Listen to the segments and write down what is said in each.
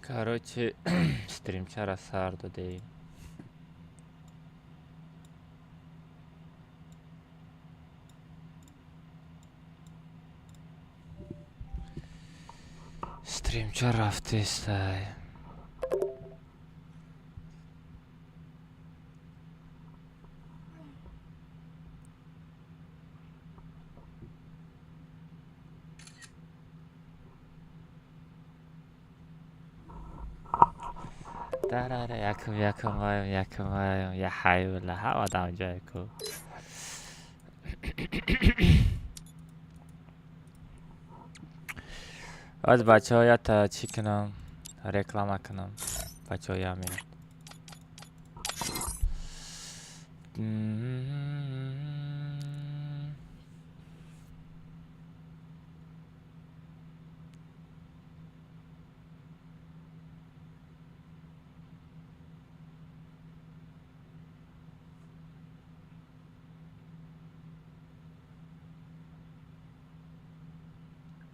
Короче, стримчара сар додем. Стримча рафтестай. Тарара, якум, якум ваем, якум ваем, я ҳайвла, ҳама дамҷае ку. Аз бачаҳо ята чӣ кунам? Реклама кунам. Бачаҳо, я минут.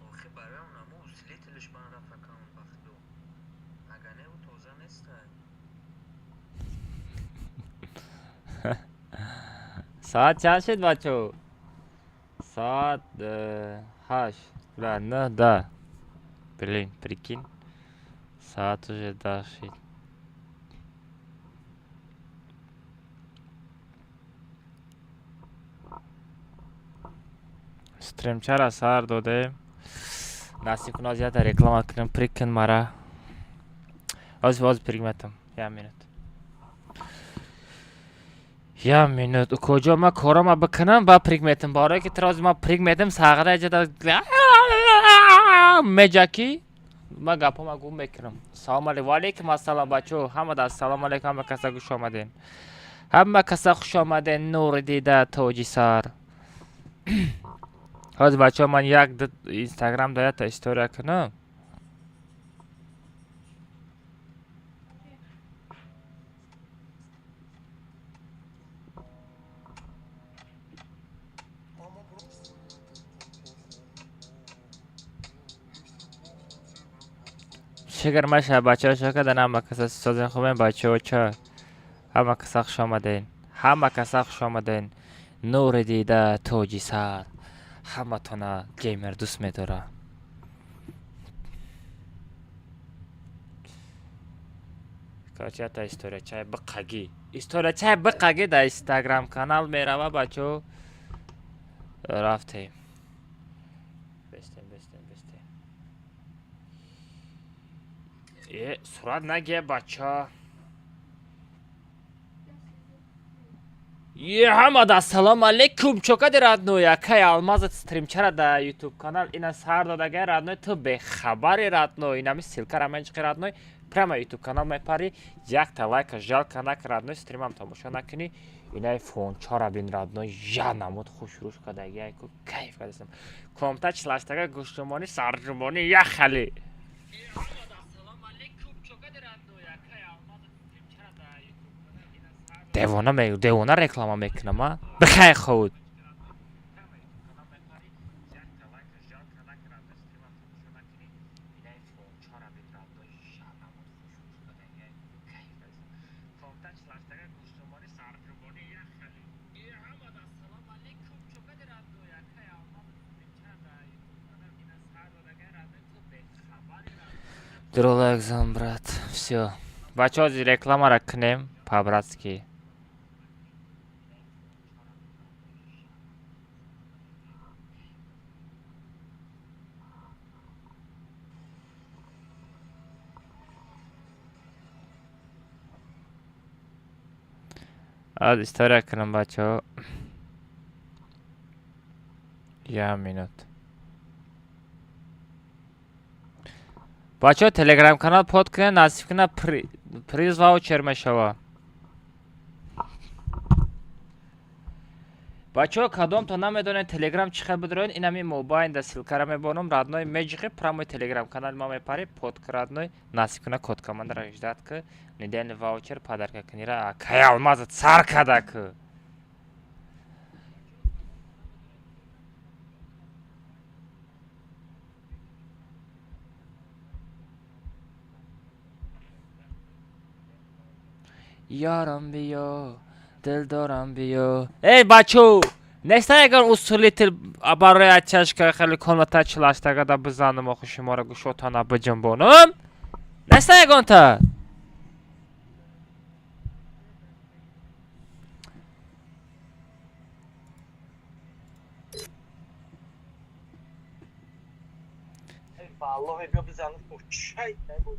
Охи, барои онамо усилителш ман рафт аккаунт вақту. Агар не, ӯ тоза нестай. Соат чанд шуд, бачаҳо? Соат 8. Бля, 9 да. Блин, прикинь. Соат уже 10 шуд. Стримчара сар додем. Насиб кунад, зиёда реклама кунем, прикин мара. Ҳозир, ҳозир прик метам. Я минут. Я минут. Куҷо ма корома бикунам, ба прик метам. Барое ки трози ма прик метам, сағра ҷада меҷаки ма гапома гум мекунам. Салом алейкум. Ва алейкум ассалом, бачаҳо. Ҳамада ассалому алейкум, ҳама каса гӯш омаден. Ҳама каса хуш омаден, нури дида, тоҷи сар. Ҳозир, бачаҳо, ман як инстаграм да якта история кунам. Шукр маша, бачаҳо, шукр ҳама каса созен, хубен, бачаҳо, ча? Ҳама каса хуш омаден. Ҳама каса хуш омаден. Нури дида, тоҷи сар. Ҳаматона геймер дӯст медора. Короче, якта историячаи биқагӣ. Историячаи биқагӣ дар инстаграм канал мерава, бачаҳо. Рафтем. Бестем, бестем, бестем. Е, сурат нагия, бача. Е, ҳамада ассалому алейкум, чокади, родной, акай Алмазат стримчара да ютуб канал ина сар додагай, родной, ту бехабари, родной, инами ссылкара менчиқи, родной, прямо ютуб канал мепари, якта лайка жалко нак, родной, стримам тамошо накунӣ, инаи фончара бин, родной, я намуд хушрӯш кадагиай ку, кайф кадастам. Комта чилаштага гӯштумонӣ, сарҷумонӣ, яхали. Девона девона реклама мекунам, а? Бихай худ. Дро зан, брат. Всё. Бачаҳо, рекламара кунем по-братски. Аз история кунам, бачаҳо. Я минут. Бачаҳо, телеграм канал под кунед, насиб кунад, приз ваучер мешава. Бачаҳо, кадомто намедонед телеграм чӣ хел бидроед, инами мобайн да ссылкара мебонам, родной, меҷиқи, прямо телеграм канали ма мепари, под родной, насиб кунад, код командара ждать ки недельный ваучер подарка кунира, кай Алмазат сар када ку. Ёрам биё, дилдорам биё. Эй, бачо, неста ягон усулитил барои оттяжка хеле комната чилаштагада бизанам, охи шуморо гӯшотана биҷунбонам? Неста ягонта?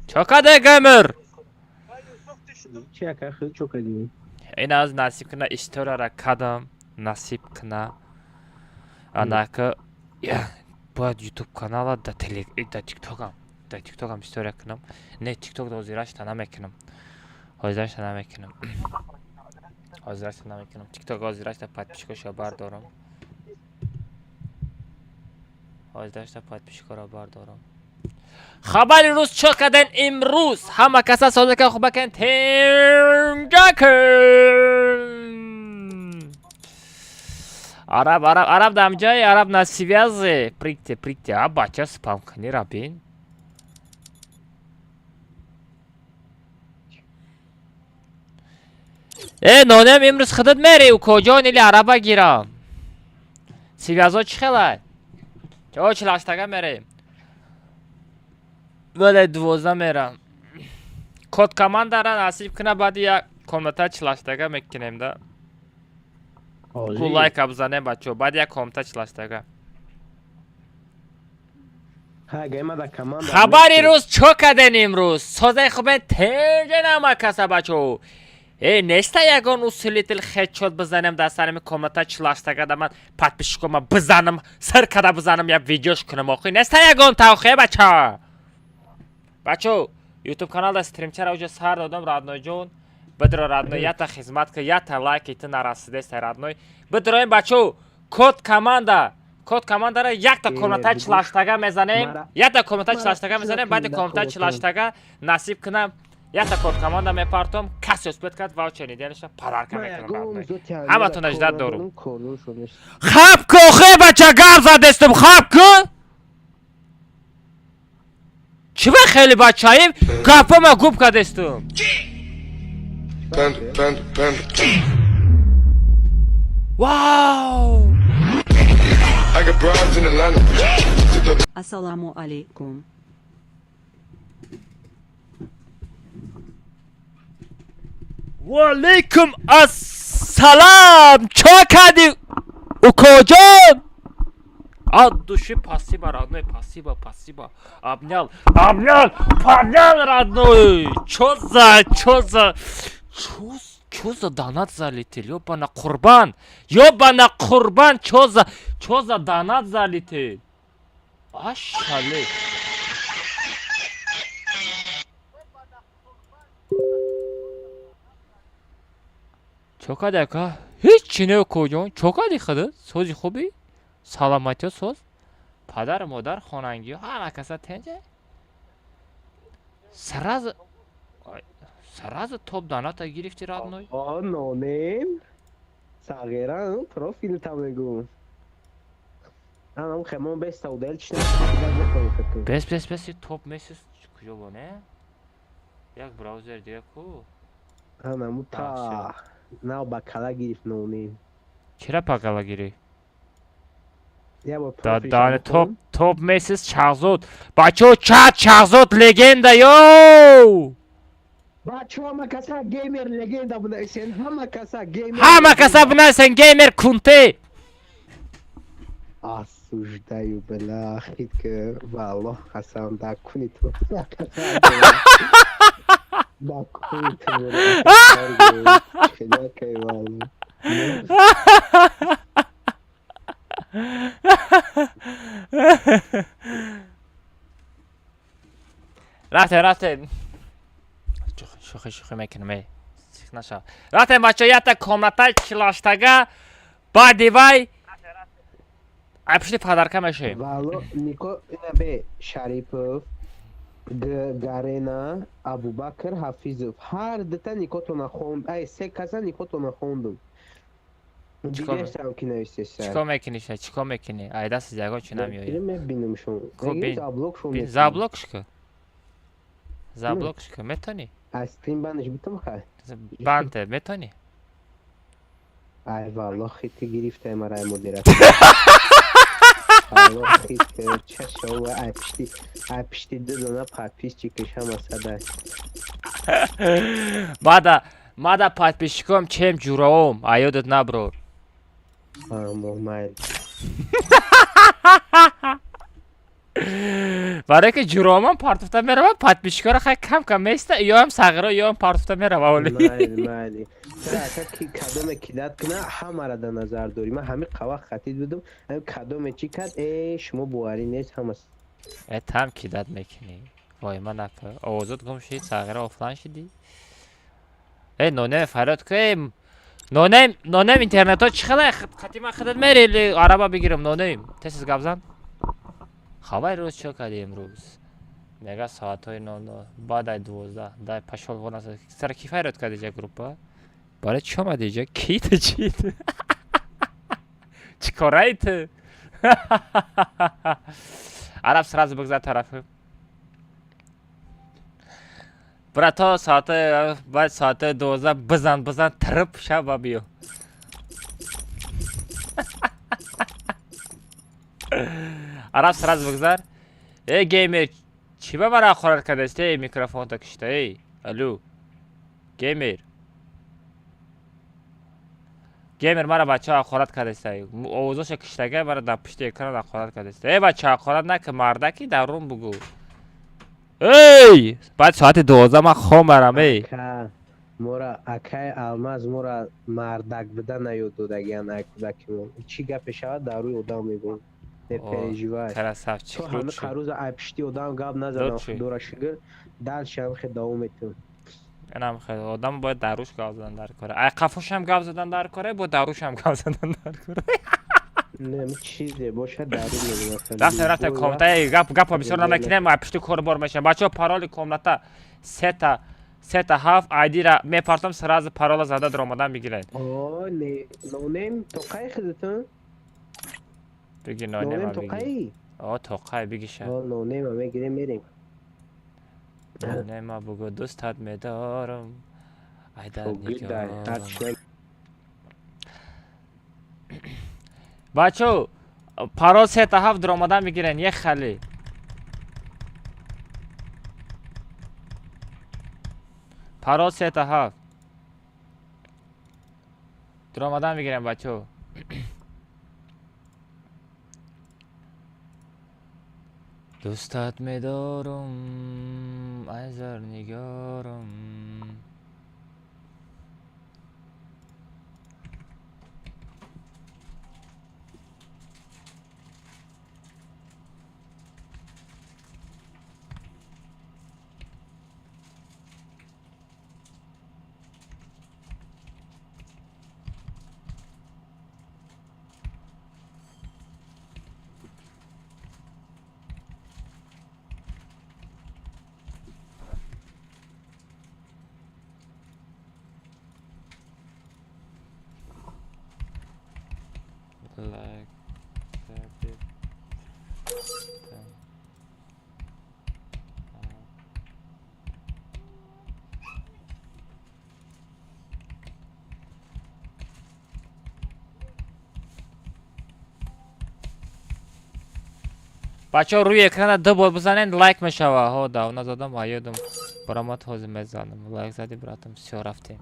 Чокаде геймер? Чи ака, хеле чокадӣ? Ин аз насиб кина историяра кадам, насиб кина. Анака бояд ютуб канала да теле да тиктокам, да тиктокам история кунам. Не, тикток да ҳозирашта намекунам. Ҳозирашта намекунам. Ҳозирашта намекунам. Тикток ҳозирашта подписчикошо бардорам. Ҳозирашта подписчикоро бардорам. Хабари рӯз чо карден имрӯз? Ҳама каса созака хубакен тинҷакн. Араб, араб, араб дамҷай, араб на связи. Пригте, пригте, а бача спам кни рабин. Э, нонем имрӯз худат мери, укоҷон или араба гирам? Связо чӣ хелай? Чо чилаштага мерем? Вале 12 мерам. Код командара насиб кина, баъди як комната чилаштага мекунем да. Ку лайка бизанем, бачо, баъди як комната чилаштага. Хабари рӯз чо карден имрӯз? Созаи хубен тенҷа нама каса, бачо. Э, неста ягон усулитил хедшот бизанем дар сарами комната чилаштага, да ман подписчикома бизанам, сир када бизанам, як видеош кунам охи. Неста ягон тавхе, бача? Бачо, ютуб каналда стримчара уже сар додам, роднойҷон. Бидро, родной, ята хизмат ка, ята лайки ту нарасидеста, родной. Бидроем, бачо, код команда. Код командара якта комната чилаштага мезанем. Якта комната чилаштага мезанем, баъди комната чилаштага насиб кунам. Якта код команда мепартом, касе успет кард, ваучер неделяша подарка мекунам, родной. Ҳаматона ждать дорум. Хаб ку, охе, бача, гап задестум, хаб ку? Чӣ ба хеле бачаим? Гапома губ кардестум. Panda, panda, panda. Вау! I got broads in Atlanta. Ассаламу алейкум. Ваалейкум ассалам! Чо кардӣ, укоҷон? От души спасибо, родной, спасибо, спасибо. Обнял, обнял, поднял, родной. Чё за донат залетел? Ёбана қурбан, ёбана қурбан, чё за донат залетел? Ашале. Чо кардӣ, ака? Ҳеҷ не, укоҷон. Чо кардӣ худат? Сози хубӣ? Саломатиё соз? Падару модар, хонангиҳо, ҳама каса тенҷа? Сразу сразу топ доната гирифти, родной? О, нонем. Сағиран, профилта мегӯм. Анам хемон бес саудел чи. Бес, бес, бес, топ месяц куҷо бо не? Як браузер дига ку? Анаму та нав ба кала гирифт нонем. Чира па кала гирифт? Дане топ топ месяц Шахзод. Бачо, чат, Шахзод легенда, йоу! Бачо, ҳама каса геймер легенда бунайсен, ҳама каса геймер. Ҳама каса бунайсен геймер кунте. Осуждаю, бля, хит ки валлоҳ қасам да куни ту. Да куни ту. Хеле кай валлоҳ. Рафтем, рафтем. Шӯхӣ, шӯхӣ мекунам, эй. Сих наша. Рафтем, бачо, якта комната чилаштага, баъди вай ай пушти подарка мешавем. Валло, Нико бе Шарипов, Гарена, Абубакр Ҳафизов. Ҳар дута никотона хонд, ай се каса никотона хондум. Дигаштам ки навистеса. Чикор мекунӣ ша? Чикор мекунӣ? Ай даст ягон чӣ намеояд. Мебинамшон. Хуб, бин. Заблокшон. Заблокш ку. Заблокш ку, метонӣ? Аз стрим банаш битам хай? Банте, метавонӣ? Ай валло, хити гирифтай мара, ай модератор. Валло, хит чашова, ай пишти, ай пишти ду дона подписчикаш ҳама садай. Мада, мада подписчиком чем ҷураом, а ёдат наброр. Амо, майл. Барое ки ҷураомам партофта мерава, подписчикоро хай кам кам места, ёам сағиро, ёам партофта мерава оли. Майли, майли. Ака, ки кадоме кидат куна, ҳамара дар назар дорӣ. Ман ҳамин қавақ хатид будум, ҳамин кадоме чӣ кард, э, шумо боварӣ нест, ҳама. Э, там кидать мекунӣ. Вой, ма нака. Овозот гум шид, сағира офлайн шидӣ. Э, нонем фарёд ку, э, нонем, нонем интернето чӣ хела? Қати ман худат мери или араба бигирам, нонем? Тез гап зан. Хабари рӯз чӣ кардӣ имрӯз? Мега соатҳои 00, баъд ай 12, дай пошёл вон. Сара ки фарёд кардӣ иҷа группа? Барои чӣ омадӣ иҷа? Ки ту, чӣ ту? Чӣ кораи ту? Араб сразу бигзар тарафи. Брат, то соати баъд соати 12 бизан, бизан, тириб шаба биё. Араб сразу бигзар. Э, геймер, чӣ ба мара ҳақорат кардаст? Эй, микрофонто кишта, эй, алло. Геймер. Геймер мара бача ҳақорат кардаст. Овозоша киштага мара дар пушти экран ҳақорат кардаст. Эй, бача, ҳақорат нака, мардаки дар рум бугӯ. Эй! Баъд соати 12 ман хом барам, эй. Ака, мора акай Алмаз мора мардак буда наёд додагиан ай кӯдакимон. Чӣ гапе шавад, дар рӯи одам мегӯм. Не переживай. Красавчик. То ҳами қаруза ай пишти одам гап назадам, Лучший. худора шукр. Дальше ҳам хе давом метавон. Инам хеле одам бояд дар рӯш гап задан дар кора. Ай қафошам гап задан дар кора, бо дар рӯшам гап задан дар кора. Не, чизе бошад, дар рӯ мегӯм. Рафтем, рафтем комната, эй, гап гапа бисёр намекунем, ай пишти кор бор мешавам. Бачаҳо, пароли комната 3 3 7, айдира мепартам, сразу парола зада даромадан бигиред. О, не, нонем тоқаи худатон? Биги Нонем нонема биги. тоқаи? О, тоқай бигиша. О, нонема мегирем, мерем. Нонема бугӯ, дӯстат медорам. Айдар Шогирдай, нигорам. ҳарчи. Бачаҳо, парол 3 7, даромадан бигирен, як хали. Парол 3 7. Даромадан бигирен, бачаҳо. Дӯстат медорам, ай зарнигорам. Like 30, 10. Бачаҳо, рӯи экрана ду бор бизанед, лайк мешава. Ҳо, давна задам, аёдам баромад, ҳозир мезанам. Лайк зади, братам, всё, рафтем.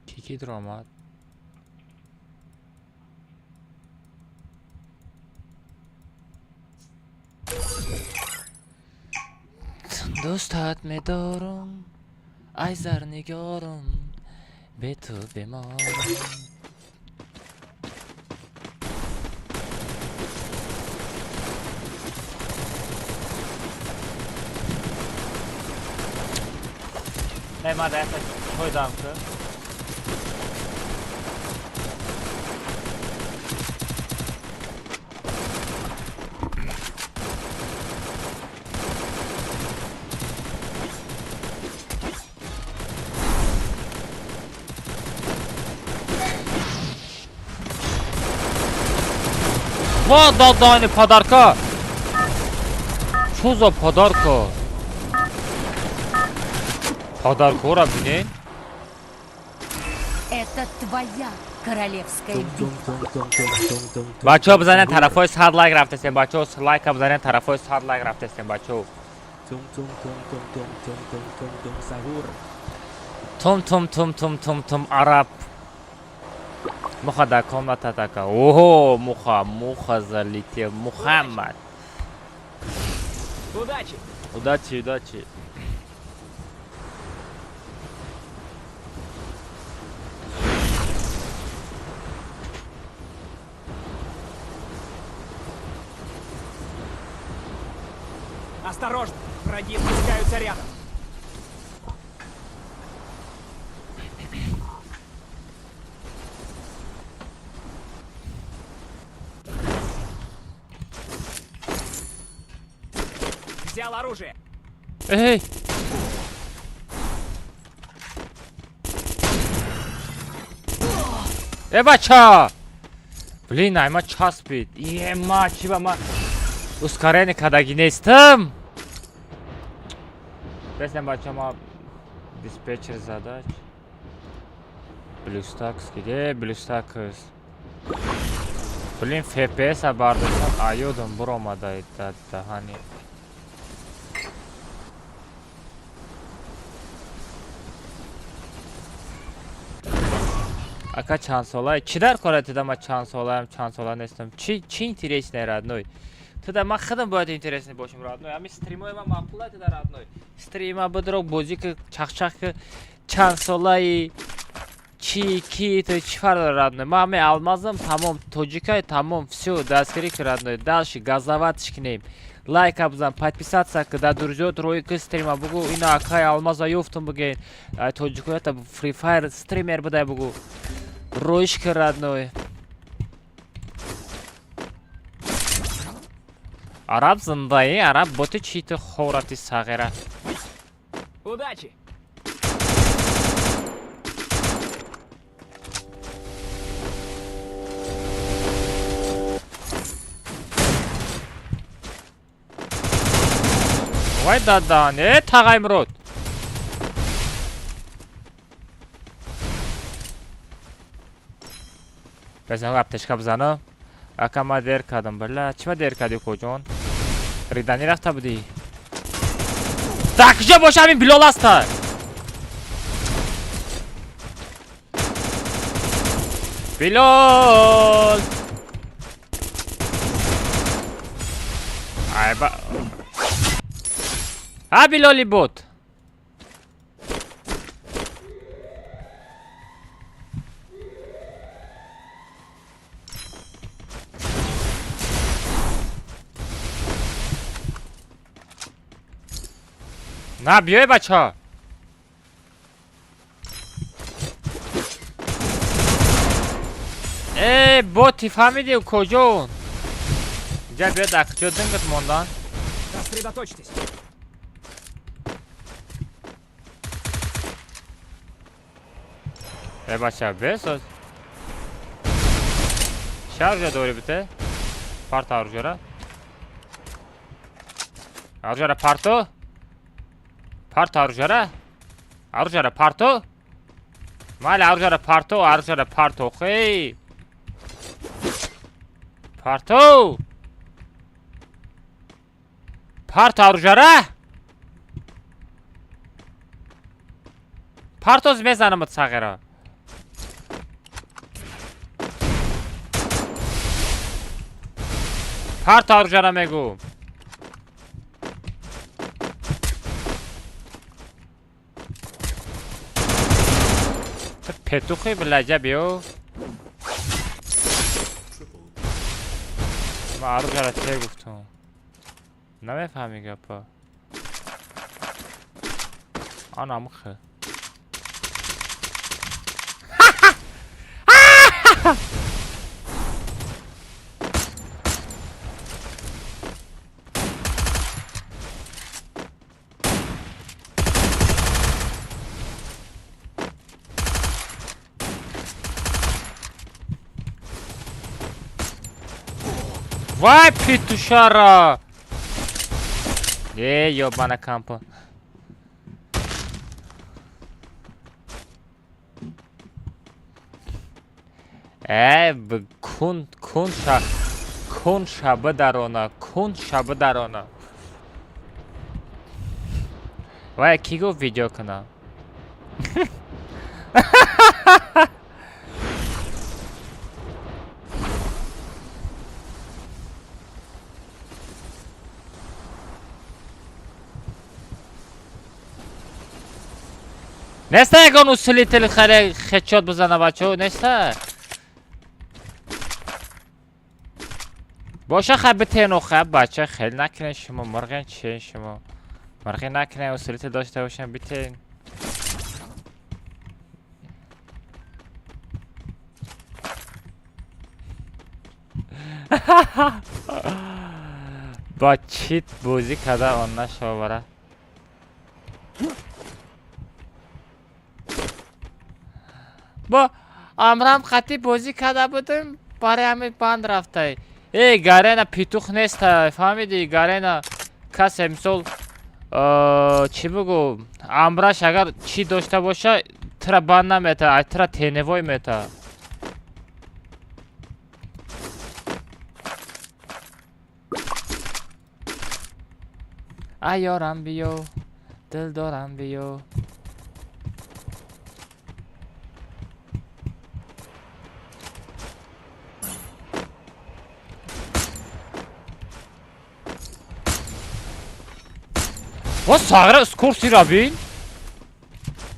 Ки ки даромад? Дӯстат медорам, ай зарнигорам, бе ту беморам. Не, ма да чой дам ку. Ва додани подарка. Чё за подарка? Подаркора бинен. Это твоя королевская битва. Бачаҳо, бизанед тарафҳои 100 лайк рафтесем. Бачаҳо, лайка бизанед, тарафҳои 100 лайк рафтесем, бачаҳо. Тум тум тум тум тум тум араб. Муха дар комната така. Оҳо, муха, муха залетел. Мухаммад. Удачи! Удачи, удачи. Осторожно! Враги спускаются рядом. Взял оружие. Эй! Э, бача! Блин, айма часпид. Ема, чи ба ма ускорение кадаги нестам. Бесем, бача, ма диспетчер задач. Блюстакс где? Блюстакс. Блин, FPS-а бардоштам, аёдам буромада даҳани. Ака, чанд солае? Чӣ дар кора туда ма чанд солаям, чанд сола нестам? Чӣ чӣ интересный, родной? Туда ман худам бояд интересный бошам, родной. Ами стримои ма маъқула туда, родной. Стрима бидро бозӣ ки чахчах ки чанд солаи чӣ ки ту чӣ фарқ дорад, родной? Ман ами алмазам, тамом, тоҷикай, тамом, всё, дастгирӣ ки, родной. Дальше газоватиш кинем. Лайка бизан, подписаться ки, дар друзьёт рӯи ки стрима бугу, ина акай алмаза ёфтум буген. Ай тоҷикоята Free Fire стример будай бугу. Роиш ки, родной. Араб зиндаи, араб боти чӣ ту ховрати сағира. Удачи! Вай дадан, э тағай Мурод. Бизан аптечка бизанам. Ака, ма дер кардам, била. Чӣ ма дер кардӣ, коҷон? Риданӣ рафта будӣ. Дар куҷо боша ҳамин Билол аста? Билол! Ай ба. А Билоли бот. На биёй, бача. Э, боти фаҳмидӣ куҷо? Инҷа биё, дар куҷо дингат мондан? Сосредоточьтесь. Э, бача, бесоз. Чӣ оружие дорӣ бите? Парта оружиера. Оружиера парто? Парто оружиера? Оружиера парто? Майли, оружиера парто, оружиера парто, хей. Парто! Парто оружиера? Партоз мезанамат сағира. Парто оружиера мегӯ. Ту петухи билаҷа биё. Ман оружиера те гуфтум. Намефаҳмӣ гапа. Ана мухе. Вай, петушара! Э, ёбана кампа. Э, кун, кун ша, кун шаба дарона, кун шаба дарона. Вай, ки гуфт видео кунам? Неста ягон усилители харе хедшот бизана, бачо, неста? Боша хай битену хай бача хел накунед шумо мурғен чи шумо? Мурғи накунед усилитель дошта бошем битен. Бо чит бозӣ карда он нашовара. Бо амрам хати бозӣ карда будем, барои ҳамин банд рафтай. Эй, Гарена петух неста, фаҳмидӣ? Гарена касе мисол чӣ бугӯ, амраш агар чӣ дошта боша, тра банд намета, ай тра теневой мета. Ай ёрам биё, дилдорам биё. О, сағра скорсира бин.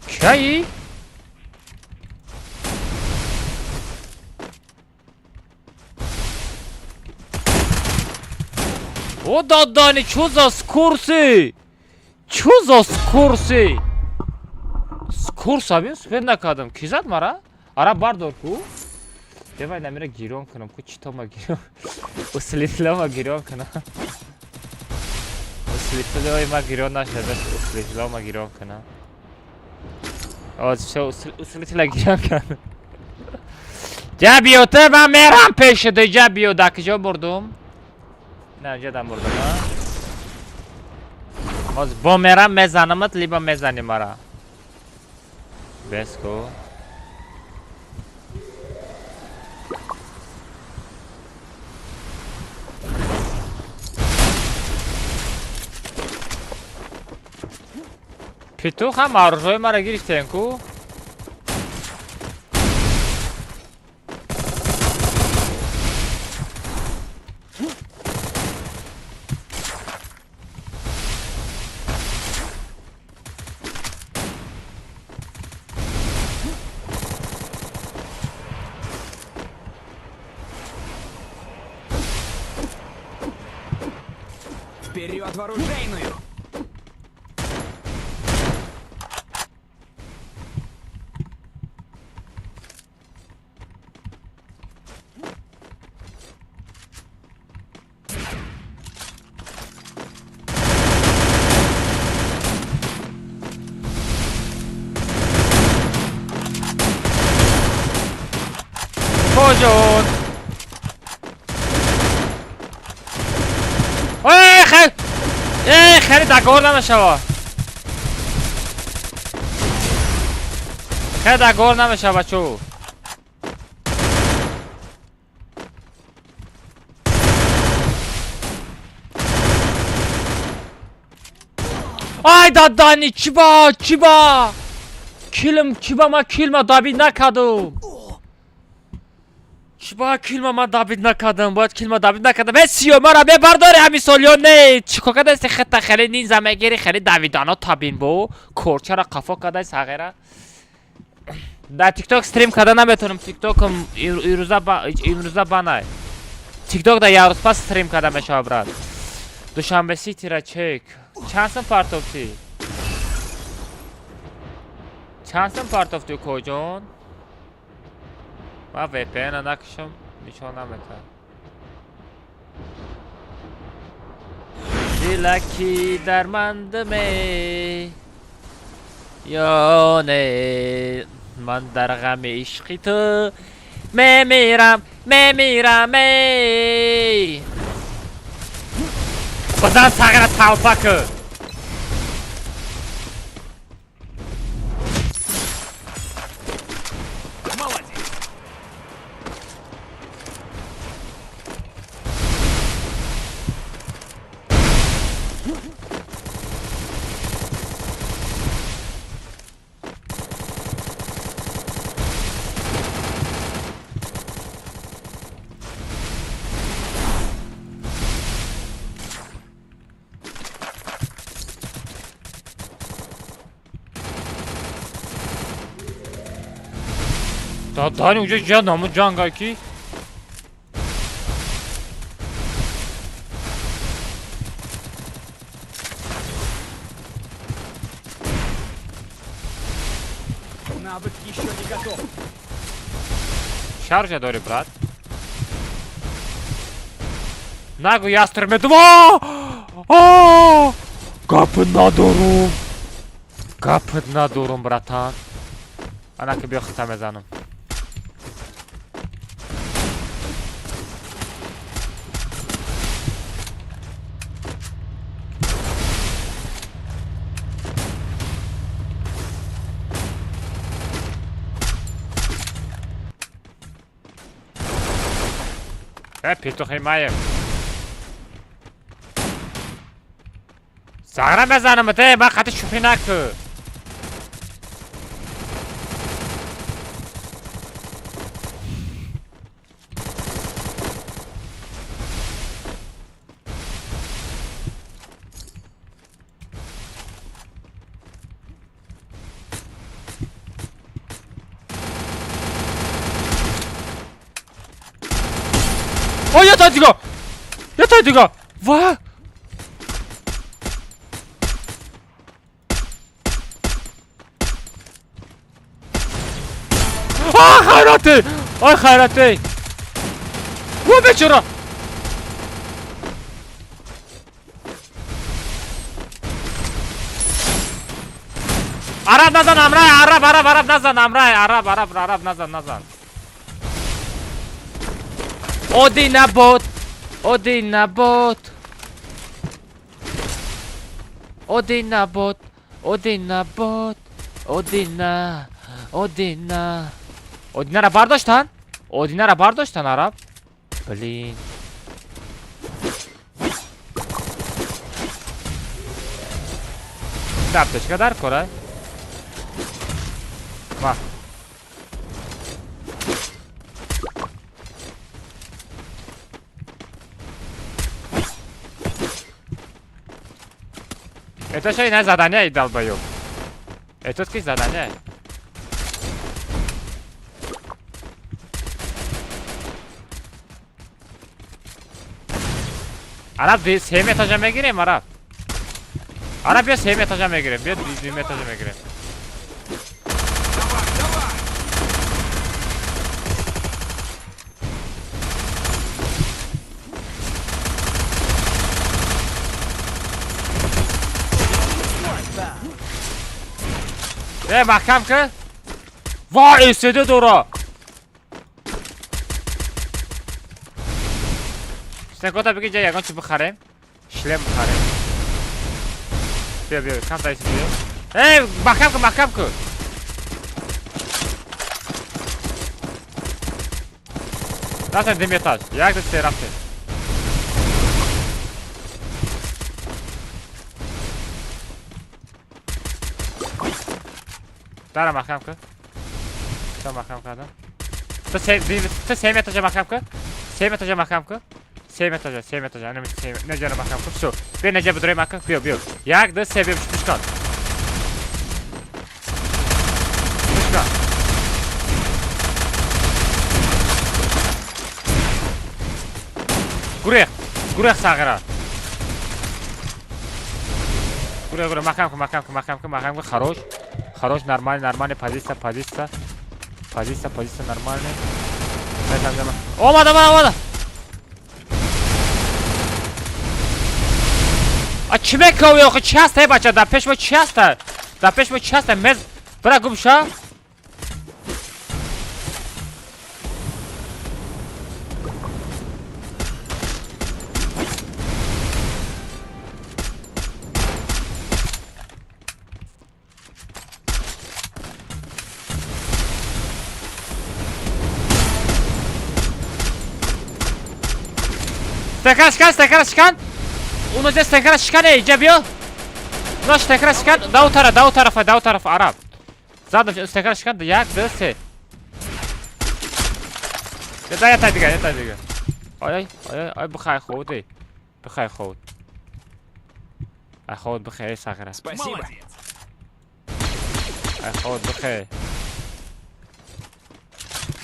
Кияи? О, дадани, чё за скорсы? Чё за скорсы? Скорса бин, успед накардам. Ки зад мара? Ара бардор ку? Девай намира гирон кунам. Ку чито ма гирон? Усилителама гирон кунам. Усилителои ма гирон нашуда, бес усилителама гирон кунам. Оз всё усилителя гирон кардам. Ҷа биё ту, ман мерам пеши ту, ҷа биё, дар куҷо бурдум? На, ҷа дам бурдум, а? Оз бо мерам мезанамат, либо мезани мара. Бес ку. Петух ҳам аружҳои мара гирифтем ку? Вперед в оружейную! Коҷон? Эй, хел! Эй, хеле дагор намешава. Хеле дагор намешава, бачо. Ай дадани, чиба, чиба? Килм, чиба ма килма добид накардум. Чиба килма ма добид накардам, бояд килма добид накардам. Э, сиё мара мебардори ҳамин сол ё не? Чӣ кор кардааст? Хета хеле нинза мегири, хеле давидано табин бо. Корчара қафо кардааст ҳағера. Дар TikTok стрим карда наметавонам. TikTokм имрӯза банай. TikTok дар як рӯз пас стрим карда мешавад, брат. Душанбе Ситира чек. Чанд сум партофтӣ? Чанд сум партофтӣ, коҷон? Ман VPN-а накушам, нишон наметавам. Дилаки дармандаме ё не, ман дар ғами ишқи ту мемирам, мемирам, эй. Бизан сағира талпа ку. Молодец! Дани уҷа ҷа намуд ҷанга ки. Навык еще не готов. Шаржа дори, брат. Нагу ястр медва. А! Гапи надорум. Гапи надорум, братан. Ана ки биё хита мезанам. Э, петухи маем. Сағра мезанам, те, ман қати шӯхӣ наку. О, я та дига! Я та дига! Ва! А, хайрати! Ой, хайрати! О, бечора! Араб назан, амрай, араб, араб, араб назан, амрай, араб, араб, араб назан, назан. Одина бот! Одина бот! Одина бот! Одина бот! Одина! Одина! Одинара бардоштан? Одинара бардоштан, араб? Блин. Тапточка дар кора? Ма. Это что, иная задание, долбоёб? Это ки задание? Араб, сем этажа мегирем, араб. Араб, биё сем этажа мегирем, биё дуюм этажа мегирем. Давай, давай! Э, маҳкам ки? Ва, СД дора. Стенкота биги ҷа ягон чи бихарем. Шлем бихарем. Биё, биё, кам дайси биё. Э, маҳкам ку, маҳкам ку. Рафтем дим этаж. Як, ду, се, рафтем. Дара маҳкам ку. Ча маҳкам кардам? Ту сем этажа маҳкам ку. Сем этажа маҳкам ку. Сем этажа, сем этажа. Ана сем, неҷара маҳкам ку. Всё. Биё неҷа бидурем ака. Биё, биё. Як, ду, се, биё пушкан. Пушкан. Гурех. Гурех сағира. Гурех, гурех, маҳкам ку, маҳкам ку, маҳкам ку, маҳкам ку. Хорош. Хорош, нормально, нормально, позиция, позиция. Позиция, позиция, нормально. Омад, омад, омад. А чӣ мекови охи? Чӣ ҳаста, бача? Дар пеш мо чӣ ҳаста? Дар пеш мо чӣ ҳаста? Мез бира гум ша. Стенкара шикан, стенкара шикан. Уно зе стенкара шикане, иҷа биё. Уно стенкара шикан, да у тараф, да у тарафа, да у тараф, араб. Задам стенкара шикан, як, ду, се. Да, я та дига, я та дига. Ой, ой, ой, бихай худ, бихай худ. Ай худ бихай, сағира. Спасибо. Ай худ бихай.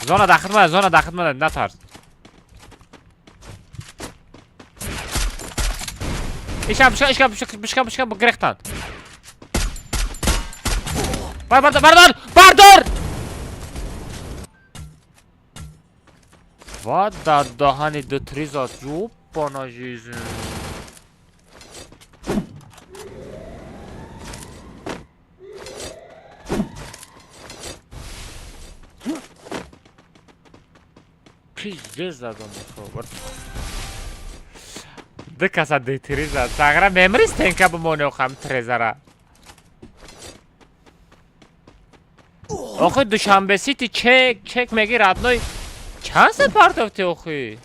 Зона дахил мада, зона дахил мада, натарс. Ишкам, бишкам, ишкам, бишкам, бишкам, гирехтан. Бар, бардор, бардор, бардор! Ва дар даҳани ду три зад, ёбана жизнь. Пиздец задам бихо. Ду каса ду три зад. Сағра мемри стенка бимони охам трезара. Охи Душанбе Сити чек, чек меги родной. Чанд са партофти охи?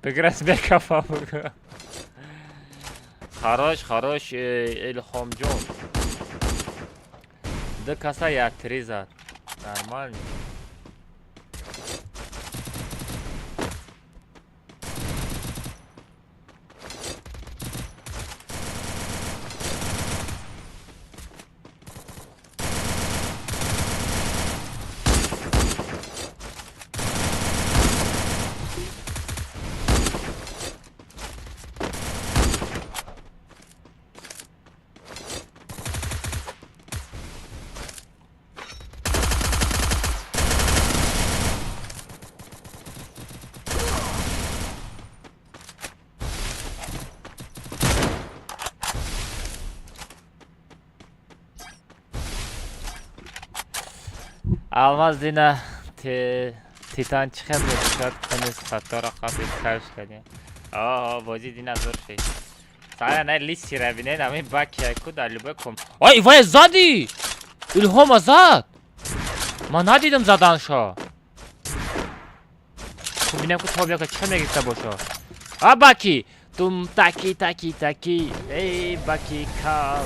Биграс бекафа бугу. Хорош, хорош, Илхомҷон. Ду каса як три зад. Нормально. Алмаз дина титан чӣ хел мешуд кунис хатора қабл каш кардем. О, бозӣ дина зур шид. Сая на листи ра бинед, ҳамин баки ку дар любой ком. Ой, вай задӣ! Илҳома зад! Ман надидам заданшо. Ку бинем ку тобяка чӣ мегирифта бошо. А баки! Тум таки таки таки. Эй баки кал.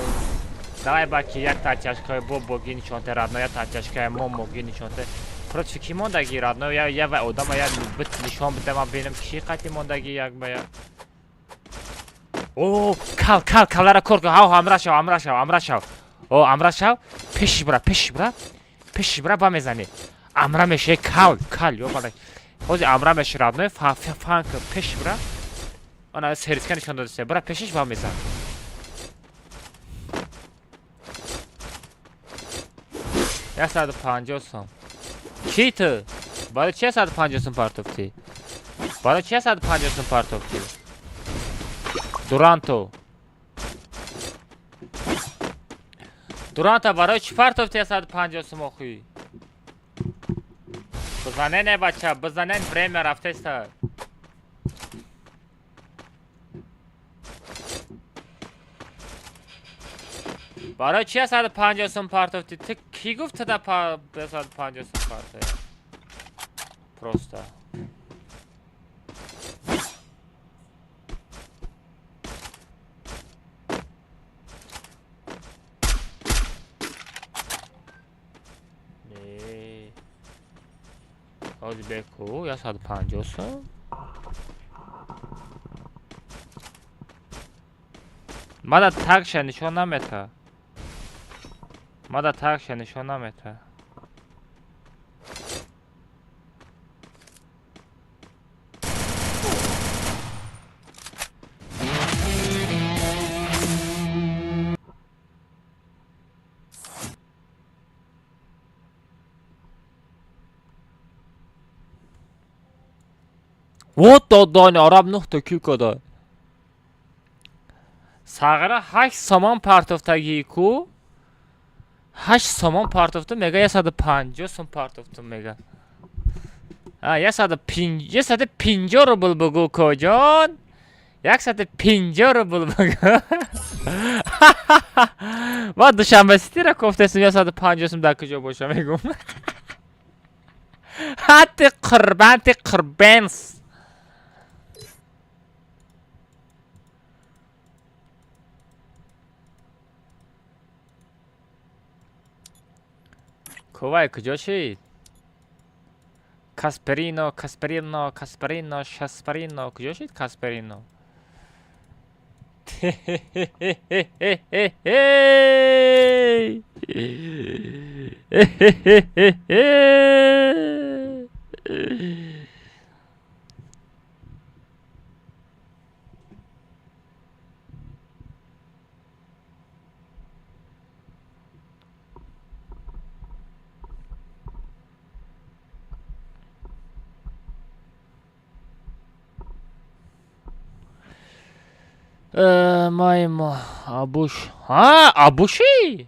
Давай баки, як тачашкаи бо боги нишонте родной, як тачашкаи мо моги нишонте. Против ки мондаги родной, я я ва одама я бит нишон бидам, ман бинам ки қати мондаги як ба як. О, кал, кал, калара кор кун. Ҳав, ҳамра шав, ҳамра шав, ҳамра шав. О, амра шав, пешиш бира, пешиш бира. Пешиш бира ба мезани. Амра меше кал, кал, ё бала. Ҳозир амра меше родной, фанк пешиш бира. Ана сериска нишон додисе. Бира пешиш ба мезан. 150 сом. Ки ту? Барои чи 150 сом партофтӣ? Барои чи 150 сом партофтӣ? Дуранто. Дуранто барои чӣ партофтӣ 150 сом охи? Бизанен э бача, бизанен время рафтеста. Барои чи 150 сом партофтӣ? Ту кӣ гуфт туда 150 сом партоя? Просто. Не. ҳозир беку 150 сом. Мада такша нишон намета. Мада такша нишон намета. Вот додани араб нуҳта кил када. Сағра 8 сомон партофтагӣ ку. 8 сомон партофту мега 150 сом партофту мега. А 150 рубл бугу коҷон. 150 рубл бугу. Ма Душанбе Ситира кофтесим 150 сом дар куҷо боша мегум. Ҳати қурбан, ти қурбенс. Кувай куҷо шид? Касперино, Касперино, Касперино, Шасперино. Куҷо шид Касперино? Маємо Абуш. А, Абуши?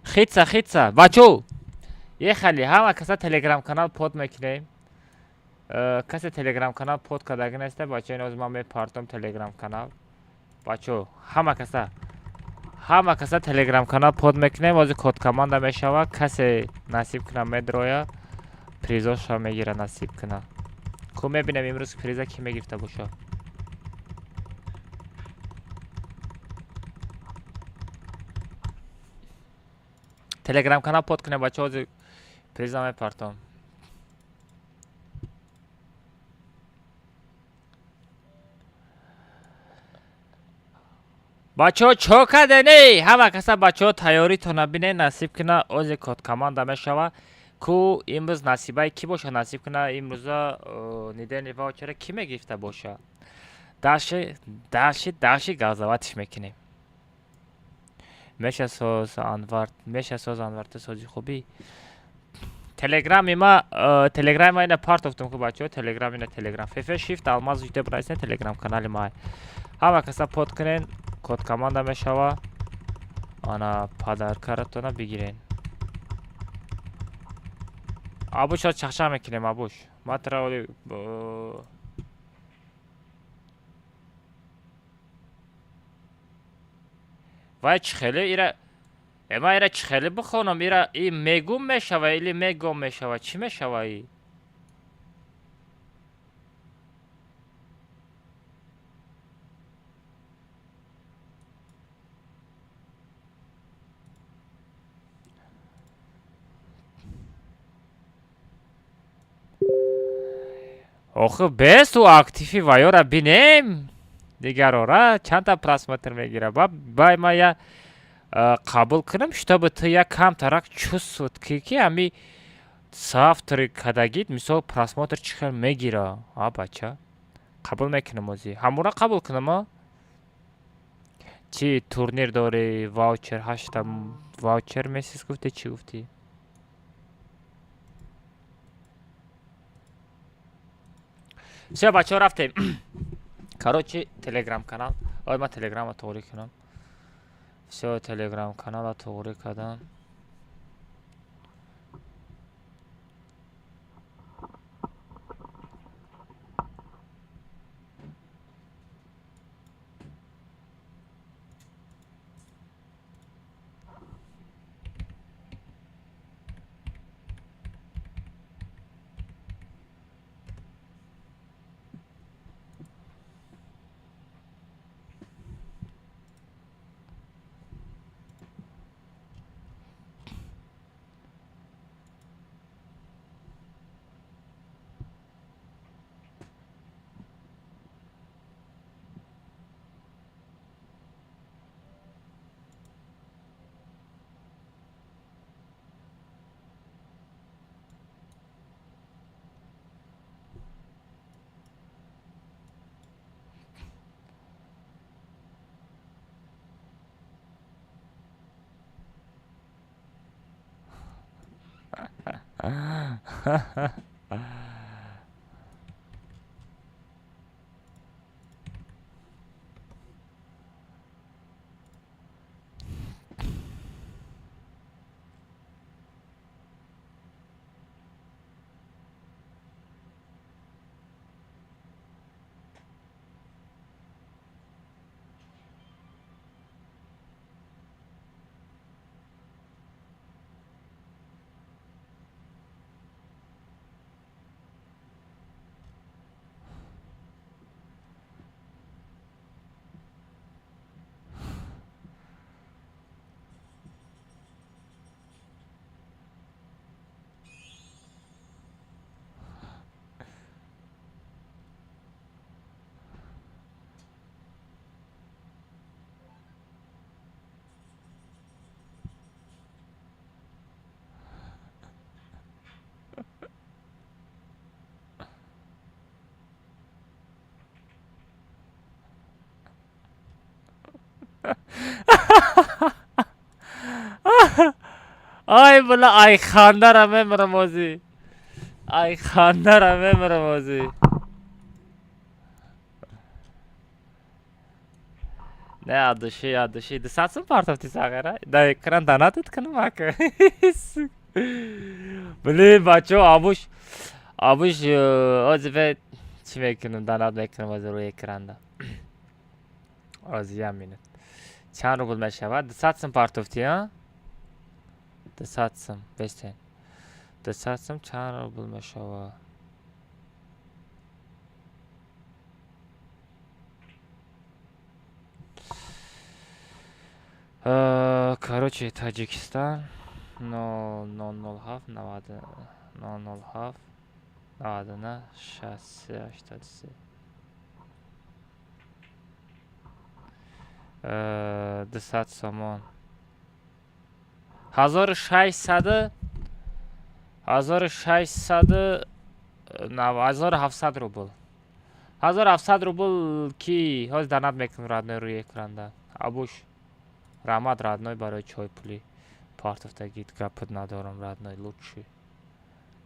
Хитса, хитса. Бачо. Ехали, ҳама каса телеграм канал под мекунем. Касе телеграм канал под кардаги неста, бачо, ин ҳозир ман мепартом телеграм канал. Бачо, ҳама каса. Ҳама каса телеграм канал под мекунем, ҳозир код команда мешава, касе насиб куна медроя. Призоша мегира насиб куна. Ку мебинем имрӯз приза ки мегирифта боша. Телеграм канал под кунем, бачаҳо, ҳозир приза мепартом. Бачаҳо чо кардени? Ҳама каса бачаҳо тайёритона бинен, насиб куна, ҳозир код команда мешава. Ку имрӯз насибаи кӣ боша, насиб куна имрӯза нидени ваучера кӣ мегирифта боша? Даши, даши, даши газаватиш мекунем. Меша соз Анвар, меша соз Анвар, ту сози хубӣ. Телеграми ма, телеграми ма ина партофтум ку бачаҳо, телеграм ина телеграм. ФФ Shift Алмаз ҷида бинависен телеграм канали ма. Ҳама каса под кунен, код команда мешава. Ана падаркаратона бигирен. Абуш ҳозир чахчах мекунем, Абуш. Ма тра оли вай чӣ хеле ира ма ира чӣ хеле бихонам, ира и мегум мешава или мегом мешава, чӣ мешава и? Охи бес ту активи ваёра бинем, дигарора чандта просмотр мегира. Бай ма я қабул кунам, чтобы ту я камтарак чувствует ки ки ами соавтори кадагид, мисол просмотр чӣ хел мегира. А бача, қабул мекунам ози. Ҳамура қабул кунам, а? Чӣ турнир дорӣ, ваучер, ҳашта ваучер месяц гуфтӣ, чӣ гуфтӣ? Всё, бачаҳо рафтем. Короче, телеграм канал. Ой, ман телеграма тоғрӣ кунам. Всё, телеграм канала тоғрӣ кардам. Ай била, ай хандара мемирам озӣ, ай хандара мемирам озӣ. Не, от души, от души. 200 сум партофти, сағира? Да экран донатит кунам, ака. Блин, бачо, абуш, абуш, ози бе чӣ мекунам, донат мекунам ози рӯи экранда. Ози як минут. Чанд рубл мешавад? 200 сум партофти, а? 200 сум, бестен. 200 сум чанд рубл мешавад? Короче, Таҷикистон 0007 90 007 99 63 83. 200 сомон 1600, 1600, 1700 рубл, 1700 рубл. Ки ҳозир донат мекунам, родной, рӯи экранда. Абуш, раҳмат, родной, барои чойпулӣ партофтагит, гапат надорам, родной, лучший.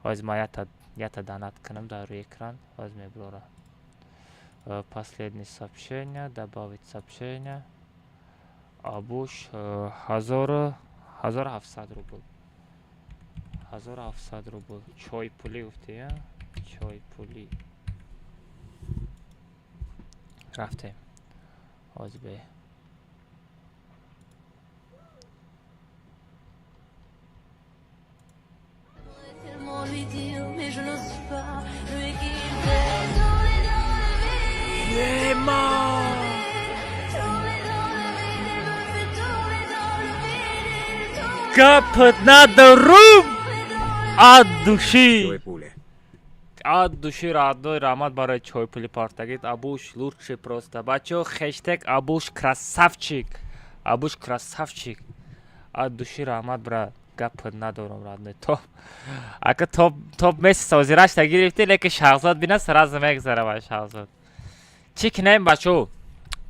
Ҳозир ман ята донат кунам дар рӯи экран, ҳозир мебурора. Последнее сообщение, добавить сообщение. Абуш, 1700 рубл, 1700 рубл чойпулӣ гуфтӣ, чойпулӣ. Рафтем ҳозир бе. Tellement lui dire, mais je n'ose pas. Lui qui me fait tourner dans le vide. Tourner dans le vide, il me fait tourner dans le vide, il tourne Гапат надорум, от души. Пули. От души, родной, раҳмат барои чойпули партагит. Абуш лучший просто. Бачо, хештег Абуш красавчик, Абуш красавчик. От души раҳмат, брат, гапат надорам, родной, топ. Ака, топ, топ месяц озирашта гирифти, лекин Шаҳзод бина, сразу мегзара ба Шаҳзод. Чӣ кинем, бачо?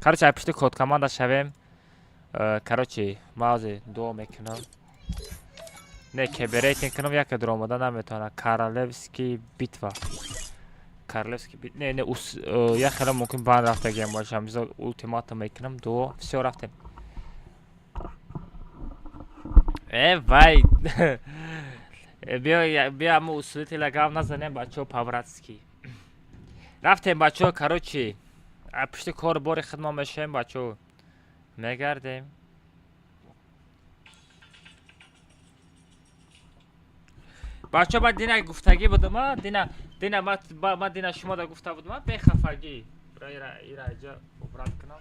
Короче, ай пушти код команда шавем. Короче, ма ҳозир дуо мекунам, не КБ рейтинг кунам, яке дуромада наметавона. Королевский битва, королевский бит, не, не, як хела мумкин банд рафтагиам бошам. Бизор ултиматум мекунам, дуо, всё, рафтем. Э, вай. Биё, биё, ама усулителя гап назанем, бачо, по-братски. Рафтем, бачо, короче, пушти кор бори хидмо мешавем, бачо. Мегардем. Бачо, ба дина гуфтагӣ будам, а? Дина, дина, ма дина шумо да гуфта будам, а? Бехафагӣ. Ира, ира, иҷа убрать кунам.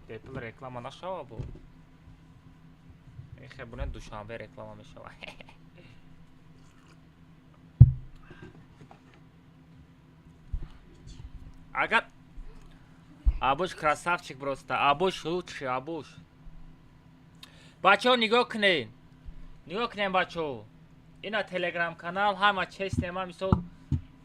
Бепул реклама нашава бо. Хе, бунен Душанбе реклама мешава. Агар Абуш красавчик просто, Абуш лучший, Абуш. Бачаҳо, нигоҳ кунед. Нигоҳ кунед, бачаҳо. Ина телеграм канал, ҳама честне, ман мисол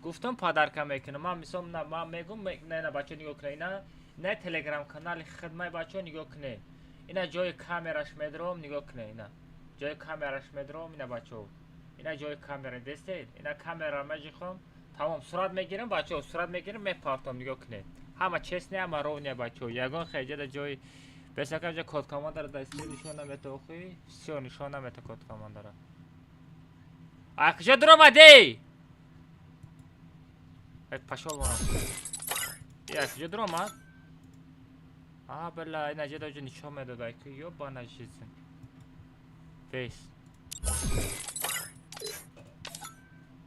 гуфтам, подарка мекунам. Ман мисол ман мегум, не, на, бачаҳо, нигоҳ кунед. Ина не телеграм канали хидмаи, бачаҳо, нигоҳ кунед. Ина ҷои камераш медром, нигоҳ кунед, ина. Ҷои камераш медром, ина, бачаҳо. Ина ҷои камера дестед? Ина камера меҷихом, тамом, сурат мегирам, бачаҳо, сурат мегирам, мепартом, нигоҳ кунед. Ҳама честне, ҳама ровне, бачаҳо. Ягон хеҷада ҷои бесака ҷа код командара да стрим нишон намета, охи. Всё, нишон намета код командара. А куҷо дуромадӣ? Э, пошёл вон. Я куҷо дуромад? А, бля, ина ҷа даҷа нишон медода, ки ёбана жизнь. Бес.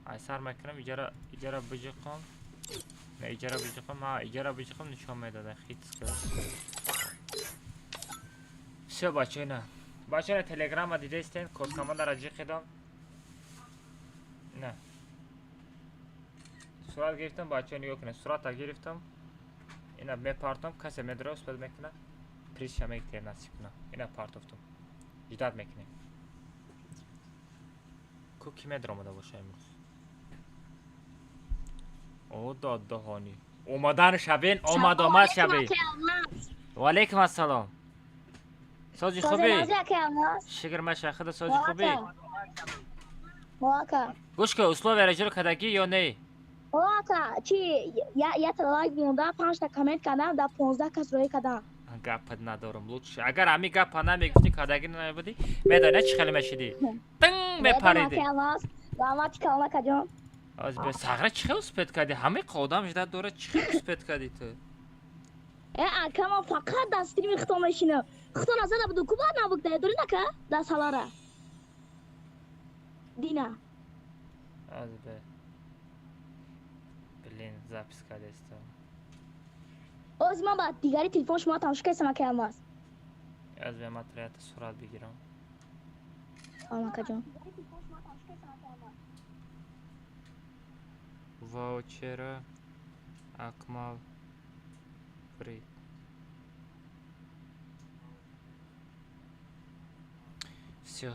Ай сар мекунам, иҷара, иҷара биҷиқам. Не, иҷара биҷиқам, а, иҷара биҷиқам, нишон медода, хитска. Всё, бача, ина. Бача, ина телеграма дидестен, код командара ҷиқидам. Не. Сурат гирифтам, бача, нигоҳ кунед. Сурата гирифтам. Ина мепартом, касе медора, успед мекунад. Призша мегирем, насиб кунам. Ина партофтум. Ждать мекунем. Ку ки медромада боша имрӯз? О, доддаҳонӣ. Омадан шабен, омад, омад шабен. Ва алейкум ассалом. Сози хуби? Шигр маша, худа сози хуби? Ака. Гӯш кун, условияро иҷро кардагӣ ё не? Ака, чи я та лайк монда, 5 та коммент кардам, да 15 кас роӣ кардам. Гапат надорам, лучше. Агар ҳамин гапа намегуфтӣ, кардагӣ намебудӣ, медонӣ чӣ хеле мешидӣ? Тинг мепаридӣ. Раҳмати калон, акаҷон. Аз бе сағра чӣ хел успеть кардӣ? Ҳамаи одам ждать дорад, чӣ хел успеть кардӣ ту? Э, ака, ман фақат дар стрими хито мешинам. Хито назада буду, ку бад набуд, дорӣ нака? Дар салара. Дина. Аз бе. Блин, запись кардестам. Оз ман ба дигари телефон шумо тамошо кардам, ака Алмаз. Аз бе ман троята сурат бигирам. Салом, акаҷон. Ваучера Акмал Фри. Всё,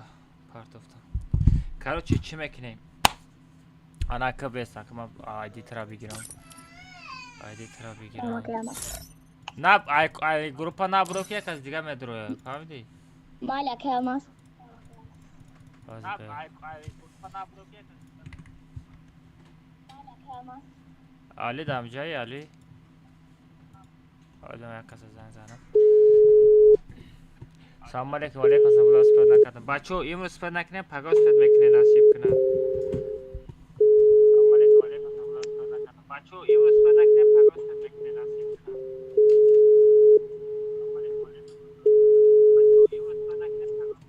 партофтам. Короче, чӣ мекунем? Анака бест, ака ман айди тра бигирам. Айди тра Салом, бигирам. ака Алмаз. На, ай, ай группа набуро ки як аз дига медрояд, фаҳмидӣ? Майли, ака Алмаз. Аз бе. Али дамҷаи Али. Али ман як каса занг занам. Салом алейкум, алейкум салом, успеть накардам. Бачаҳо, имрӯз успеть накунем, пагоҳ успеть мекунем, насиб кунам. Салом алейкум, алейкум салом, успеть накардам. Бачаҳо, имрӯз успеть накунем, пагоҳ успеть мекунем, насиб кунам. Салом алейкум, алейкум салом. Бачаҳо, имрӯз успеть накунем, пагоҳ.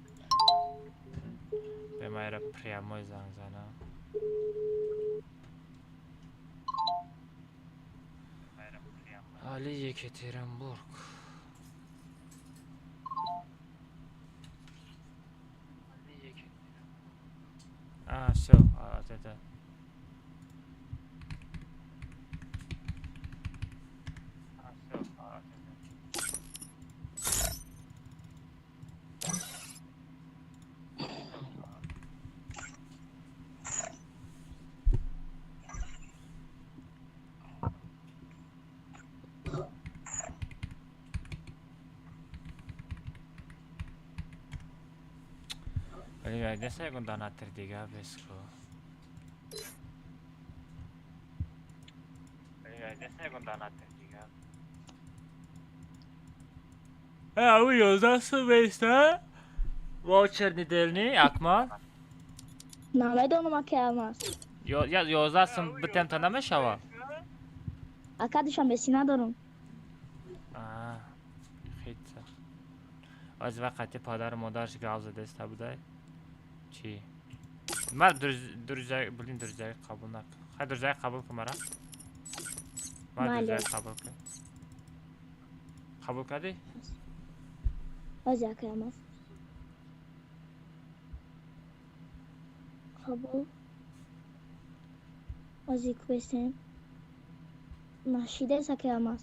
Бе майра прямой занг занам. Али Екатеринбург. А, всё, а, вот это. А, всё, а, вот это. Вали, неса ягон донатор дига беско. Вали, неса ягон донатор дига. Э, ау 11 сум беста? Ваучер недельный, Акмал. Намедонам, ака Алмаз. Ё, я 11 сум битем та намешава? Ака, душанбе си надорам. А, хитса. Аз вақти падару модарш гап задеста будай? Чӣ? Ман друзья, блин, друзья қабул накун. Хай, друзья қабул кун мара. Ман Майли. друзья қабул кун. Қабул кардӣ? Ози, ака Алмаз. Қабул. Ози кубестем. Нашидес, ака Алмаз.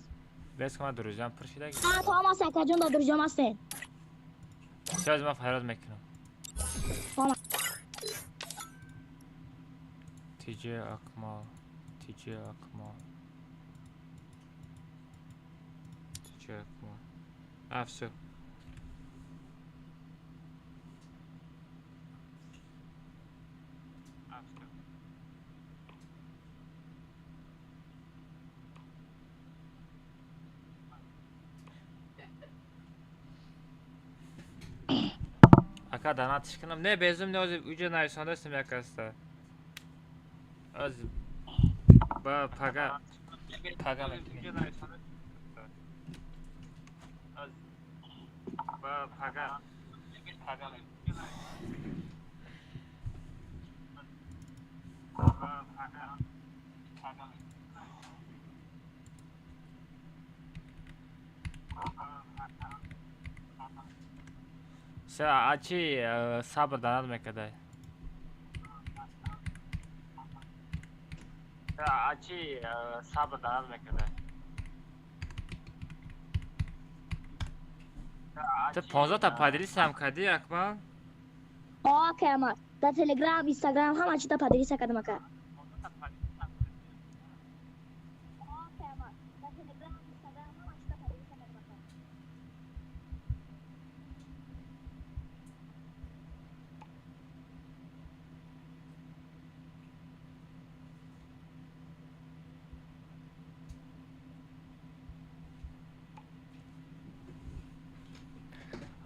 Бес ки ман друзьям пур шидаги. А, то ҳам аст, акаҷон, да друзьям ҳастем. Всё, аз ман фарёд мекунам. Ҳама. TJ Акмал, TJ Акмал. TJ Акмал. А, всё. А, всё. Ака, донатиш кунам? Не, безум не, ози уҷа нависондастем як каста. Оз ба пага пага мекунем. Оз ба пага пага мекунем. Ба пага пага мекунем. Всё, а чи сабр донат мекардай? А чи сабр донат мекардай? Ту 15 та поделиться ҳам кардӣ, Акмал? О, ака Алмаз. Дар Телеграм, Инстаграм ҳама чита поделиться кардам, ака.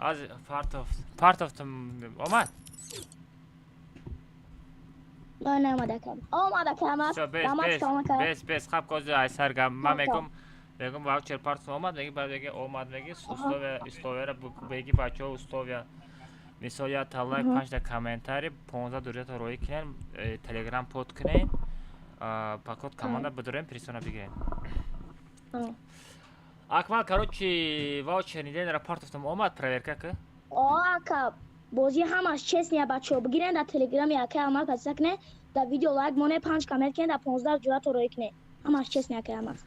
Аз партофтам омад. Не, наомад ака. Омад ака, омад. Всё, бес, Омад, бес, омад ака. бес, бес, хаб кози ай саргам. Ман Хоб, мегум, мегум ваучер партофтам омад, меги баъд меги омад, меги условия, условияра беги бачаҳо условия. Мисол я та лайк, панҷта комментарий, 15 дурҷата роӣ кунен, телеграм под кунен, па код команда бидорем, присона бигирем. Акмал, короче, ваучер недельныйра партофтам омад, проверка ки. О, ака, бозӣ ҳамаш честния, бачаҳо. Бигирен дар телеграми акаи Алмаз подписка кунед, дар видео лайк монед, панҷ коммент кунед, дар 15 ҷуръато роӣ кунед. Ҳамаш честния, акаи Алмаз.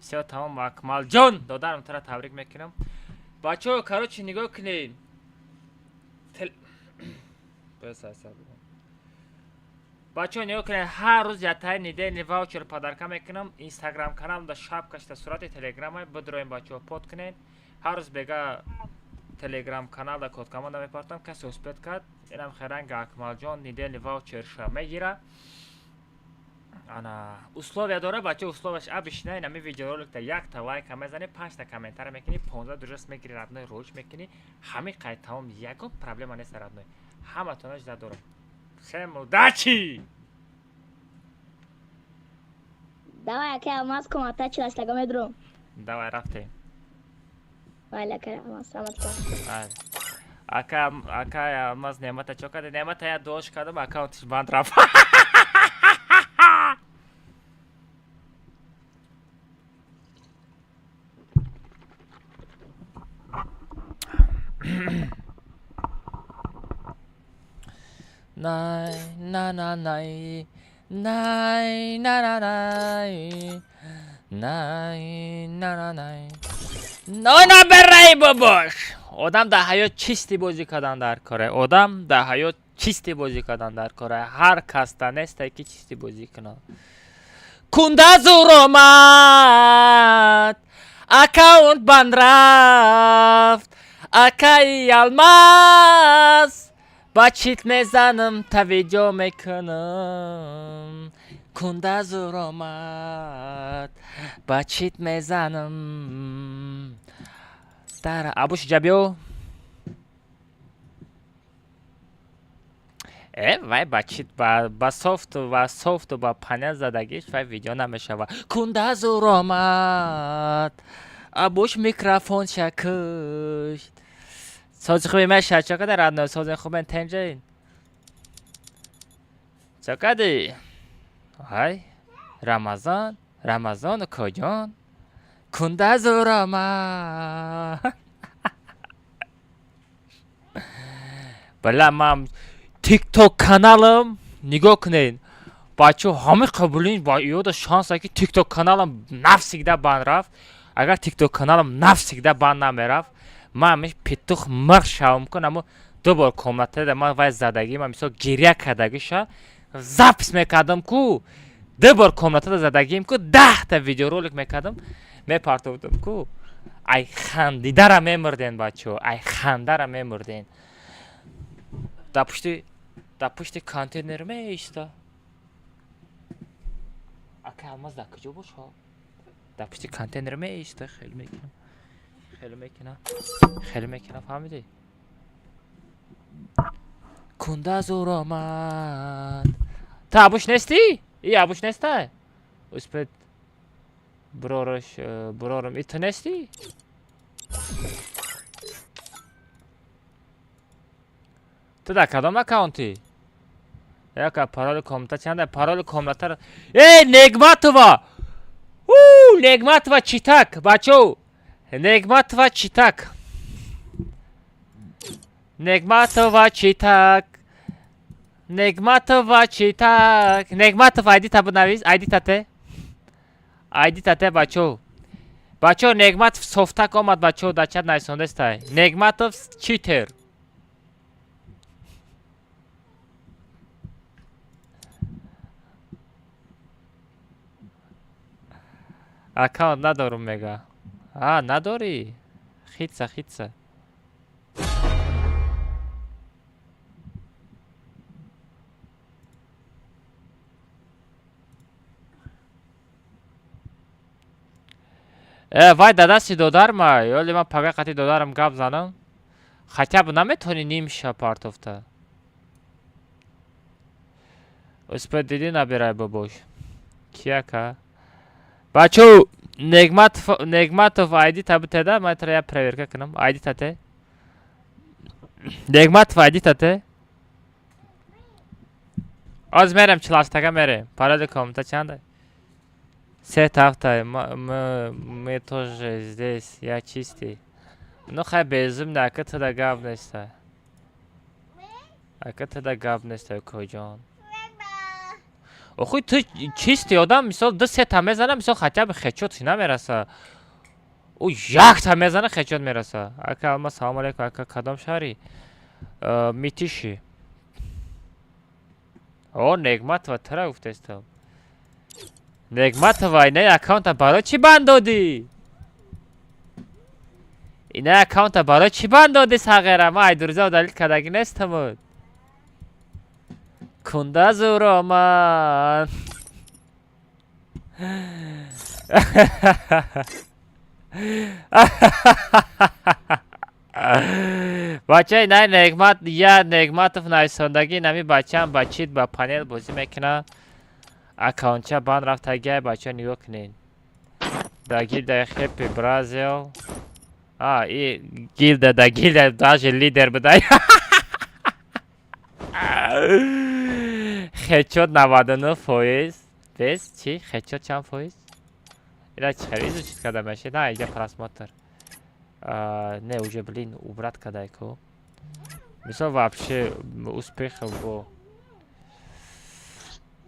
Всё, тамом, Акмал ҷон, додарам тура табрик мекунам. Бачаҳо, короче, нигоҳ кунед. Бес, ай сар бигӯм. Бачаҳо, нигоҳ кунед, ҳар рӯз ятаи недельный ваучер подарка мекунам. Инстаграм каналам да шапкаш да сурати телеграмай бидроем, бачаҳо, под кунед. Ҳар рӯз бега телеграм канал да код команда мепартам, касе успеть кард, инам херанга Акмалҷон недельный ваучерша мегира. Ана условия дора, бача, условияш абишна, инами видеороликта якта лайка мезани, панҷта комментария мекунӣ, 15 дурҷаст мегири, родной, роиш мекунӣ, ҳамин қайд тамом, ягон проблема нест, родной. Ҳаматона жда дорам. Всем удачи! Давай, акаи Алмаз, комната чилаштага медурам. Давай, рафтем. Вале, акаи Алмаз, саломат кун. Ай. Ака, ака Алмаз Неъмата чо карда? Неъмата я дуош кардам, аккаунтиш банд рафт. Най, на на най, най, на на най, най, на на най. Ной наберай бобош! Одам дар ҳаёт чисти бозӣ кардан дар коре. Одам дар ҳаёт чисти бозӣ кардан дар коре. Ҳар кас да несте ки чисти бозӣ кунад. Кунда зур омад, аккаунт банд рафт, акаи Алмаз ба чит мезанам, та видео мекунам. Кунда зур омад, ба чит мезанам. Дара абуш ҷабиё. Э, вай ба чит ба софту ва софту ба панел задагиш вай видео намешава. Кунда зур омад, абуш микрофонша кушт. Сози хуби меша, чо када родной, сози хубен тенҷаин. Чо кади? Ай, Рамазон, Рамазон коҷон. Кунда зур омад. Бала ман TikTok каналам нигоҳ кунед. Бачаҳо ҳама қабулин ба ёда шанса ки TikTok каналам навсигда банд рафт. Агар TikTok каналам навсигда банд намерафт, ман ҳамиш петух мирғ шавам кун, аммо ду бор комнатада ман вай задагӣ, ман мисол гиря кардагиша запись мекардам ку, ду бор комнатада задагием ку, 10та видеоролик мекардам, мепартовдам ку. Ай хандидара мемурден, бачаҳо, ай хандара мемурден. Дар пушти контейнер меиста. Ака Алмаз дар куҷо боша? Дар пушти контейнер меиста, хеле мекунам. Хеле мекунам. Хеле мекунам, фаҳмидӣ? Кунда зур омад. Ту абуш нестӣ? И абуш нестай? Успеть брораш, брорам. И ту нестӣ? Ту дар кадом аккаунтӣ? Яка пароли комната чанда? Пароли комната. Э, Негматова! У, Негматова читак, бачо. Негматова читак. Негматова читак. Негматова читак. Негматов айди та бинавис, айди тате. Айди тате, бачо. Бачо, Негматов софтак омад, бачо, дар чат нависондестай. Негматов читер. Аккаунт надорум мега. А, надорӣ? Хитса, хитса. Э, вай дадасти додарма. Ёли ман пага қати додарам гап занам. Хотя бы наметавонӣ нимша партофта. Успед дидӣ, набирай бобош. Кияка? Бачо, Негматов, Негматов, айди та битеда, ман тра я проверка кунам. Айди тате. Негматов, айди тате. Оз мерем 48-тага мерем. Пароли комната чанда? Се тафта. Мы тоже здесь. Я чистый. Ну хай, безумно, ака туда гап неста. Ака туда гап неста, коҷон. Охуй, ту чистый одам, мисол, ду сета мезана, мисол, хотя бы хедшот намераса. Ӯ якта мезана, хедшот мераса. Ака Алма, салом алейкум, ака, кадом шаҳри? Митиши. О, Негматова, тара гуфтестам. Негматова, инаи аккаунта барои чӣ банд додӣ? Инаи аккаунта барои чӣ банд додӣ, сағера? Ман айдурза удалить кардагӣ нестамуд. Кунда зур омад. Бачаи най Негмат, я Негматов нависондагӣ, нами бачаам ба чит, ба панел бозӣ мекунад. Аккаунтча банд рафтагиай, бача, нигоҳ кунед. Да гилда Хеппи Бразил. А, и гилда, да гилда даже лидер будай. Хедшот 99%. Без чӣ? Хедшот чанд фоиз? Ила чӣ хеле изучить карда мешед? На, иҷа просмотр. Не, уже, блин, убрать кадай ку. Мисол, вообще успехов бо.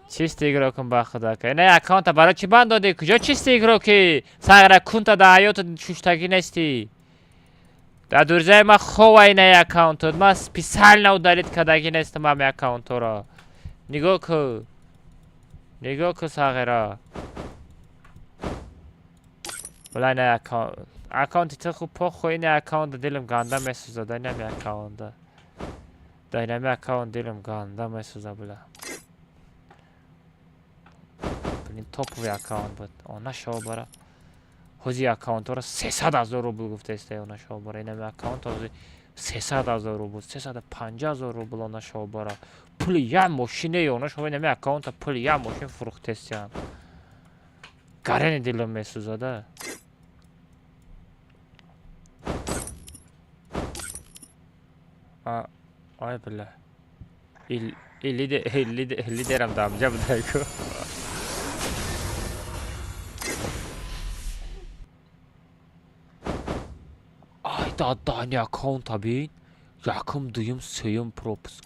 Чистый игрокум, ба худо. Не, аккаунта барои чӣ банд додӣ? Куҷо чистый игроки? Сағра, кунта да ҳаёту шуштагӣ нестӣ. Дар дурзаи ман хова инаи аккаунтот. Ман специально удалить кардагӣ нестам ҳами аккаунтҳоро. Нигоҳ кун. Нигоҳ кун, сағира. Валай не аккаунт. Аккаунти ту хуб, похуй, ини аккаунта дилам ганда месӯзад, инами аккаунта. Да инами аккаунт дилам ганда месӯзад, бля. Блин, топовый аккаунт буд. Она шо бара. Ҳози аккаунтҳоро 300 000 рубл гуфтаиста, она шо бара. Инами аккаунт ҳози 300 000 рубл, 350 000 рубл, она шо бара. Пули як мошине, она шо, инами аккаунта пули як мошин фурӯхтестиян. Гарени дилам месӯзада. Ай, бля. И лидер, лидер, лидерам дамҷа будай ку. Ай, да дани аккаунта бин. Якум, дуюм, сеюм пропуск.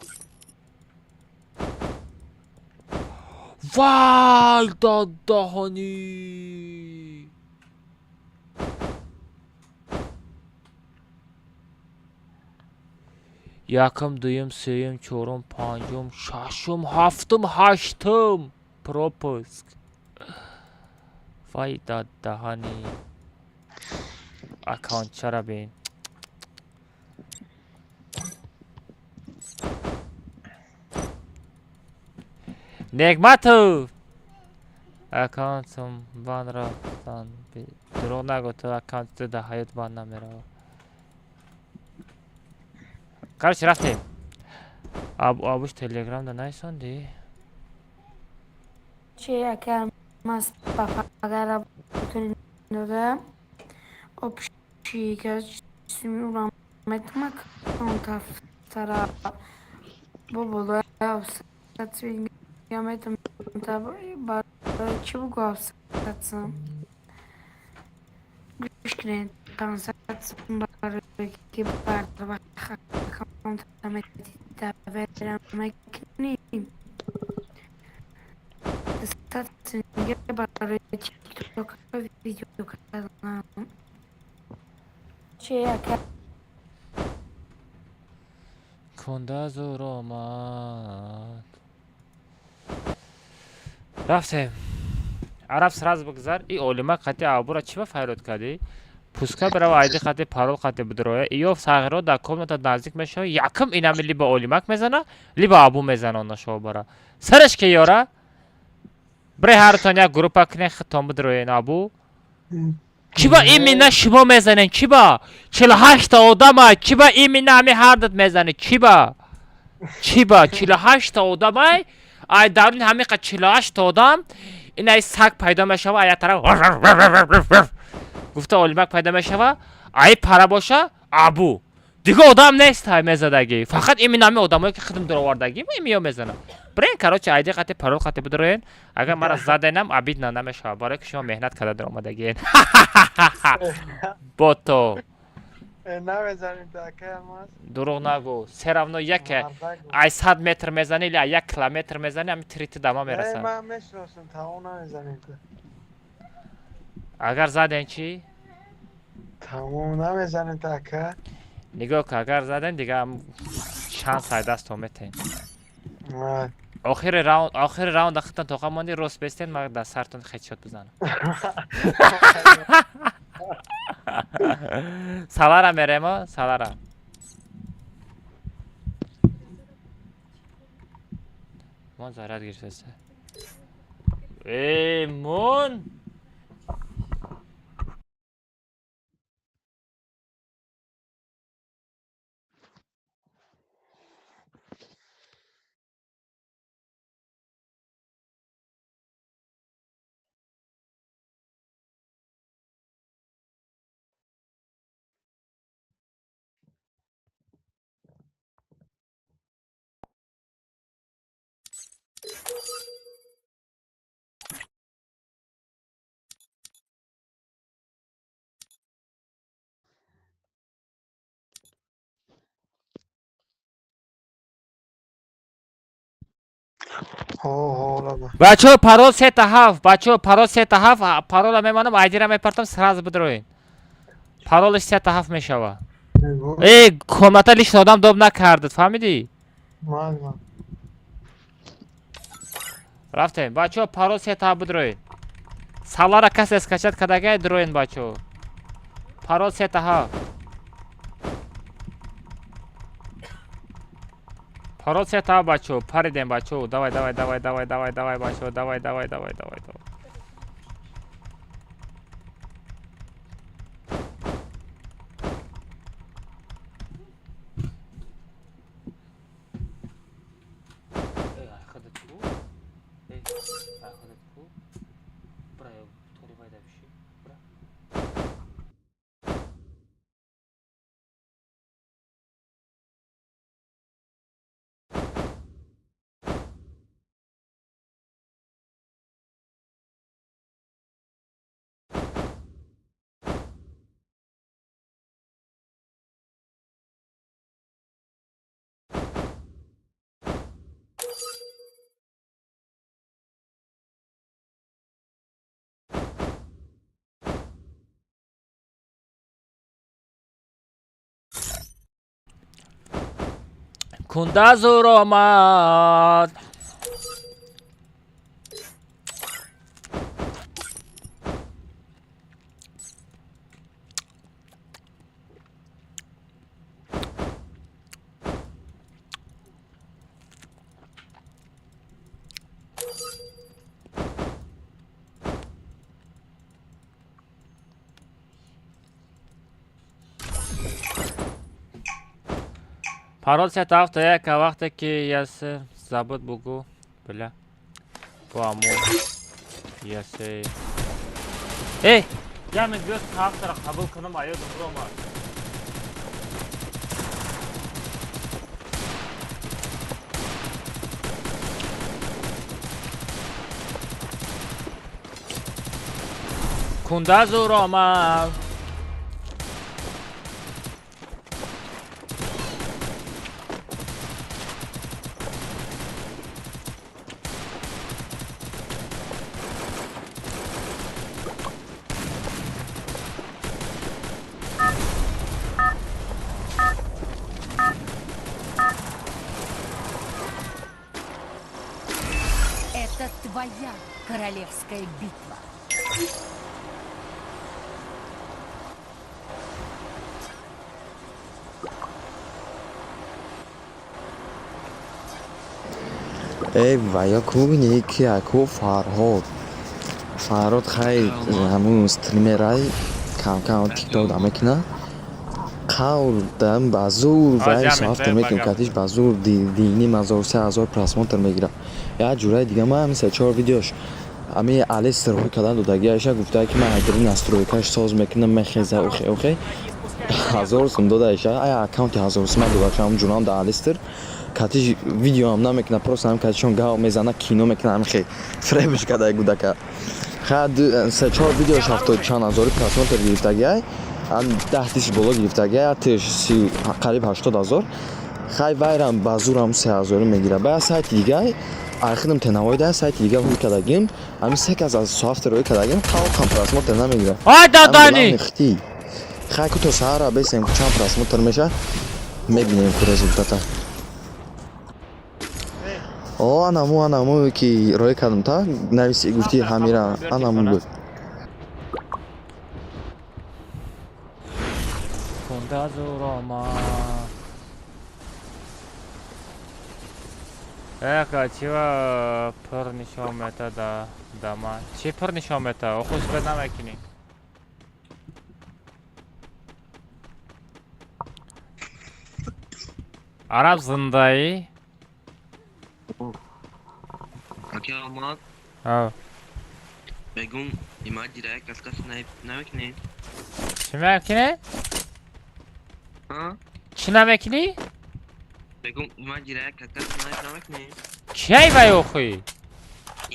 Вай, да даҳани. Якум, дуюм, сеюм, чорум, панҷум, шашум, ҳафтум, ҳаштум пропуск. Вай, да даҳани аккаунтчара бин. Негматов! Аккаунтум бан рафтан. Дурӯғ нагӯ, ту аккаунти ту дар ҳаёт бан намеравад. Короче, рафтем. Абуш телеграм да найсонди? Чи ака мас папагара дода общий короче метма аккаунт бо болои метам барои чӣ бугу афсатсам, гӯш кунед, 500 барои ки бар вақт аккаунта метида мекунӣ, 100 синга барои тикток видео кардан. Чи ака? Кунда зур омад. Рафтем. Араб, сразу бигзар. И олима қати абура чӣ ба файрод кардӣ? Пускай бирава, айди қати, парол қати бидроя. Иё сағиро дар комната наздик мешава. Якум инами либо олимак мезана, либо абу мезана, она шобара. Сараш ки ёра? Бре, ҳартон як группа кунен, хитон бидроен абу. Чӣ ба именно шумо мезанед? Чӣ ба 48-та одама, чӣ ба именно ҳами ҳардат мезанед? Чӣ ба, чӣ ба 48-та одамай, ай даруни ҳамиқа 48-та одам ин ай саг пайдо мешава, ай як тараф гуфта олимак пайдо мешава, ай пара боша абу дига одам нест. Ай мезадагӣ фақат именно ҳами одамое ки хидм дуровардагӣ имиё мезанам. Брен, короче, айди қати, парол қати бидроен. Агар мара заденам, обидно намешава, барое ки шумо меҳнат карда дуромадагиен бото. Намезанем та, акай Алмаз. Дурӯғ нагӯ, все равно яке ай 100 метр мезанӣ или ай 1 километр мезанӣ, ҳами трити дама мерасад. Ман мешиносам, тамом, намезанем та. Агар заден чӣ? Тамом, намезанем та, ака. Нигоҳ кун, агар заден, дига шанс ай дастон метаҳем. Охири раунд, охири раунда хитан тоқа монди, рост бестен, ман дар сартон хедшот бизанам. Салара меремо, салара. Мон заряд гирифтаста. Э, мон. Бачаҳо, парол 3 та 7. Бачаҳо, парол 3 та 7. Парола мемонам, айдира мепартам, сразу бидроен. Паролаш 3 та 7 мешава. Э, комната лишний одам доб накардад, фаҳмидӣ? Рафтем, бачаҳо, парол 3 та 7, бидроен. Салара касе скачать кардагай, дроен, бачаҳо. Парол 3 та 7. Парол 3 та 7, бачаҳо, паридем, бачаҳо. Давай, давай, давай, давай, давай, давай, бачаҳо, давай, давай, давай, давай, давай. Эй, ай худат ку? Эй, ай худат ку? Бра, тори вайда биши. Бра. Кунда зур омад. Парол 3 та 7 1. Вақте ки ясе забуд, бугу, бля. Бо аму ясе. Эй, я мен биёд ҳафтара қабул кунам, аёдам биромад. Кунда зур омад. Это твоя королевская битва. Эй, вая ку бини, ки аку Фарҳод. Фарҳод, хай, ҳамун стримерай. Камкам тикток да мекуна. Қавл дам ба зур вай соафтр мекунам, катиш ба зур диним ҳазор, 3000 просмотр мегирам. Як ҷураи дига ман ҳами се-чор видеош ами алестр ҳуй кардан додагиаша, гуфта ки ман ҳайдари настройкаш соз мекунам, мехеза, охе охе 1000 сум додаиша, ая аккаунти 1000 сума додаша. Ҳам ҷурам да алестр катиш видеоам намекуна, просто ҳам катишон гав мезана, кино мекуна, ҳам хе фребш кадай гудака. Ха, се-чор видеош ҳафтод чанд ҳазори просмотр гирифтагиай, 10 тысяч боло гирифтагиай, тиш си қариб 80 000. Хай, вайрам ба зурам 3000-ӣ мегира. Ба сайти дигай архидам тенавойда, сайти дига ҳуй кардагим, ҳами се кас аз соафтр рӯй кардагим, қалқам просмотр намегира. Ай дадани. Хти, хай, ку то саҳара бесем, чанд просмотр меша, мебинем ку результата. О, анаму ки рӯй кардам, та нависи, гуфти ҳамира, анаму буд. Кунда зур омад. Эка чива пур нишон мета да дама. Чӣ пур нишон мета? Оху спед намекунӣ. Араб зиндаӣ? Аки Алмаз. А. Бегум имаҷира як кас кас намекунӣ? Чӣ мекунӣ? А? Чӣ намекунӣ? Бегум имаҷира як кас кас намекунӣ? Кияй вай охи?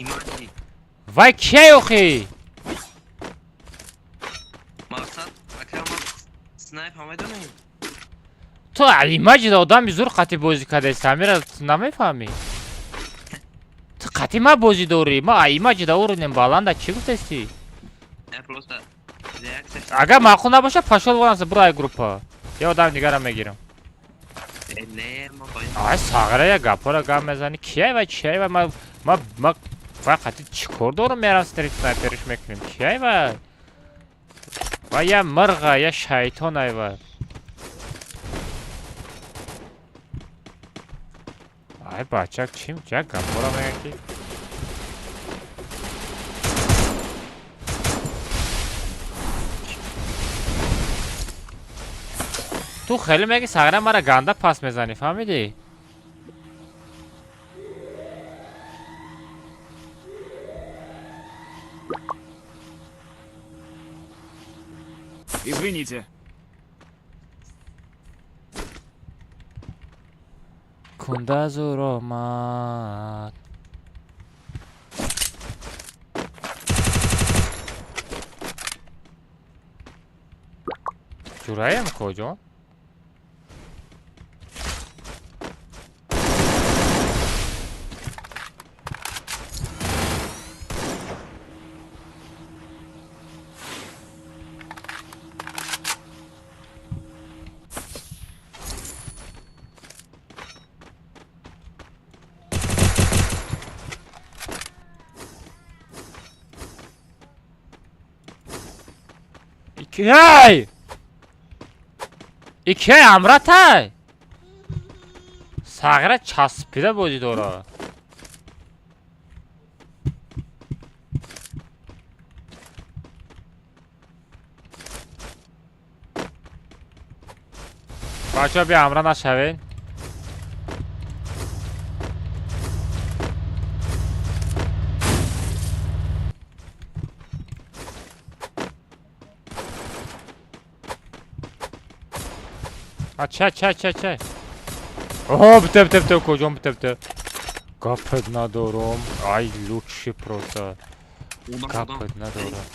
Имаҷи. Вай кияй охи? Мақсад аки Алмаз, снайп ҳам медонӣ? Ту имаҷида одами зур қатӣ бозӣ кардааст, ҳамира намефаҳмӣ? Ту қатӣ ма бозӣ дорӣ, ма имаҷида уровнем баланда, чӣ гуфтасти? Я просто реакция. Агар маъқул набошад, пошёл вон, буро ай группа. Я одами дигарам мегирам. Не, ма Ай сағира, я гапҳоро гап мезанӣ. Кияй вай, чияй вай? Ма вай қатӣ чӣ кор дорам? Мерам стрит снайпериш мекунем. Кияй вай? Вай я мирға, я шайтон ай вай. Ай бачак чим як гапҳоро мега ки. Ту хеле меги сағира, мара ганда пас мезанӣ, фаҳмидӣ? Извините. Кунда зур омад. Ҷураем коҷон? Икияй! Икияй амратай! Сағира часпида бозӣ дора. Бачаҳо, бия ҳамра нашавед. А чай чай чай чай. О, бите бите бите куҷом, бите бите. Гапет надорам. Ай лучше просто. Гапет надорам.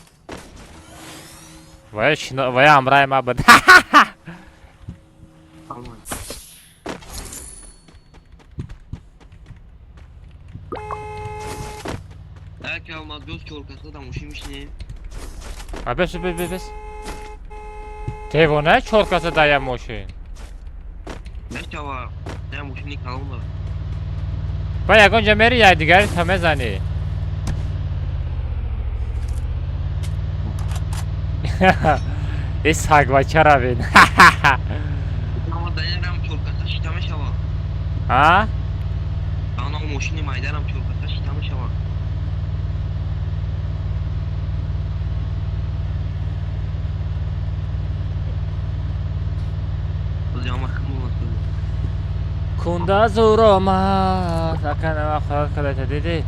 Вая шино, вая ҳамраи ма буд. Аки Алмаз, биёз чоркаса да мошин мишинем. А бес бес бес бес. Девона, чоркаса дая мошин. Мешава, я мошини калон да. Ба ягон ҷо мери, якдигари та мезанӣ. И сагвача бин. Ама даярам чоркаса шита мешава. А? Ана мошини майдарам чоркаса шита мешава. Кунда зур омад. Ака нама худат кадата диди.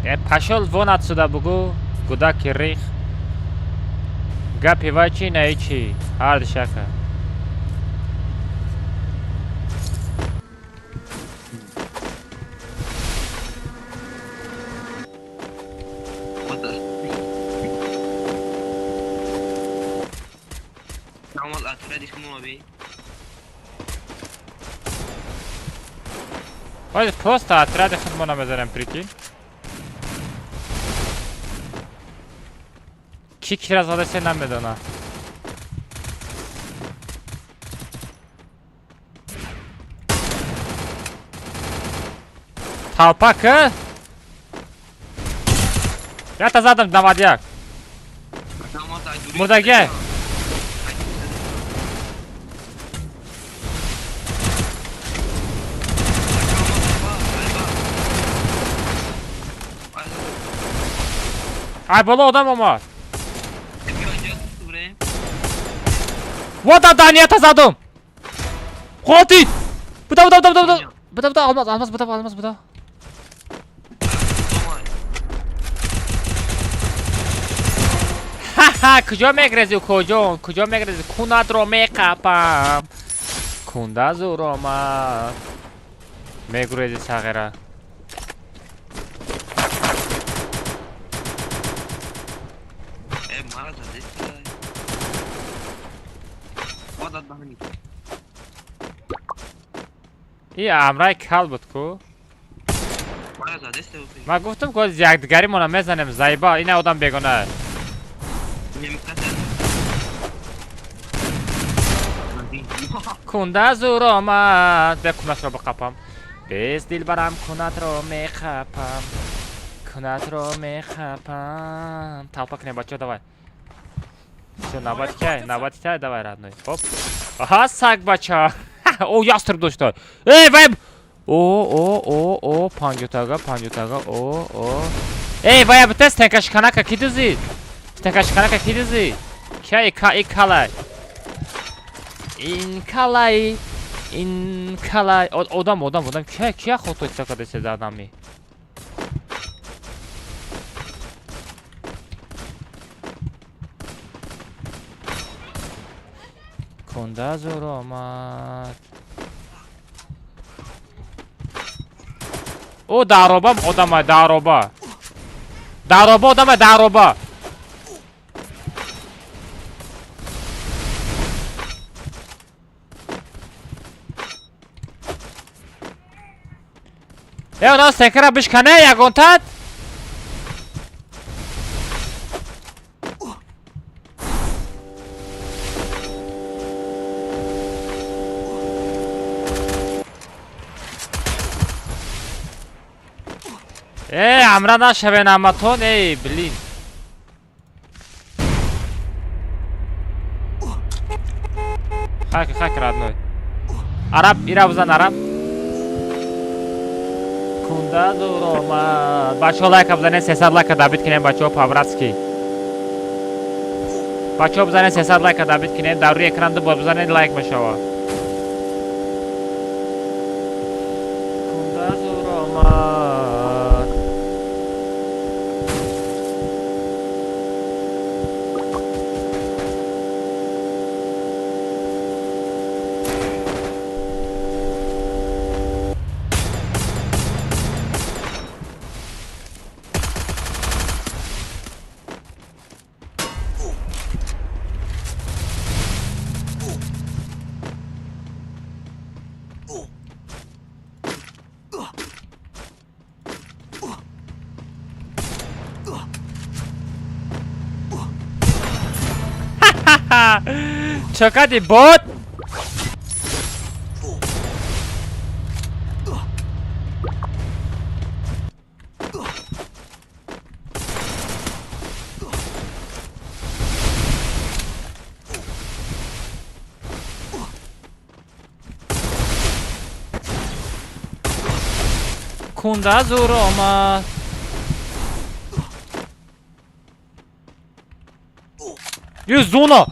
Э, пошёл вон отсюда, бугу. Гудаки рих. Гапи вай чи, на чи. Ҳар шака. Бояд просто отряди худмона мезанем, прикинь. Ки кира задасе намедона. Толпа к? Ята задам 91. Мурдаге. Ай боло одам омад. Вода данията задум. Қотид. Буда буда буда буда. Буда буда алмаз алмаз буда алмаз буда. Ха-ха, куҷо мегрези куҷо? Куҷо мегрези? Кунатро меқапам. Кунда зур омад. Мегурези сағира. И амрай кал буд ку? Ман гуфтам ку якдигаримона мезанем зайба, ина одам бегона. Кунда зур омад. Бе кунатро биқапам. Без дилбарам кунатро меқапам. Кунатро меқапам. Толпа кунем бачаҳо, давай. Всё, навбати кай, навбати тай, давай, родной. Хоп. Аҳа, саг бача. О, ястреб дошта. Эй, вай. О, о, о, о, панҷотага, панҷотага, о, о. Эй, вай, бите стенкашканака ки дузид? Стенкашканака ки дузид? Кай, ка, и калай. Ин калай, ин калай. Одам, одам, одам. Кия, кия хото истака десе за одами? Кунда зур омад. О, дароба одамай, дароба. Дароба одамай, дароба. Э, одам стенкара бишкане ягонтат? Э, амра нашавен аматон, эй, блин. Хак, хак, родной. Араб, ира бизан, араб. Кунда зур омад. Бачаҳо лайка бизанед, 300 лайка добить кунем, бачаҳо по-братски. Бачаҳо бизанед, 300 лайка добить кунем, дар рӯи экран ду бор бизанед, лайк мешавад. Кунда зур омад. Чакади бот. Кунда зур омад. Е, зона!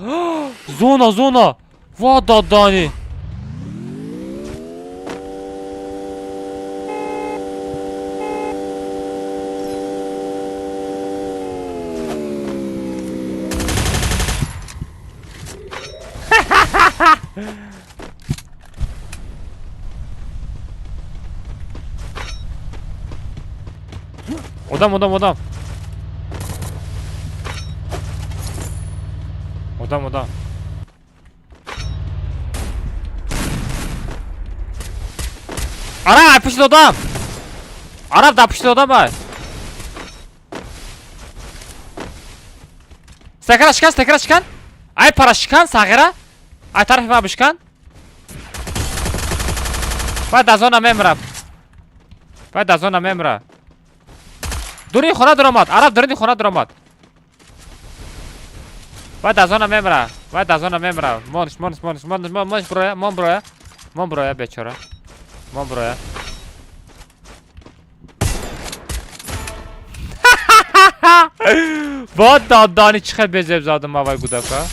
Зона, зона! Ва дадани! Одам, одам, одам. Одам, одам. Ара, пушти одам. Араб да пушти одам ай. Стакара шикан, стакара шикан. Ай пара шикан, сағира. Ай тарафи ма бишкан. Баъд аз она мемра. Баъд аз она мемра. Дури хона дуромад. Араб дури хона дуромад. Баъд аз она мемра. Баъд аз она мемра. Монш, монш, монш, монш, монш броя, мон броя. Мон броя бечора. Мон броя. Бо додани чӣ хел безеб задам аввал гудака.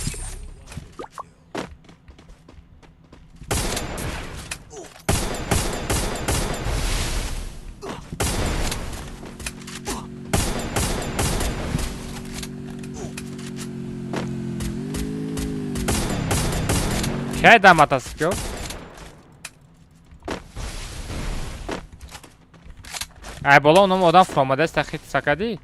Кай даматаскё? Ай боло ном одам фромадест тахит сакади?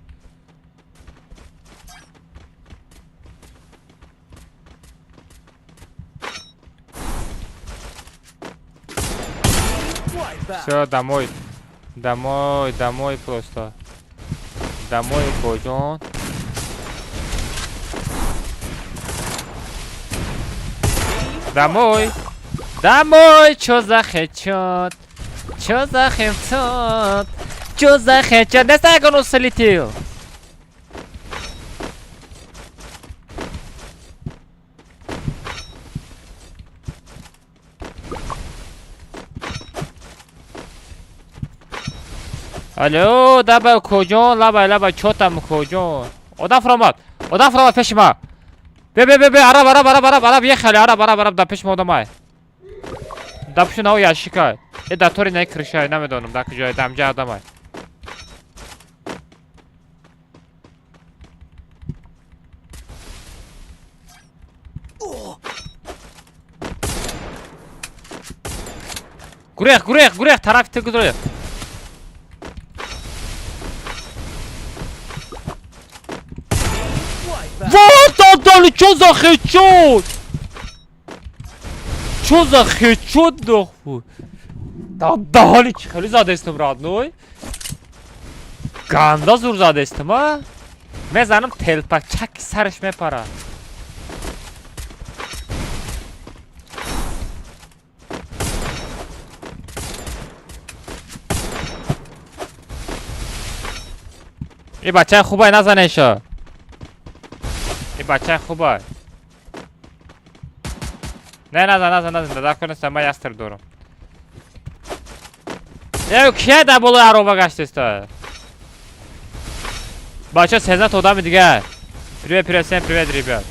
Всё, домой. Домой, домой просто. Домой, Коджон. Домой. Домой, чё за хедшот? Чё за хедшот? Чё за хедшот? Не знаю, он слетел. Алло, давай, Коджон, лабай, лабай, чё там, Коджон? Одам фромад, одам фромад пеши ма. Бе, бе, бе, бе, араб, араб, араб, араб, араб, ехали, араб, араб, араб, да пеши ма одамай. Да пеши нао ящикай. Э, да тори най крышай, намедонам, да куҷой, да амҷа одамай. Гурех, гурех, гурех, тарафи ту гурех. Вот отдали, чё за хедшот? Чё за хедшот, нахуй? Дали, чӣ хеле задестам, родной? Ганда зур задестам, а? Мезанам телпак, чак сараш мепара. И бачаи хубай назанеша. И бачаи хубай. Не, назан, назан, назан, дар кор ман ястр дорам. Э, кия дар болои ароба гаштеста? Бача 13 одами дигар. Привет, привет, всем привет, ребят.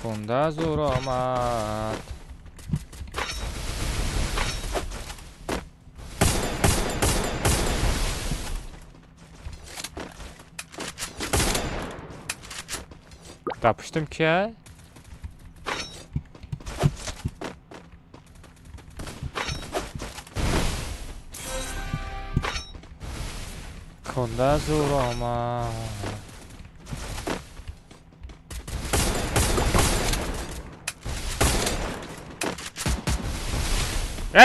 Хунда зур омад. Tapıştım ki. Konda zor ama.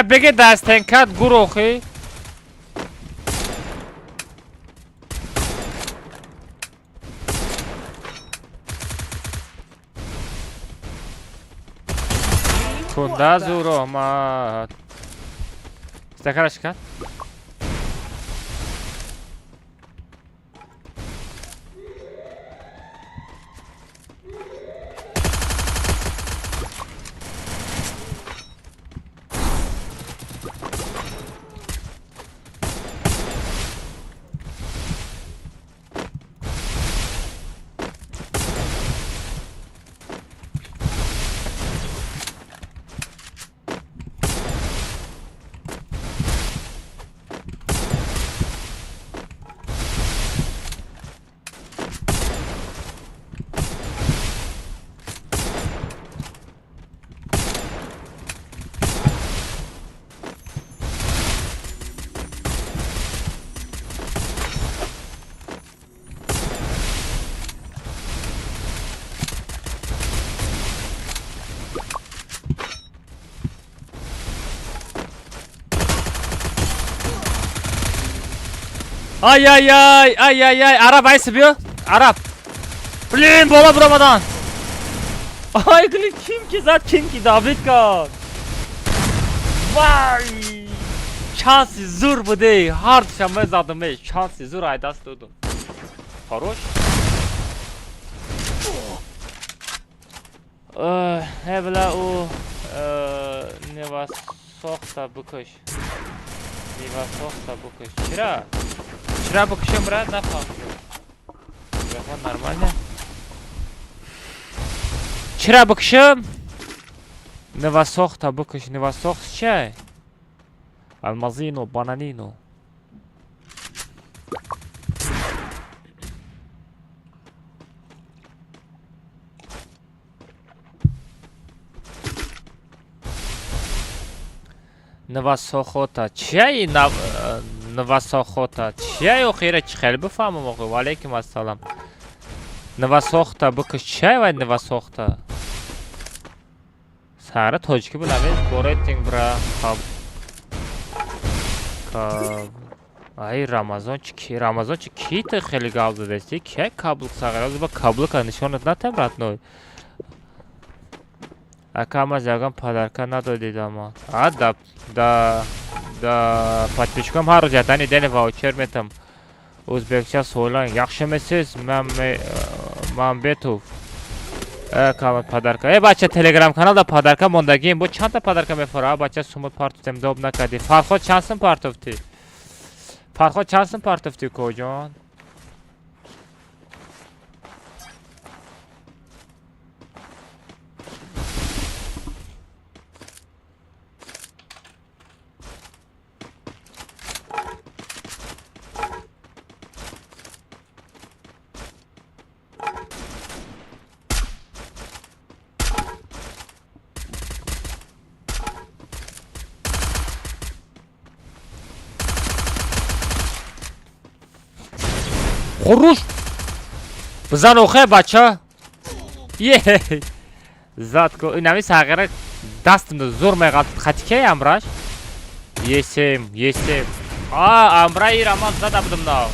Беге дастенкат гурохи. Кунда зур омад. Стакара шикан. Ай ай ай ай ай ай, араб айси биё, араб. Блин, боло биромадан. Ай, гли, ким ки зад, ким ки давид кард. Вай! Шанси зур буде, ҳар душанбе задам, шанси зур ай даст додум. Хорош. Э, бля, ӯ невасохта бикуш. Невасохта бикуш. Чира? Чира бикушем, брат, нафаҳмидам. Микрофон нормально? Чира бикушем? Невасохта бикуш. Невасохт чай? Алмазино, бананино. Новосохота. Чияи Новосохота? Чияи охира чӣ хеле бифаҳмам охи? Ва алейкум ассалам. Новосохта бикуш. Чияй вай Новосохта? Сара тоҷикӣ бинавис. Борейтинг бра. Хаб. Ай Рамазон чи ки Рамазон чи ки ту хеле гап задасти? Кияй каблук сағира? Ба каблука нишонат натем родной. Ака маз ягон подарка надодидама. А да да да подписчикам ҳар рӯз ятани дени ваучер метам. Ӯзбекча сойлан яхшимisiz? Мамбетов. Э, кама подарка. Э, бача, телеграм каналда подарка мондагием. Бо чандта подарка мефора? Бача, сумут партуфтем, доб накардӣ. Фарход чанд сум партуфтӣ? Фарход чанд сум партуфтӣ, коҷон? Хуруш! Бизан охе, бача. Е! Зад ко инами сағира дастимда зур меғалтид. Хати кей амраш? Есем, есем. А, амра ира ман зада будам нав.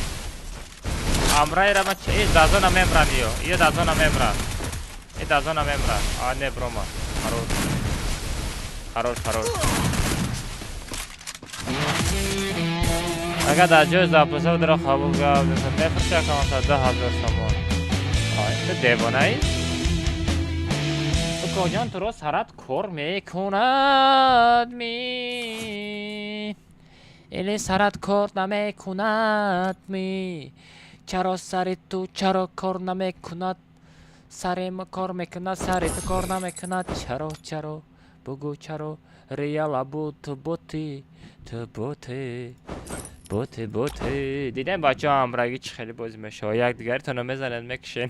Амра ира ман э дазона мемран ё. Ё дазона мемран. Э дазона мемран. А не брома. Хорош. Хорош, хорош. Агар дар ҷои записҳо дора қабул гап мефурӯша аккаунта 2000 сомон. Ай, ту девонаӣ? Укоҷон, туро сарат кор мекунад ми? Или сарат кор намекунад ми? Чаро сари ту чаро кор намекунад? Сари ма кор мекунад, сари ту кор намекунад. Чаро, чаро, бугӯ чаро? Реала буд, ту боти, ту боти. Боте, боте. Дидем бачаҳо ҳамрагӣ чӣ хеле бозӣ мешавад. Якдигаритонро мезанед, мекушен.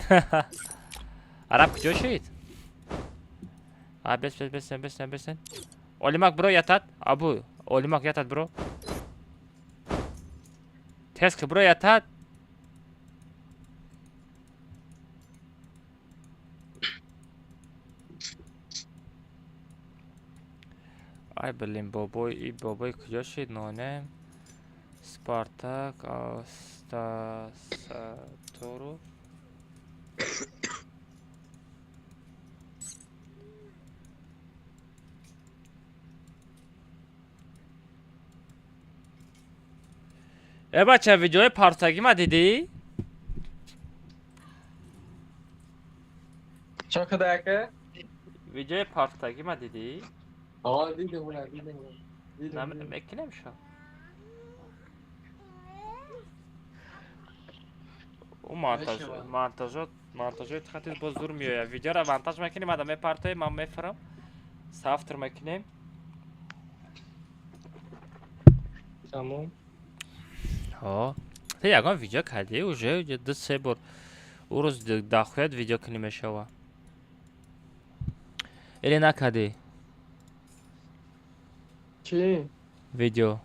Араб куҷо шид? А, бес, бес, бесен, бесен, бесен. Олимак бро ятад. Абу, Олимак ятад бро. Тез бро ятад. Ай, блин, бобой, и бобой куҷо шид, ноне? Спартак, Астасатору. Э, бача, видеои партагӣ ма дидӣ? Чо када ака? Видеои партагӣ ма дидӣ? Аа, дидам, дидам. Дидам. Мекунем шо. Ӯ монтаж монтажот монтажои хати боз зур меояд. Видеоро монтаж мекунем, ада мепартоем, ман мефурам. Сафтр мекунем. Тамом. Ҳо. Ту ягон видео кардӣ уже ду се бор. Ӯ рӯз дахуят видео кунӣ мешава. Или накардӣ? Чӣ? Видео.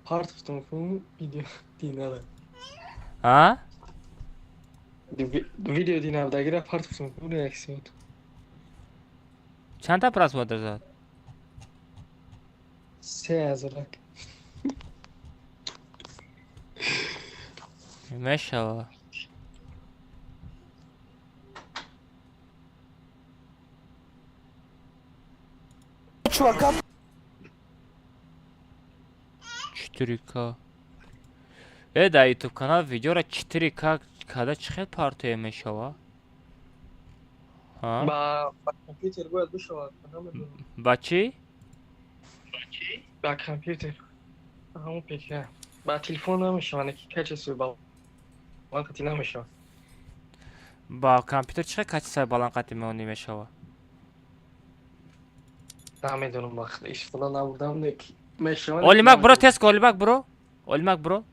Партуфтум ку видео динада. А? Видео динавдагира партуфтум ку реаксиот. Чандта просмотр зад? 3000. Мешава. Чувака. 4К. Дар YouTube канал видеора 4К када чӣ хел партоя мешава? Ба компютер бояд бишавад. Ба чӣ? Ба компютер. Ҳамон ПК. Ба телефон намешавад, ки качествои баландқати намешавад. Ба компютер чӣ хел качествои баландқати меонӣ мешавад? Намедонам, вақт истифода набурдам, мешавад. Олимак бро, тест кун, Олимак бро. Олимак бро.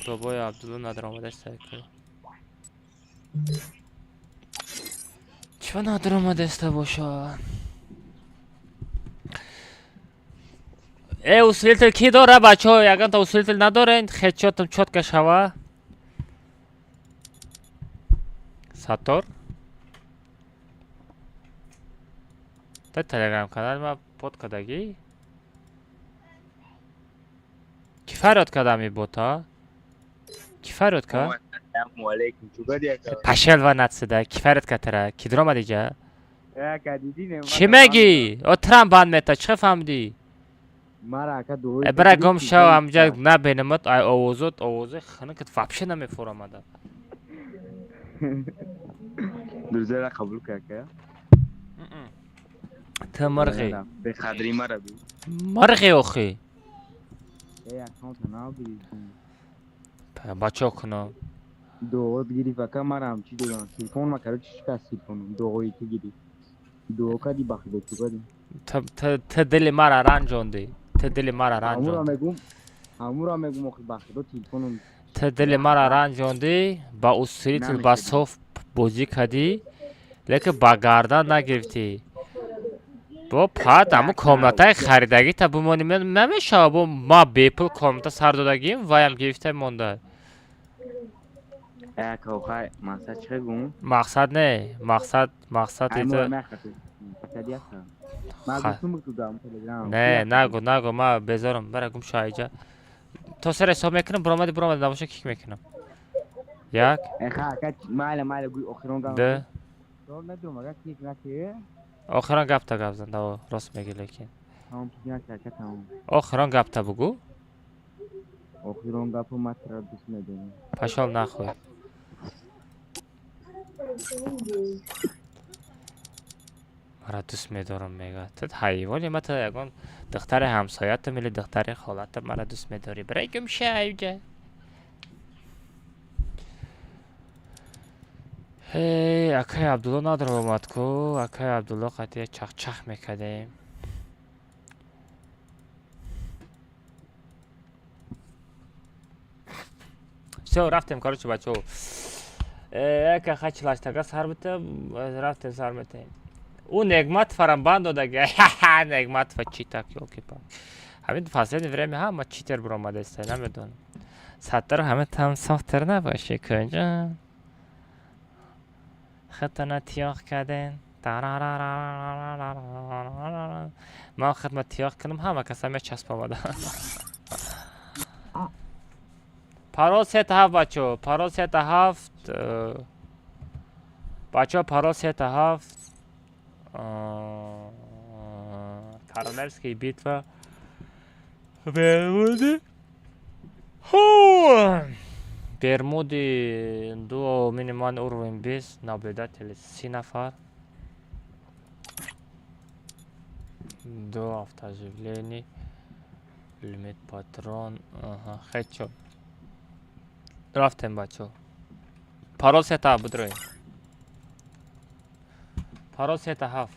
Бобои Абдулло надаромадаст ку. Чӣ надаромадаста боша? Усилитель ки дора, бачаҳо? Ягонта усилитель надорен? Хедшотам чётко шава. Саттор? Та телеграм канал ма под кардагӣ? Ки фарёд кардам и бота? Ки фарёд кард? Пашел ва натсида. Ки фарёд кард тара? Ки дуромад иҷа? Чӣ мегӣ? О Трамп банд мета, чӣ фаҳмидӣ? Бира гум шав, ҳамҷа набинамат, ай овозот, овози хунукат вообще намефуромада. Друзья қабул кард. Ту мурғӣ. Беқадри мара би. Мурғӣ охӣ. Бачо кунам. Дуот гирифт ака, марам чӣ додам? Телефон ма короче шикаст телефоном. Дуои ту гирифт. Дуо кардӣ бахшида чӣ кардӣ? Ту дили мара ранҷондӣ. Ту дили мара ранҷондӣ. Ҳамура мегум охи бахшида телефоном. Ту дили мара ранҷондӣ, ба усилитель ба соф бозӣ кардӣ, лекин ба гардан нагирифтӣ. Бо пат ҳамун комнатаи харидагита бимонӣ намешава. Бо ма бепул комната сар додагим, ваям гирифта монда. Мақсад не, мақсад мақсад не, нагу, нагу, ма безорам, бара гум шав иҷа. То сер ҳисоб мекунам, буромади, буромади, набоша кик мекунам. Як. Ду. Охирон гапта гап зан, даво, рост мегӣ лекин. Охирон гапта бугӯ. Охирон гапу ма тра дӯст медорам. Пашол нахӯй. Мара дӯст медорам мега. Ту ҳайвони, ма ту ягон духтари ҳамсоятам или духтари холатам мара дӯст медорӣ. Бирай гум ша иҷа. Эй, акай Абдулло надаромад ку. Акай Абдулло қатъия чахчах мекардем. Всё, рафтем, короче, бачаҳо. Яка хай чилаштага сар битем, рафтем сар метем. Ӯ Негматоварам банд додаги. Негматова читак, ёлки-пал. Ҳамин последнее время ҳама читер буромадаста, намедонам. Саттар ҳама там софтер набоши кунҷа. Хатана тиёқ карден. Ман хидмат тиёқ кунам, ҳама каса мечаспомада. Парол 3-7 бачо, парол 3-7. Бачо, парол 3-7. Королевская битва. Бермуды. Бермуды дуо минимальный уровень без наблюдателей 30 нафар. До автооживлений. Лимит патрон. Ага, хечо. Рафтем бачо. Парол 3-7 будрои. Парол 3-7.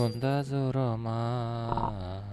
Хунда зур омад.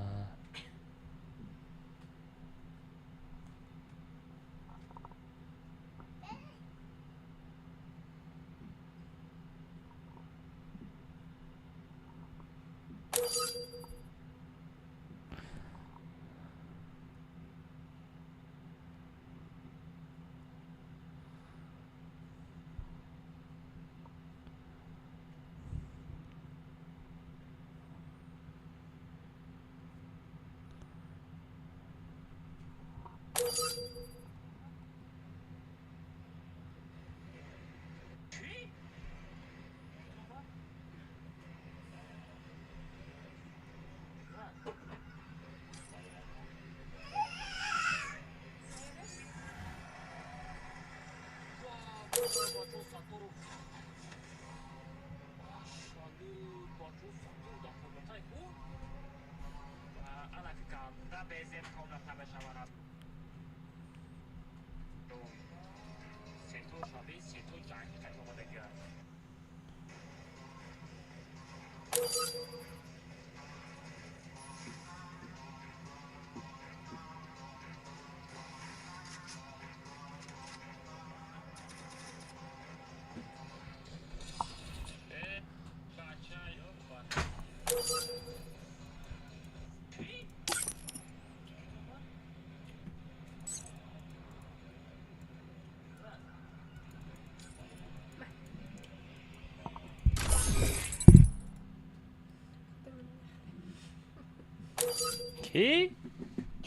Кӣ?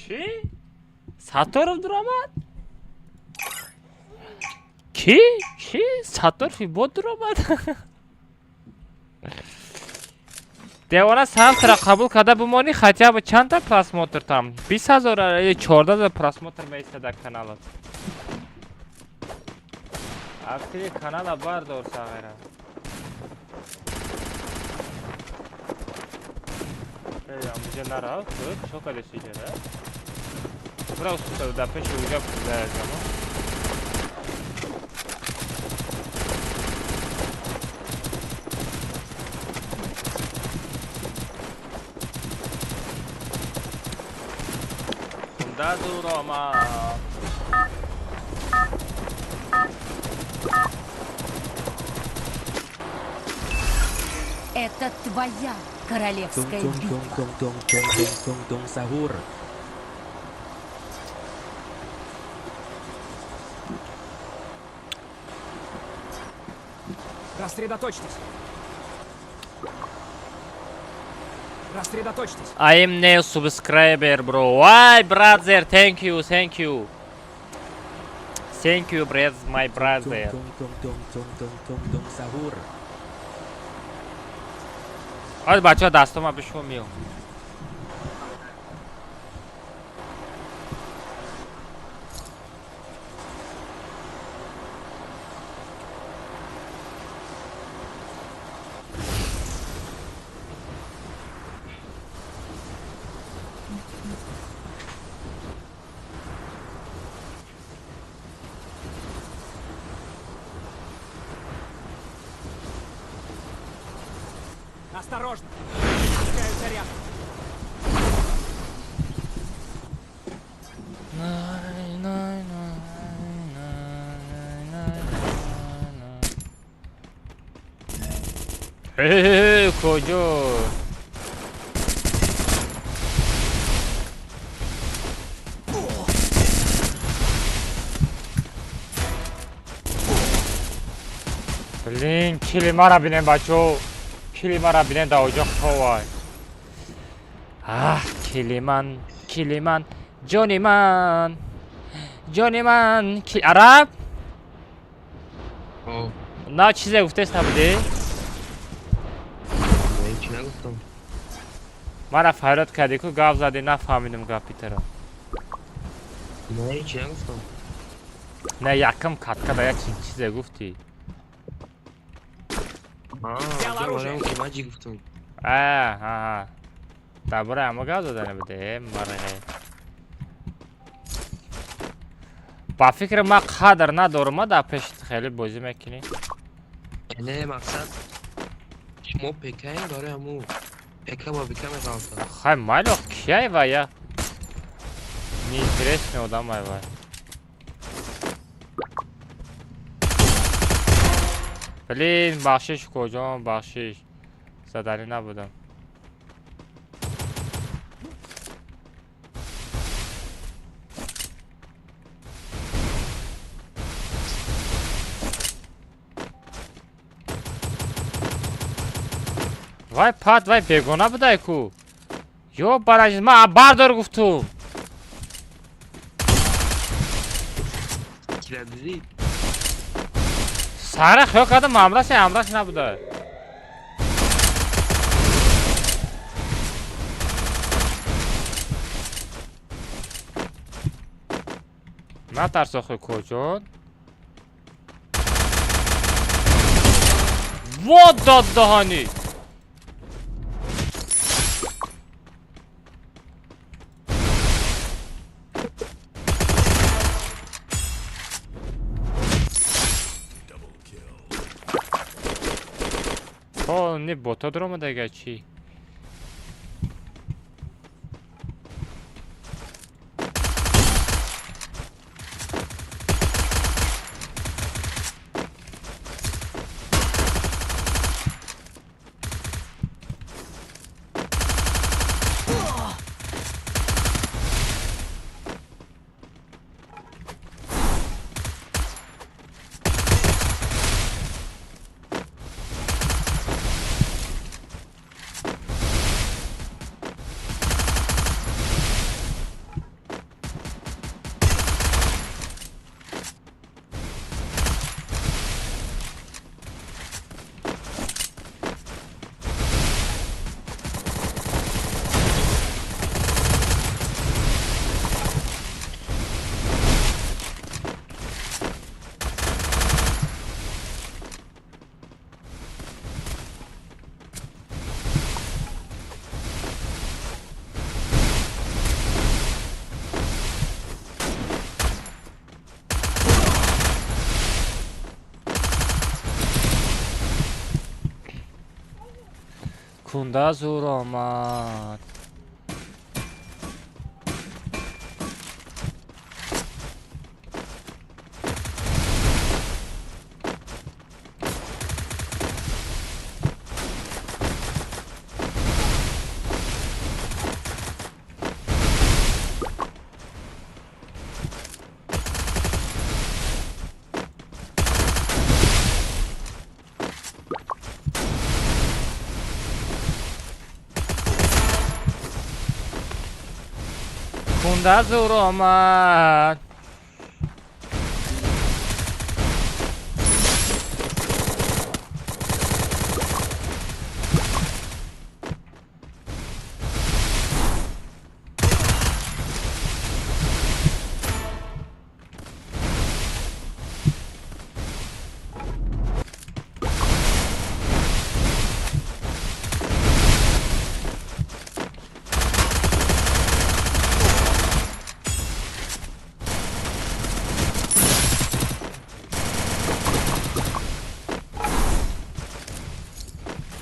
Чӣ? Сатторов дуромад? Кӣ? Чӣ? Сатторов бо дуромад? Девона сафтра қабул карда бимонӣ, хотя бы чандта просмотр там? 20 000 или 14 000 просмотр меиста дар каналат. Активи канала бардор, сағира. Амуҷа нарафт, чо кадеси иҷара? Бра, уста дар пеши уҷа даҷамо. Хунда зур омад. Это твоя королевская битва. Сахур. Рассредоточьтесь. Рассредоточьтесь. I am new subscriber, bro. Why, brother? Thank you, thank you. Thank you, brother, my brother. Сахур. Аз бачаҳо дастома бишо миём. Осторожно! Пускаю заряд. Най, най, най, най, най, най. Э, куҷо? Блин, кили мара бинем, бачо. Кили мара бинем, да оҷо ховай. Аҳ, кили ман, кили ман, ҷони ман. Ҷони ман, ки араб? На чизе гуфтест набудӣ? Ҳеҷ нагуфтам. Мара фарёд кардӣ ку, гап задӣ, нафаҳмидим гапи туро. Не, ҳеҷ нагуфтам. Не, якам катка да як чизе гуфтӣ. Взял оружие. Маҷи гуфтам. Аҳа. Дар бораи ҳама гап зада набуде, марғе. Ба фикри ман қадр надорум, ма дар пеши хеле бозӣ мекунӣ. Не, мақсад шумо пекаем барои ҳамун. Пека ба бика меғалта. Хай майло кияй ва я? Неинтересный одам ай вай. Блин, бахшиш куҷон, бахшиш. Заданӣ набудам. Вай пат, вай бегона будай ку. Ё бараҷ, ма бардор гуфтум. Кирадизи? Сара хиёл кардам амраш, амраш набуда. Натарс охи куҷон. Во дод даҳанӣ. Не бота даромадага чӣ? Кунда зур омад. Кунда зур омад.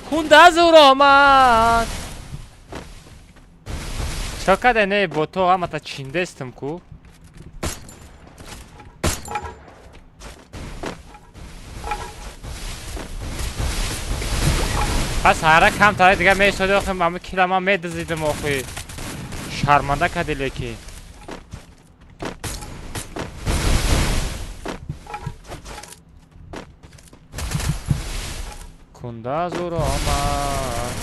Кунда зур омад. Чокаде не бото амата чиндестам ку. Пас ҳара камтаре дига меистоди охи ама килама медизидим охи. Шарманда кади лекин. Кунда зур омад.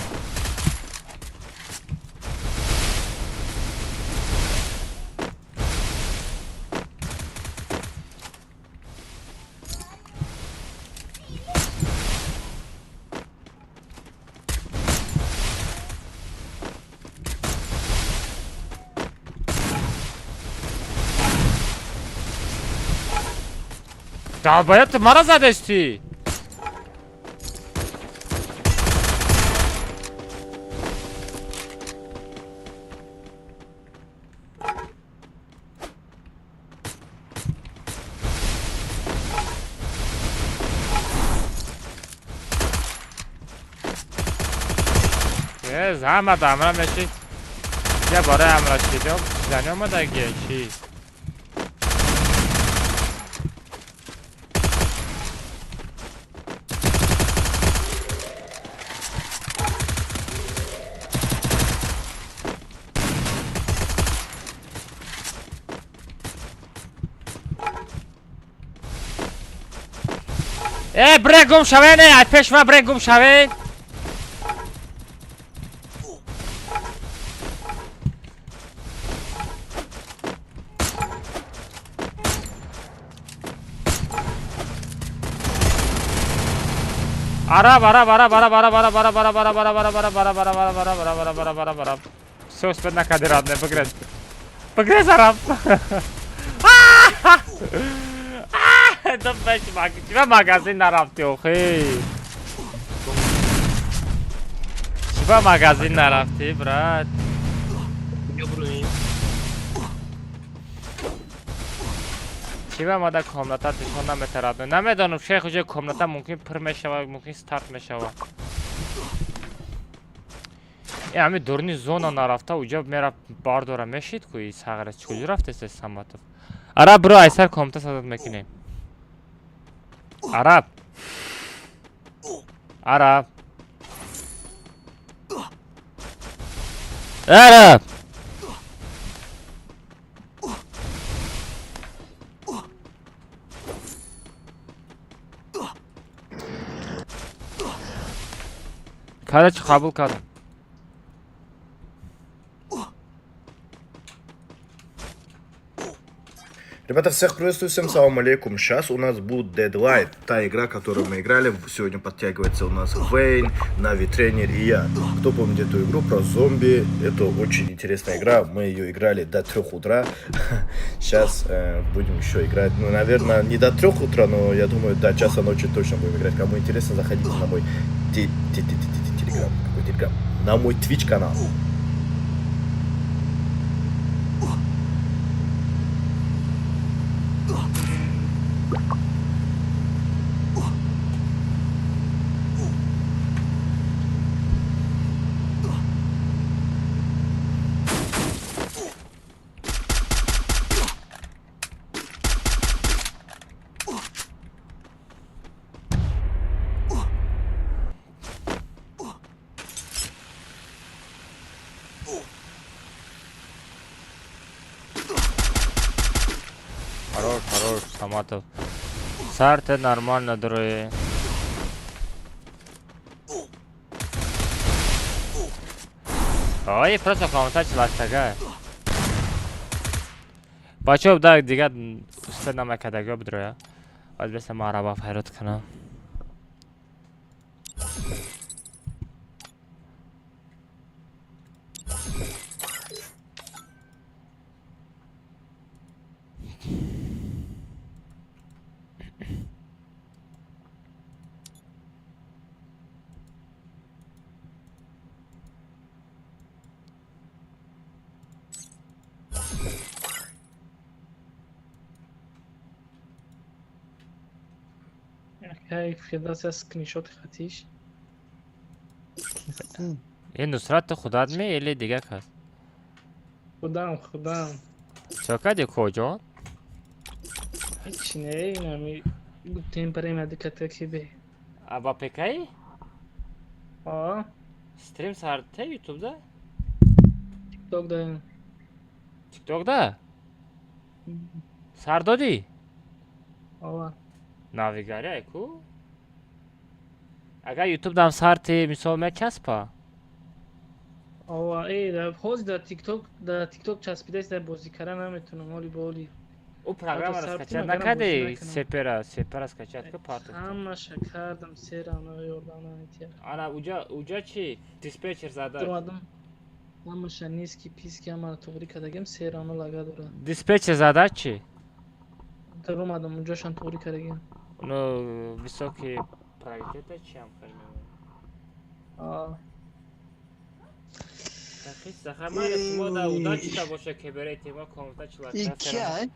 Долбоёб, ту мара задестӣ. Зама дамра меши. Я барои ҳамрашидиё зани омадагия чӣ? Э, бре гум шавен, э, пеш ма бре гум шавен. Араб, араб, араб, араб, араб, араб, араб, араб, араб, араб, араб, араб, араб, араб, араб, араб, араб, араб, араб, араб. Все, успел на кадр, родной, погрез. Погрез, араб. Чиба магазин нарафти, охи? Чиба магазин нарафти, брат? Чиба мада комната нишон наметарад? Намедонам, шейх уҷа комната мумкин пур мешавад, мумкин старт мешавад. Э, ҳами дурни зона нарафта, уҷа мерафт бардора мешид ку и сағра чӣ куҷо рафтест Саматов? Араб, бро, айсар комната садат мекунем. Араб. Араб. Араб. Короче, қабул кардам. Ребята, всех приветствую, всем салам алейкум. Сейчас у нас будет Deadlight, та игра, которую мы играли. Сегодня подтягивается у нас Вейн, Нави Тренер и я. Кто помнит эту игру про зомби, это очень интересная игра. Мы ее играли до 3 утра. Сейчас будем еще играть. Ну, наверное, не до 3 утра, но я думаю, до часа ночи точно будем играть. Кому интересно, заходите на мой телеграм. Какой телеграм? На мой Twitch канал. Хорош, хорош, Саматов. Сар, ты нормально, дорогой. Ой, просто комната чиластага. Бачо, да, дига успе намакадага бидроя. Аз беса ма араба файрот кунам. Скриншоти хатиш. Ин Нусрат ту худат ме или дига кас? Худам, худам. Чо кади коҷо? Ҳеч не, инами гуфтем барем яди ката ки бе. А ба ПКи? А? Стрим сар те YouTube да? TikTok да. TikTok да? Сар додӣ? Ова. Навигария ку? Агар YouTube дам сарти мисол мечаспа? Ова, э, да ҳозир дар TikTok часпидааст, дар бозӣ карда наметавонам, оли ба оли. Ӯ программаро Ҳатто скачать сартим агарам бозӣ накарди? накунам. Сепера скачать ку партофта. Ҳамаша кардам, серано ёрдам наметиҳад. Ана уҷа чӣ? Диспетчер зада. Дуромадам. Ҳамаша низки писки ҳамаро туғрӣ кардагим, серано лага дорад. Диспетчер зада чӣ? Дуромадам, уҷошам туғрӣ кардагим. Ну, высокий приоритета чем хел А. Шумо да удачита боша ки берете ма комната И кия?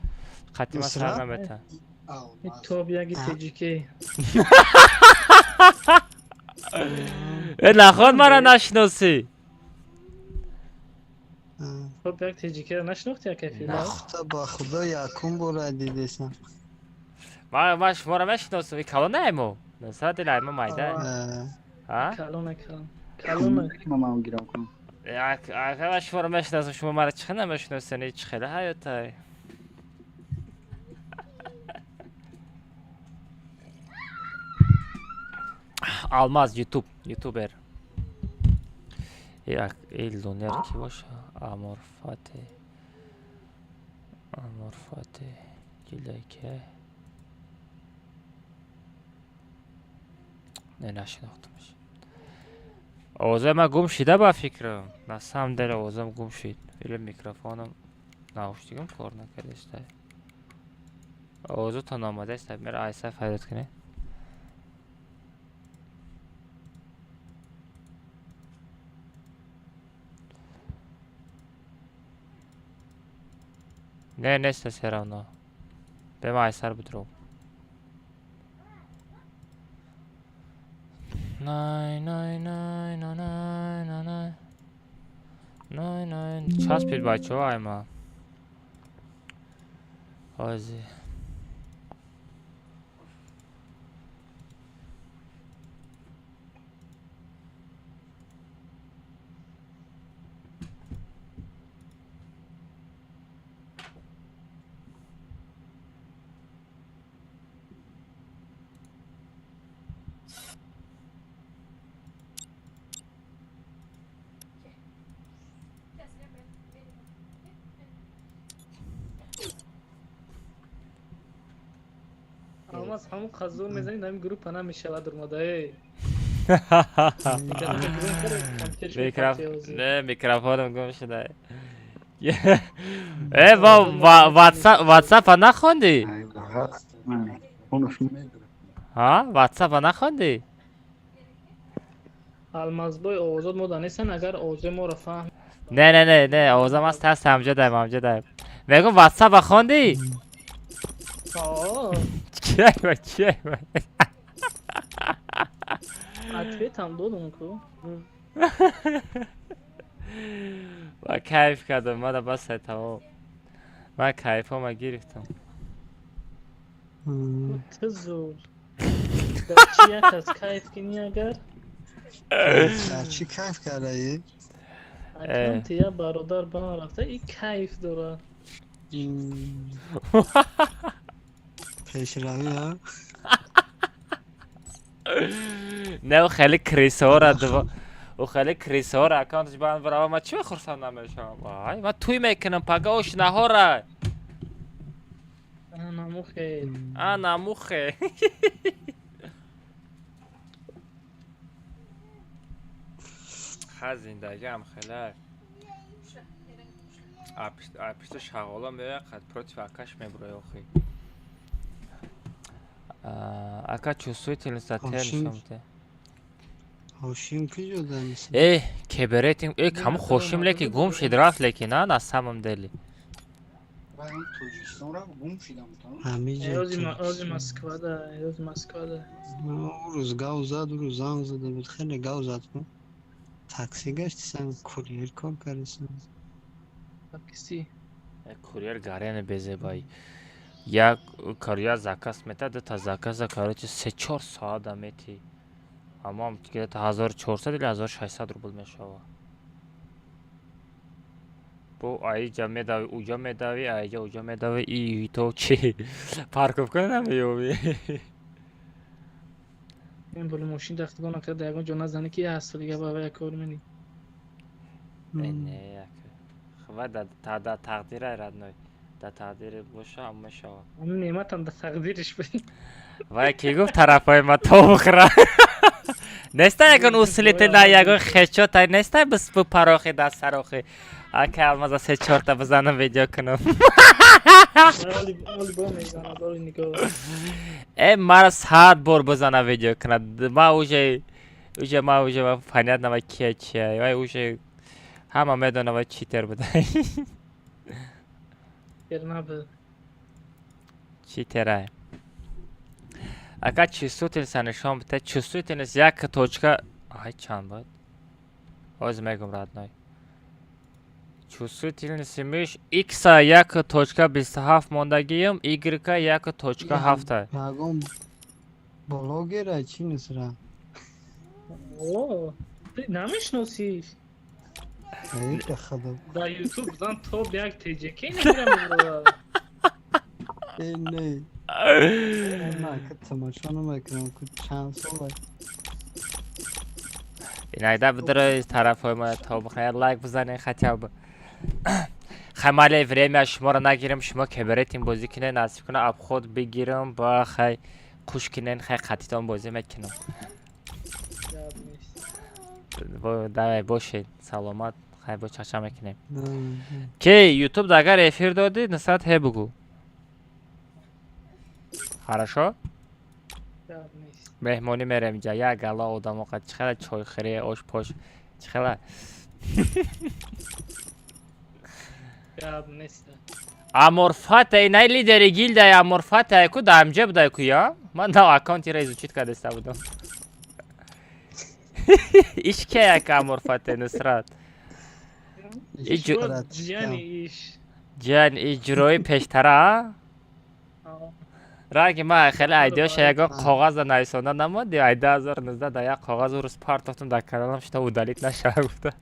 Қатима сар намета. Топ яги TJK. Э, наход мара нашиносӣ. Хоб, як теҷикера нашинохти, акай Фирдавс? Нахта, ба худо, якум бора дидесам. Ман шуморо мешиносам, и калон мо. Насад дил мо майда. А? Калона, калон. Калона. Мамам гирам кун. Ака, ман шуморо мешиносам, шумо маро чӣ хел намешиносед? Чӣ хеле ҳаётай. Алмаз ютуб, ютубер. Як лунер ки боша? Аморфате. Аморфате. Гилеке. Не, нашинохтамш. Овозаи ман гум шида ба фикрам. На самом деле овозам гум шид. Или микрофоном наушникам кор накардаста. Овозатон омадаста. Мера айса фарёд кунед. Не, неста всё равно. Бема айсар будуром. Най, най, най, най, най, най, най. Най, най. Часпид бачаҳо айма. Ҳози. Алмаз, ҳамон қаззор мезанид, ҳамин группа намешавад омада, эй. Не, микрофоном гум шуда. Э, во WhatsApp, WhatsApp нахондӣ? Ҳа, WhatsApp нахондӣ? Алмазбой, овозот мода нестан, агар овозои моро фаҳм. Не, не, не, не, овозам аст, ҳаст, ҳамҷо даем, ҳамҷо даем. Мегум, WhatsApp хондӣ? Аа. Чиай ва, чиай ва? Ответам додум ку. Ва кайф кардам, мада басай, тамом. Ман кайфома гирифтам. Ту зур. Дар чӣ як аз кайф кунӣ агар? Дар чӣ кайф кардаӣ? Аккаунти я бародар ба ман рафта, и кайф дорад. Пешравӣ, ҳа? Не, ӯ хеле крисора дво. Ӯ хеле крисора аккаунташ ба ман барава, ман чӣ хурсанд намешавам? Ай, ман туй мекунам пага ошнаҳора. Намухе. А, намухе. Ха, зиндагиам хеле. Апишта шағола меояд, қад против акаш мебурояд охи. Ака, чувствительность Ҳошим нишон. Ҳошим куҷо данист? Э, кеберетинг, э, каму хошим леки гум шид рафт леки, на, на самом деле. Ози Москвада, ози Москвада. Ӯ рӯз гав зад, ӯ рӯз занг зада буд, хеле гав зад ку. Такси гаштисан, курьер кор кардисан. Такси. Курьер гаряне безебай. Як курьер заказ мета, дута заказа, короче, 3-4 соата мети. Ҳамам где-то 1400 или 1600 рубл мешава. Бо аиҷа медави, уҷа медави, аиҷа уҷа медави, и то чи парковка намеёбӣ. Ин боли мошин дафтгон накарда, ягон ҷо назанӣ ки як сол дига ба як кор менӣ. Не, як. Хва да да тақдира, родной. Да тақдири боша, ҳам мешава. Ҳамин неъматам да тақдириш буд. Вай ки гуфт тарафҳои ма то бихӯра. Неста ягон усулите на ягон хечота неста бис бу парохи даст сарохи. Ака Алмаза се чорта бизанам, видео кунам. Оли бо мезанад, оли нигоҳ. Э, мара 100 бор бизана, видео кунад. Ма уже ма уже понятно ва кия чия. Вай уже ҳама медона, вай читер буда. Читер набуд. Читерай. Ака, чувствительность нишон бита. Чувствительность як точка. Ай, чанд буд? Ҳозир мегум, родной. Чувствительности мышь X 1.27 мондагием, Y 1.7. Ягон блогера чӣ Нусрат? О, ты намешносиш? Эй, ба худо. Дар Ютуб зан топ як ТЖК намегирам. Э, не. Ман ка тамошо намекунам, ку чанд сола. Иногда бидрои тарафҳои ма то бихояд лайк бизанед хотя бы. Хай, майли, время шуморо нагирем, шумо ке беретин бозӣ кинен, насиб куна обход бигирам, ба хай қуш кинен, хай қатитон бозӣ мекунам. Гап нест. Давай, бошед, саломат, хай бо чаша мекунем. Ки Ютуб агар эфир додӣ, нисбат ҳе бугӯ. Хорошо? Гап нест. Меҳмонӣ мерем инҷа, як гала одамо қад чӣ хела чойхӯрӣ, ош-пош, чӣ хела? Гап нест. Аморфата, най лидери гилдияи Аморфата ку дар ҳамҷа будай ку я? Ман нав аккаунтира изучить кардаиста будам. Иш ке як Аморфата, Нусрат? Ҷияни иш. Ҷиян иҷрои пештара? Ранги ман хеле айдиёша ягон коғаза нависонда намонди, ай 2019 дар як коғаз урус партофтум дар каналам, шута удалить нашава гуфта.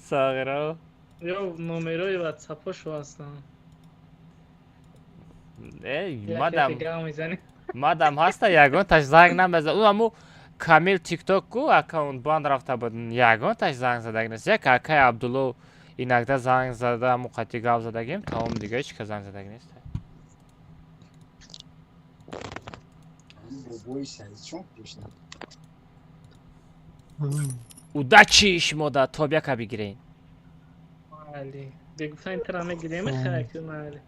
Сағиро. Ё номерои ватсапошо ҳастанд. Э, Як мадам яке гап мезанем. Мадам ҳаста, ягонташ занг намезад. Ӯ ҳаму Камил Тикток ку аккаунт банд рафта буд. Ягонташ занг задаг нест. Як акай Абдулло инакда занг зада, ҳаму қати гап задагим, тамом, дига ҳеч кас занг задаг нест. Удачи шумо да топ яка бигирен. Майли. Бегуфтани тара мегирем, хай ку майли.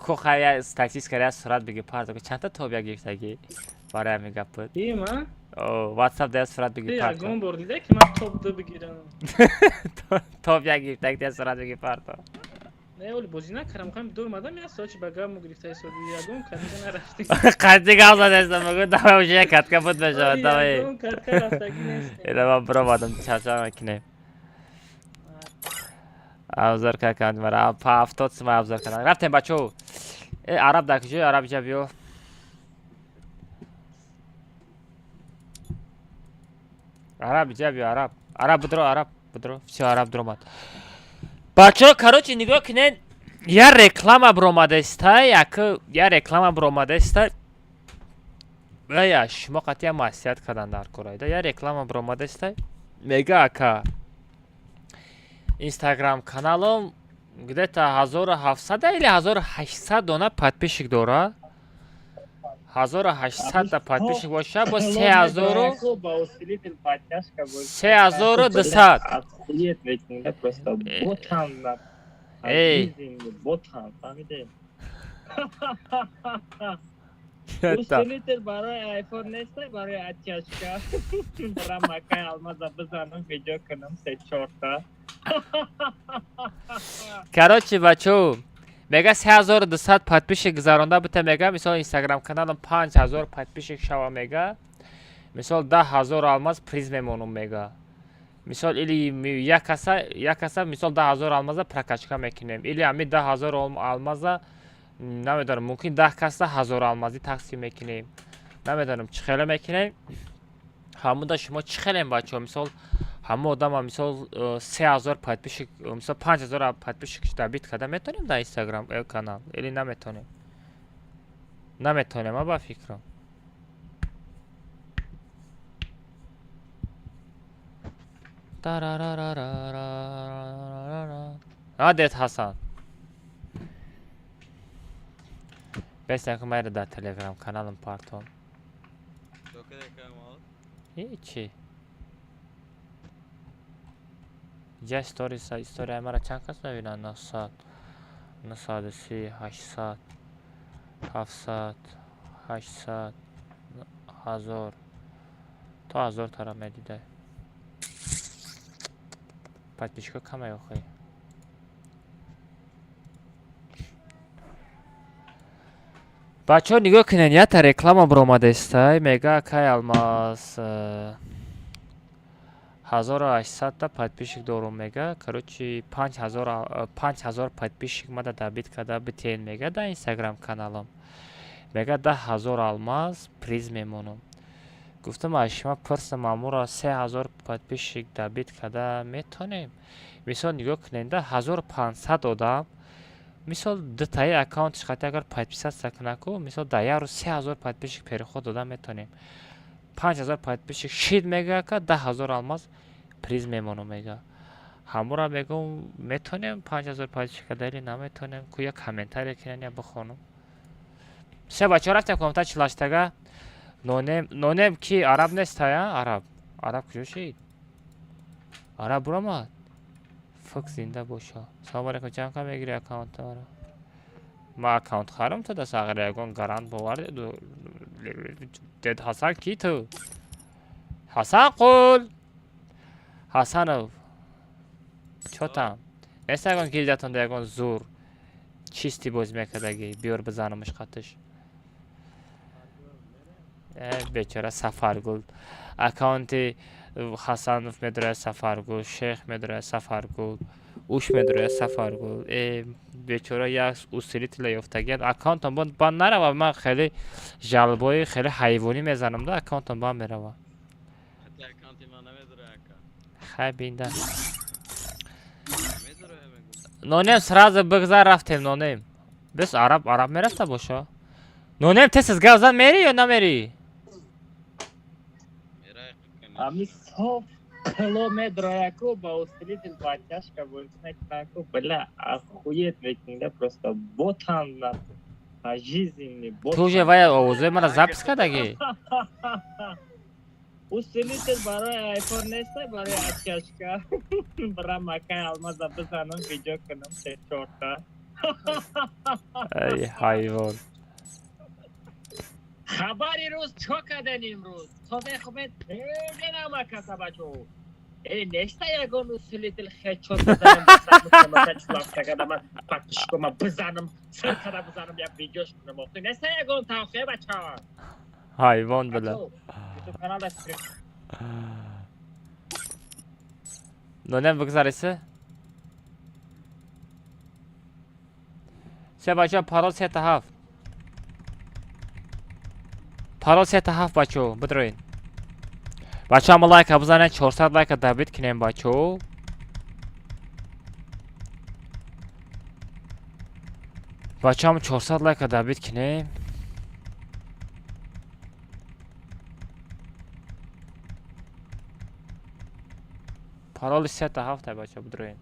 Ко хай статистика я сурат биги парто, чандта топ як гирифтагӣ барои ҳамин гапот? Има? О, WhatsApp да сурат биги Ти парто. ягон бор дида ки ман топ ду бигирам? Топ як гирифтагӣ да сурат биги парто. Не, оли бозӣ накардам, мехоҳем дур мадам як соати ба гап гирифта ҳисоби ягон катка нарафтем. Қатъи гап задастам, мегӯ давай уже як катка буд мешавад, давай. Ягон катка рафтагӣ нест. Ина ман биромадам, чарча мекунем. Обзор каканд мара, па 70 сима обзор кардам. Рафтем, бачо. Э, араб дар куҷо? Араб иҷа биё. Араб иҷа биё, араб. Араб бидро, араб бидро. Всё, араб дуромад. Бачо, короче, нигоҳ кунед, я реклама биромадаистай, як я реклама биромадаистай. Ая, шумо қатъиян маслиҳат кардан дар корайда. Я реклама биромадаистай. Мега ака. Инстаграм каналом где-то 1700 или 1800 дона подписчик дора. 1800 та подписчик боша, бо 3000 3200. Просто ботам на Эй. ботам, фаҳмиде? Это. Усилитель барои айфон нест, барои оттяжка. Рамакай алмаза бизанам, видео кунам се чорта. Короче, бачо, мега 3200 подписчик гузаронда бута, мега, мисол, инстаграм каналам 5000 подписчик шава, мега, мисол, 10 000 алмаз приз мемонум, мега. Мисол, или як каса, мисол, 10 000 алмаза прокачка мекунем, или ҳами 10 000 алмаза, намедонам, мумкин 10 каса ҳазор алмазӣ тақсим мекунем. Намедонам, чӣ хеле мекунем. Ҳамуда шумо чӣ хелем, бачаҳо, мисол, ҳама одама, мисол, 3000 подписчик, мисол, 5000 подписчик добить карда метонем дар инстаграм канал или наметонем? Наметонем, а ба фикрам. Тарарарарарарарара. А, дед Ҳасан. Бесен ки майра дар телеграм каналам партом. Ҳечи. Иҷа сторис, историяи мара чанд кас мебинанд? 900, 930, 800, 700, 800, 1000. То 1000 тара медидай. Подписчика камай охи. Бачаҳо, нигоҳ кунед, якта реклама биромадаистай, мега, акай Алмаз, 1800 та подписчик дорум, мега. Короче, 5000 подписчик мада добить карда битен, мега, дар инстаграм каналам. Мега, 10 000 алмаз приз мемонам. Гуфтам, аз шумо пурсам, амура 3000 подписчик добить карда метонем? Мисол, нигоҳ кунед, 1500 одам, мисол, дутаи аккаунтиш қати агар подписаться кунаку, мисол, дар як рӯз 3000 подписчик переход дода метонем. 5000 подписчик шид, мега, ка 10 000 алмаз приз мемонам, мега. Ҳамура мегум, метонем 5000 подписчик карда или наметонем? Ку я комментария кинан, я бихонам. Се бачаҳо рафтем комната чилаштага. Нонем, нонем ки араб нестая? Араб, араб куҷо шид? Араб буромад, фук зинда боша. Салому алейкум, чанд ка мегири аккаунта мара? Ма аккаунт харам, ту да сағира ягон гарант боварди. Дед Ҳасан, ки ту? Ҳасан қул Ҳасанов, чотам нест? Ягон гилдатонда ягон зур чисти бозӣ мекардагӣ, биёр бизанамш қатиш. Бечора Сафаргул, аккаунти Ҳасанов медорад Сафаргул, Шех медорад Сафаргул, уш медорад Сафаргул. Э, бечора, як усилителя ёфтагият, аккаунтам бан нарава. Ман хеле жалбои хеле ҳайвонӣ мезанам да, аккаунтам бан мерава. Хай, бинда. Нонем, сразу бигзар, рафтем. Нонем бес, араб, араб мерафта боша. Нонем, тез гав зан, мери ё намери? Ами соф қило медрояку, ба усилитель бачашка бозӣ мекунаку, бля, охуеть мекунда, просто ботан на пожизненный. Ту уже вая овозои мара запись кардагӣ? Усилитель барои айфон неста, барои оттяжка. Брам акай алмаза бизанам, видео кунам се чорта. Ай, ҳайвон. Хабари рӯз, чо карден имрӯз? То мехобед намакаса, бачо. Э, неста ягон усилитель, хечот бизанам, пактишкома бизанам, сир када бизанам, як видеош кунам. Охи, неста ягон тавсия, бача? Ҳайвон била. Ютуб каналда стрим. Нонем, бигзариси се, бача, парол сета ҳафт, парол сета ҳафт. Бачо, бидроин. Бачо, ама лайка бизанед, 400 лайка добить кунем, бачо. Бачо, ама 400 лайка добить кунем. Пароли сета ҳафта, бачо, бидроин.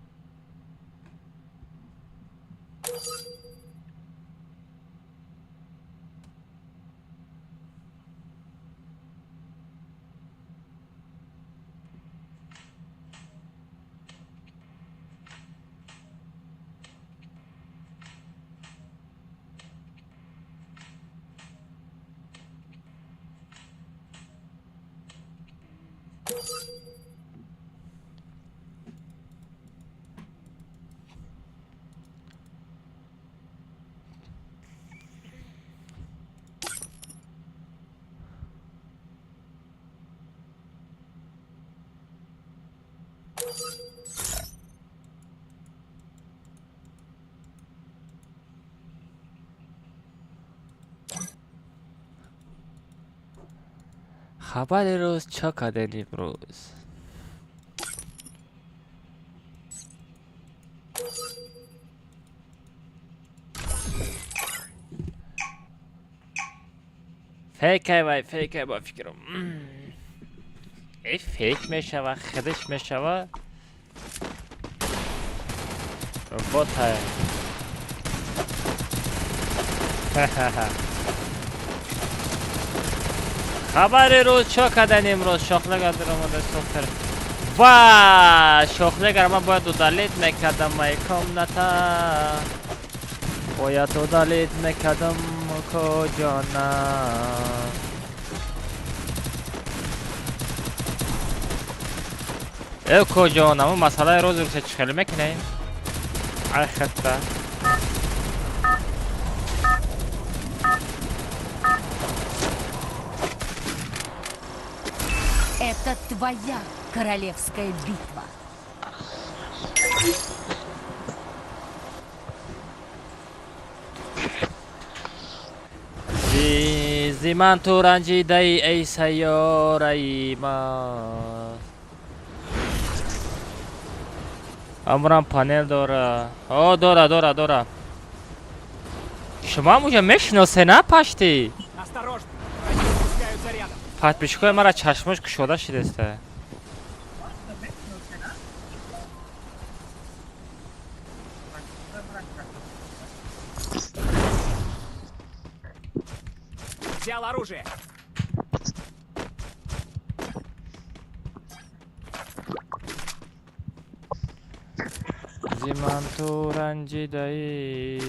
Хабари рӯз, чо кардем имрӯз? Фейкай вай, фейкай, ба фикрам. Э, фейк мешава, худаш мешава, ботай. Хабари рӯз, чо кардан имрӯз? Шохлагар даромада сохтар ва шохлагар ман бояд удалить мекардам, май комната бояд удалить мекардам. Коҷона э, коҷона, мо масъалаи рӯзи рӯза чӣ хеле мекунем? Ай, хатта. Это твоя королевская битва. Зи ман ту ранҷидаи, эй сайёраи ман. Амрам панел дора. О, дора, дора, дора. Шумо ҳам уҷа мешиносе, на пашти? Осторожно! Враги спускаются рядом. Подписчикои мара чашмош кушода шидеста. Взял оружие. Зи ман ту ранҷидаи.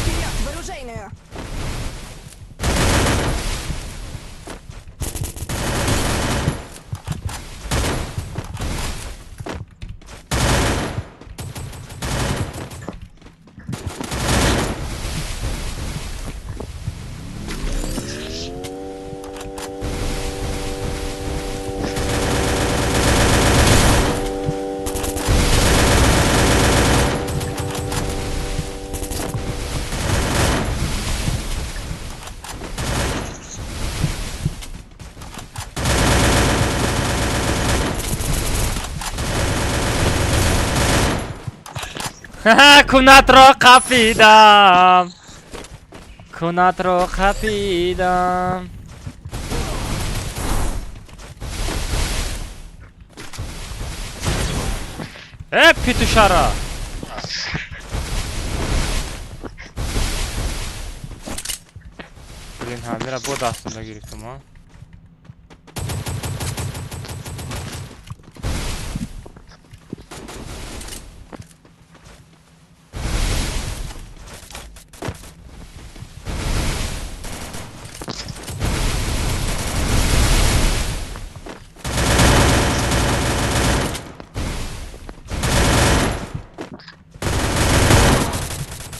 Вперед, в оружейную! Кунатро қапидам. Кунатро қапидам. Э, петушара! Блин, ҳамира бо дастонда гирифтам, а?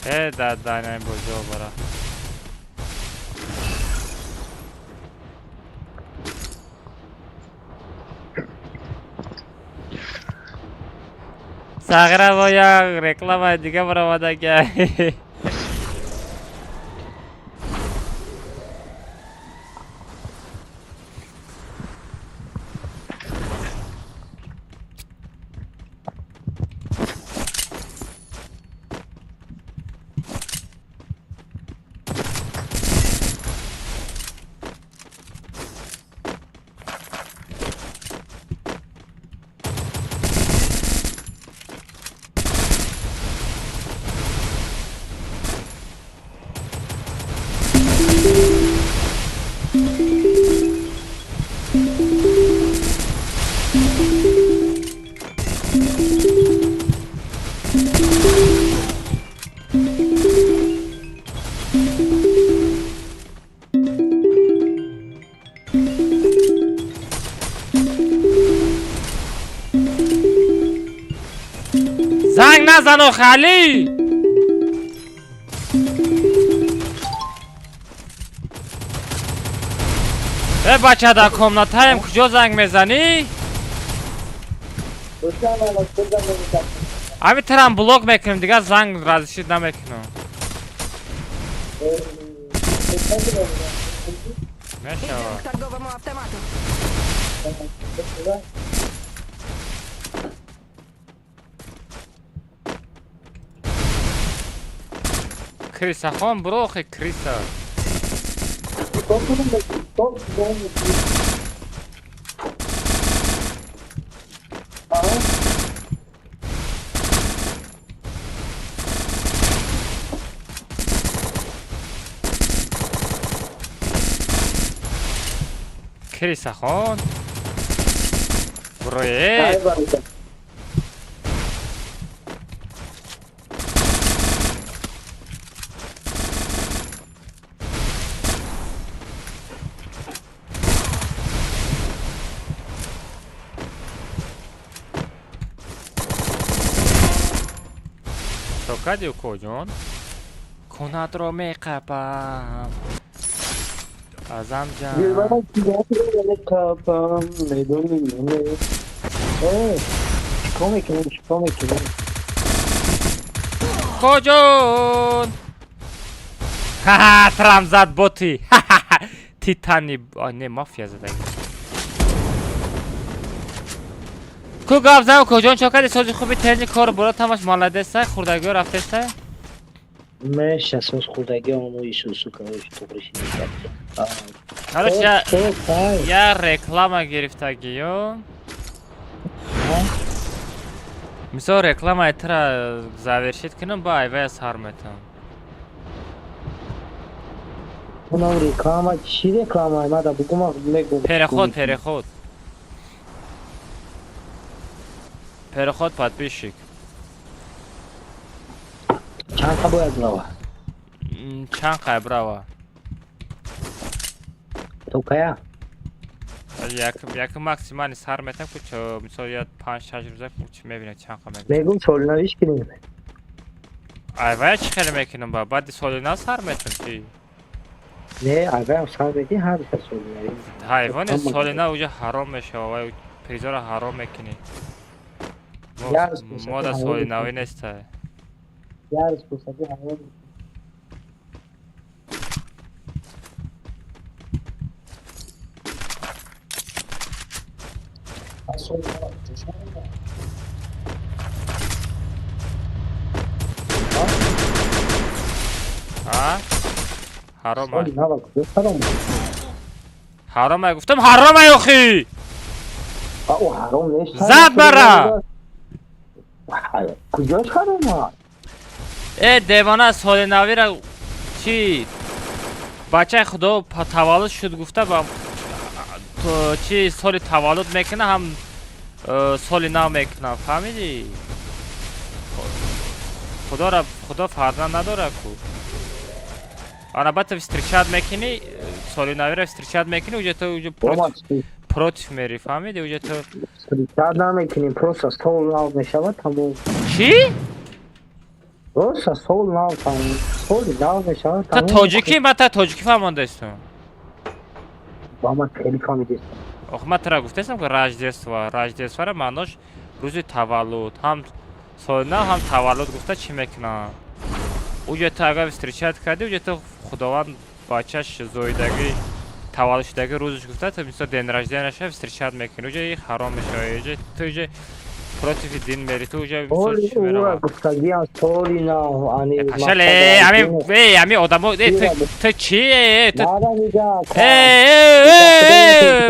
Э, да, да, не бозио бара. Сағира бо як рекламаи дига баромада ки. Занг назан охе Али! Э бача дар комнатаем куҷо занг мезанӣ? Ами тарам блок мекунем, дигар занг разишид намекунам. Идем Мешава. к торговому автомату. Крисахон буро охе криса. Крисахон. Буроe. Чокади, укоҷон? Конатро меқапам. Азамҷан. Меқапам, медони. Чикор мекунем, чикор мекунем? Коҷон! Ха-ха, трам зад боти. Титани, не, мафия задаги. Ку гап зан, коҷон, чокади, сози хуби, тезни кор бола, тамаш молодеса, хурдагиҳо рафтеса? Меша соз хурдагиҳо оно исусу, короче, туғри шиди. Короче, я реклама гирифтагиё. Мисол, реклама тра завершить кунам, ба айвая сар метам. Унам реклама, чӣ реклама? Мада бугум мегум. Переход, переход. Переход подписчик. Чанд қа бояд брава? Чанд қа брава? То кая? Як як максимально сар метам, ку мисол я 5-6 рӯза ку чи мебинам чанд қа мегӯям. Мегум соли навиш кунем. Айвая чӣ хеле мекунам ба? Баъди соли нав сар метам чи? Не, айваям сар мети ҳар соли навиш. Ҳайвони соли нав уҷа ҳаром мешава, вай призора ҳаром мекунӣ. Мо да соли навӣ нестай. Ярз фурсати ҳаром. А? Ҳаром ай. Ҳаром ай гуфтам, ҳаром ай охи. Ҳаром нест. Зад бара. Куҷош ҳаром аст? Э, девона, соли навира чи бачаи худо таваллуд шуд гуфта ба чи соли таваллуд мекуна, ҳам соли нав мекуна, фаҳмидӣ? Худора худо фарзанд надора ку. Ана бата встречать мекунӣ, соли навира встречать мекунӣ, уже ту уже против мери, фаҳмидӣ? Уже ту встречать намекунӣ, просто сол нав мешавад тамом. Чӣ? Просто сол нав тамом. Соли нав мешавад Та тоҷикӣ, ман та тоҷикӣ фаҳмондаистам. Ба ман хеле фаҳмидистам. Ох, ман тара гуфтаистам, ки Рождество, Рождествора маънош рӯзи таваллуд, ҳам соли нав, ҳам таваллуд гуфта чӣ мекунам? Уҷа ту агар встречать кардӣ, уҷа ту худованд бачаш зоидагӣ, таваллуд шудагӣ рӯзаш гуфта, ту мисол день рожденияша встречать мекунӣ, уҷа и ҳаром мешавад, уҷа ту уҷа против дин мери, ту уҷа мисол чӣ мерава? Гуфтагиам соли нав, ани Пашале, ами ами одамо, ту чӣ? Ту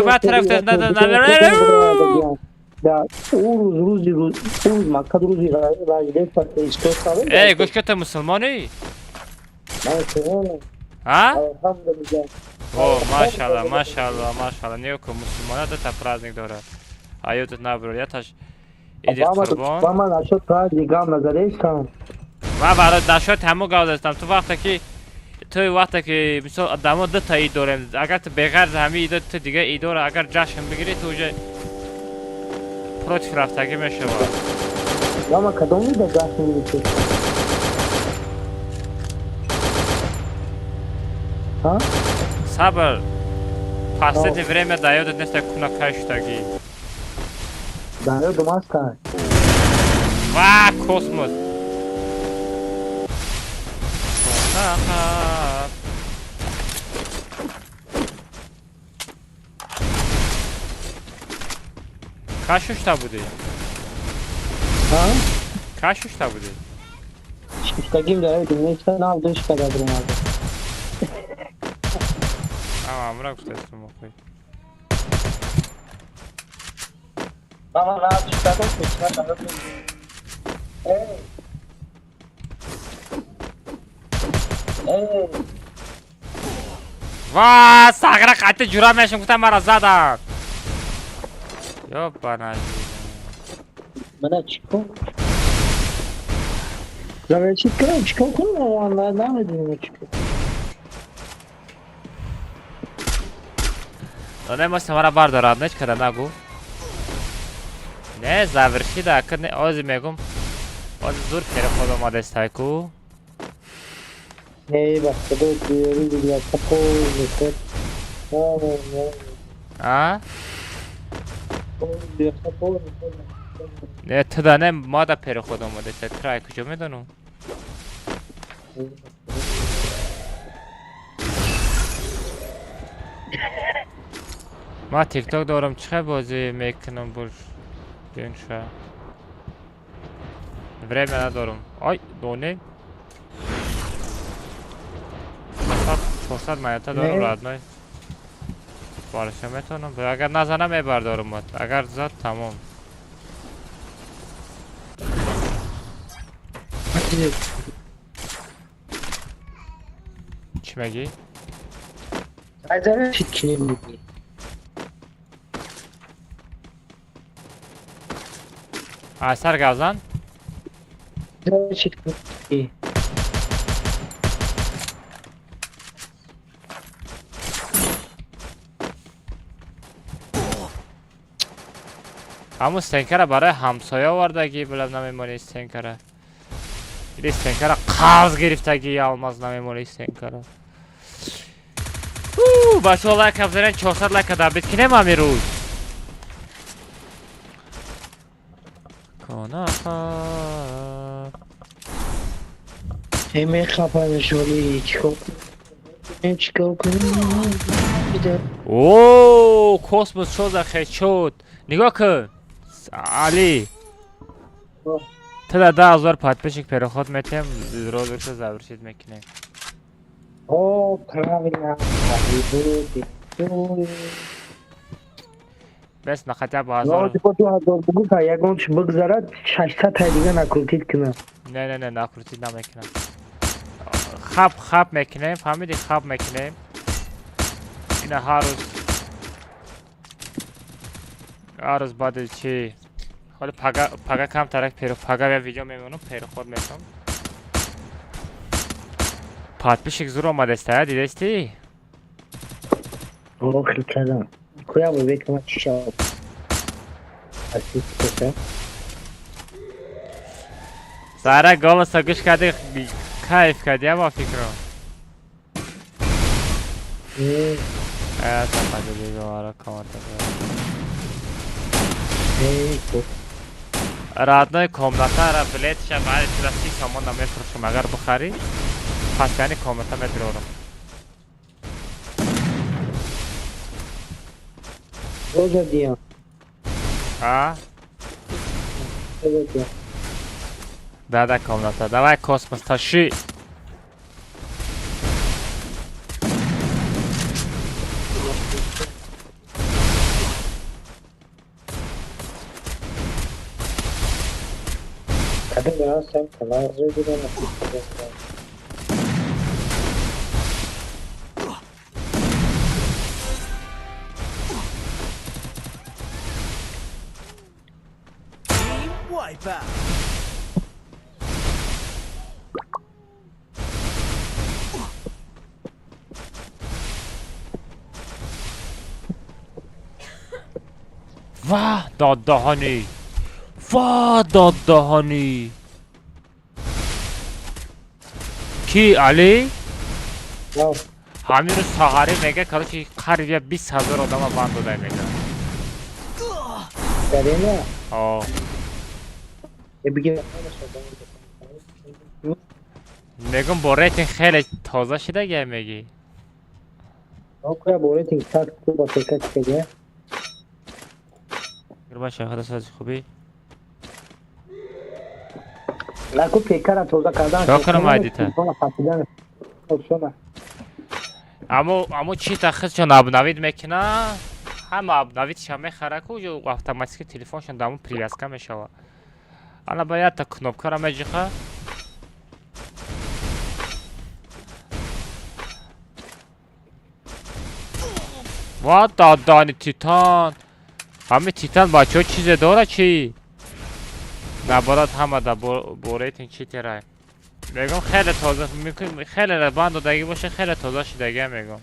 ман тараф ӯ рӯз рӯзи ӯ рӯз мақсад рӯзи Рождество Христос. Эй, гӯш ка, ту мусулмонӣ? А? О, машалла, машалла, машалла. Не ку мусулмона дута праздник дорад. Аёдат наброр, яташ иди қурбон. Ба ман насчёт праздник гап назадаистам. Ман барои насчёт ҳамон гап задастам. Ту вақте ки мисол одамо дута ид дорем, агар ту беғарз ҳамин идо ту дига идора агар ҷашн бигирӣ, ту уже против рафтагӣ мешавад. Мама, кадом ида ҷашн гирифтӣ? Сабр. Последнее время да ёдат неста кунакай шудагӣ. Да ёдам аста. Ва, космос. Аха. Ка шушта будӣ? Ка шушта будӣ? Шуштагим да ёдам неста, нав душ када биромада. Ама амра гуфтастум охи. Мама, нав шуштагим, печна да ёдам. Эй. Эй. Ва, сағра қатӣ ҷура мешум гуфтам, мара заданд. Ёбана. Мана чикор? Завершить кунам, чикор кунам? Ман намедонам чикор. Не, мо самара бардорад, не када нагу. Не, завершида, ака не, ози мегум. Боз зур переход омадест ку. Не, ба худо диёри дигар капо А? Не, ту да не, ма да переход омадест. Трай куҷо медонам? Ма тикток дорам, чӣ бозӣ мекунам бур? Бинша. Время надорам. Ой, доне. 400 монета дорам, родной. Барша метавонам. Агар назанам мебардорам. Агар зад тамом. Чӣ мегӣ? Асар гавзан? Ҳамун стенкара барои ҳамсоя овардагӣ, билам намемонӣ стенкара. Или стенкара қарз гирифтагӣ, алмаз намемонӣ стенкара. Бачаҳо лайк абзарен, 400 лайка дабит кинем ҳамин рӯз. О, космос шо за хедшот. Нигоҳ кун. Али. Ту да 10000 подписчик переход метем, розыгрыш завершить мекунем. О, правильно. Бес на хотя бы 1000. Ну, 2000 бугу та ягон чи бигзарад 600 та дига накрутить кунам. Не, не, не, накрутить намекунам. Хап хап мекунем, фаҳмиди, хап мекунем. Ина ҳар рӯз баъди чи ҳоли пага пага камтарак пага я видео мемонам, переход мекунам. Подписчик зур омадест, а дидести? О, хел кардам. Куя бубекама чӣ шавад? Сара голоса гӯш кардӣ, кайф кардӣ, ба фикрам. Родной комната билетша баъди туда 30 сомон намефурӯшам, агар бихарӣ, пас яъни комната медирорам. А? Да, да, комната. Давай, космос, тащи. Ва доддаҳанӣ, ва доддаҳанӣ. Ки Али? Ҳамин рӯз саҳарӣ мега, короче, қариб я 20 ҳазор одама банд додай мега. О. Мегум бо рейтинг хеле тоза шидагия мегӣ. Бача, худо сази хубӣ? Наку пекара тоза кардан. Чо кунам айдита? Амо чи та хизчон обновид мекуна? Ҳама обновидша мехара ку ҷо автоматики телефоншон даму привязка мешава. Ана ба якта кнопкара меҷиха. Ва дадани титан. Ҳами титан бачаҳо чизе дора чи? Набарад ҳама да бо рейтинг чи терай. Мегум хеле тоза, хеле банд додагӣ боша, хеле тоза шидагия мегум.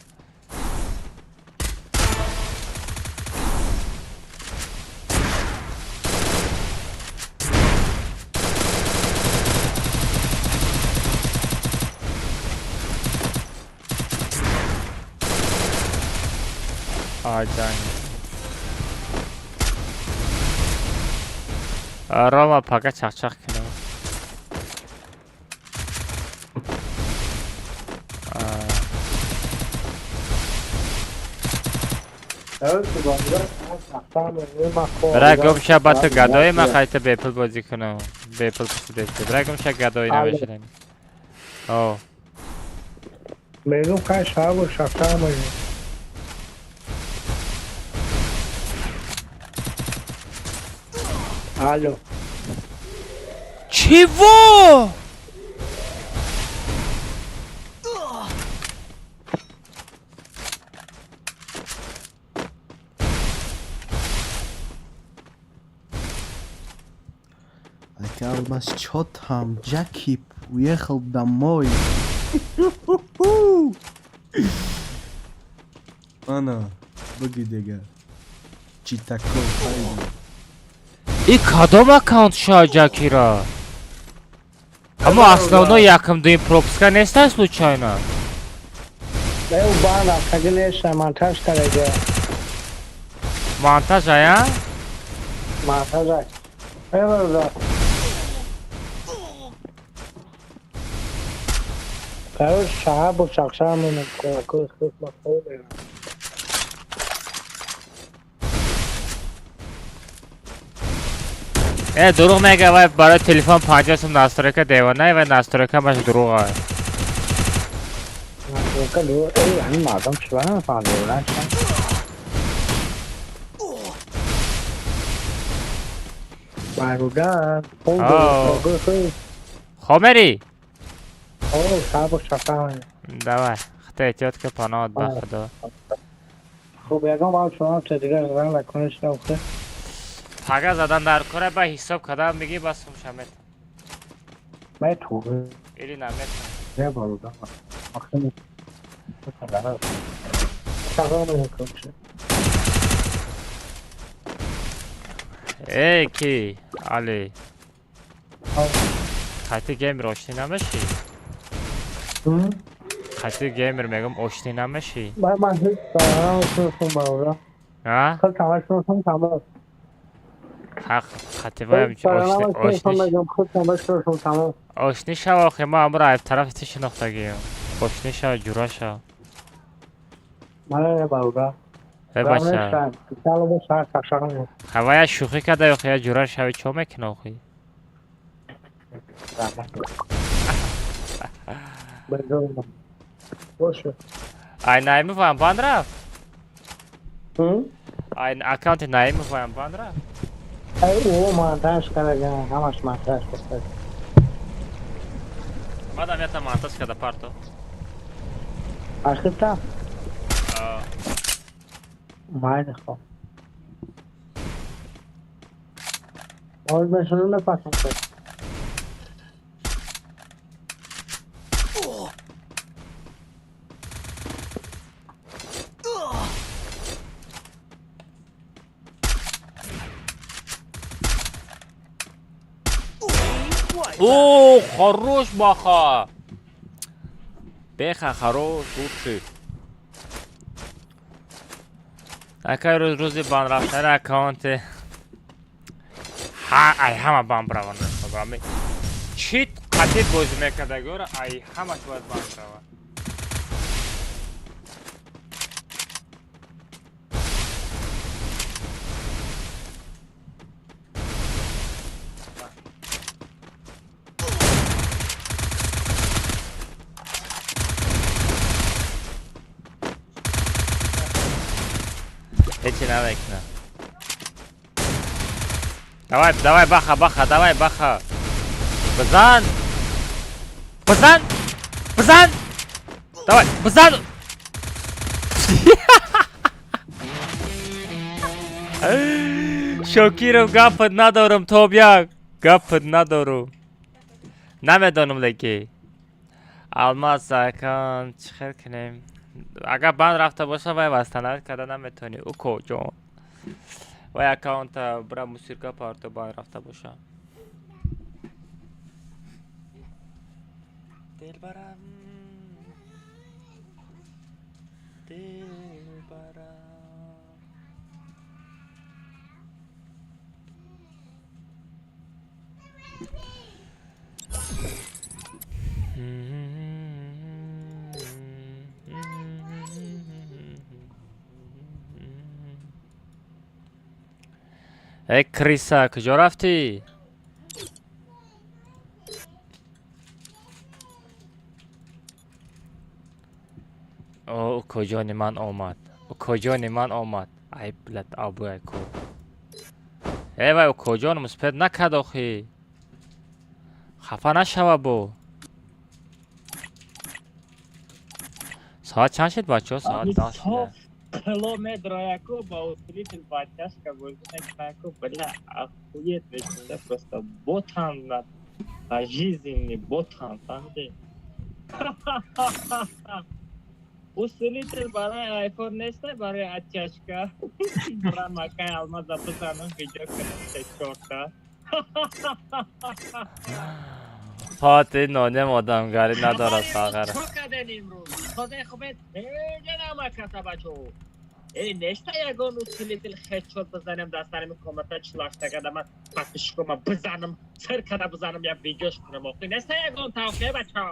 Ҷанг. Рома пага чақчақ кунам. Бра гумша ба ту гадои ма хайта бепул бозӣ кунам. Бепул писидеси. Бра гумша гадои намешудем. О. Мегум хай шабу шафта мегум. Алло. Чего? Ака Алмаз, чё там? Джаки уехал домой. Ана, буги дига. Чӣ такой хайди. И кадом аккаунт ша Ҷакира? Ҳамо основной якм дуюм пропуска неста случайно? Эй, бан рафтаги неста, монтаж карда. Монтаж ая? Монтаж ай. Эй, бародар. Короче, шаҳабу чақчақ менам, кӯракои худ ма хоб мерам. Э, дурӯғ мега, вай барои телефон 50 сум настройка девона, вай настройка маш дурӯғ ай. Настройка дурӯғ, эй, ҳамин мардум чӣ ба намефаҳманд девона чӣ? Бародар, хоб дурӯғ худ. Хоб мери? О, шабу шафта менам. Давай, хата эҳтиёт ка, паноҳат ба худо. Хуб, ягон вақт шумо та дигар занг накунед, охир. Пага задан дар кора ба ҳисоб кардам мегӣ ба сум шамет. Метавонӣ. Или наметавонӣ. Не бародар. Охир Салом алейкум. Эй, ки? Али. Қати геймер ошни намешӣ? Қати геймер мегум ошни намешӣ? Ман ҳеҷ бародар бародар. А? Хел тамошо тамом. Ҳақ хатибаям ошни шава охи ма амро айб тарафи ту шинохтагием. Ошни шава, ҷура шава. Э бача. Ҳавая шӯхӣ карда охи я ҷура шави чо мекуна охи? Ай Наимоваям банд рафт? Ай аккаунти Наимоваям банд рафт? Ай, о, монтаж карда, ҳамаш монтаж карда. Мадам ята монтаж карда парто. Ахирта? Майли хоб. Боз мешунум мепасам. О, хорош, баха! Беха, хорош, лучший. Акай рӯз рӯзи бан рафтани аккаунти. Ҳа, ай ҳама бан браванд. Чӣ қатъи бозӣ мекардагиёра, ай ҳамаш бояд бан браванд. Ҳечи намекунам. Давай, давай, баха, баха, давай, баха. Бизан! Бизан! Бизан! Давай, бизан! Шокиров гапат надорам, топ як. Гапат надорам. Намедонам леки. Алмаз акан чӣ хел кунем? Агар банд рафта боша вай восстановить карда наметавонӣ. Уко ҷон. Вай аккаунта бира мусирка парто банд рафта боша. Дилбарам. Дилбарам. Э, Криса, куҷо рафтӣ? О, укоҷони ман омад. Укоҷони ман омад. Ай, блядь, абуяй ку. Э, вай, укоҷон муспед накард охи. Хафа нашава бо. Соат чанд шид, бачаҳо? Соат 10 шуда. Километр яку ба усилитель подтяжка бозӣ мекунад, бля, охуеть мекунад, просто ботан на пожизненный ботан, фаҳмидӣ? Усилитель барои айфон нест, барои оттяжка. Брам акай Алмаза бизанам, видео кунам се чорта. Фати нонем одамгарӣ надорад фақара. Чо карден имрӯз? Тозаи хубед хеле намакаса, бачо. Э, неста ягон усилитель хедшот бизанем дар сари комната чилаштагада, ман подписчикома бизанам, сир када бизанам, як видеош кунам охи. Неста ягон тавқе, бачо?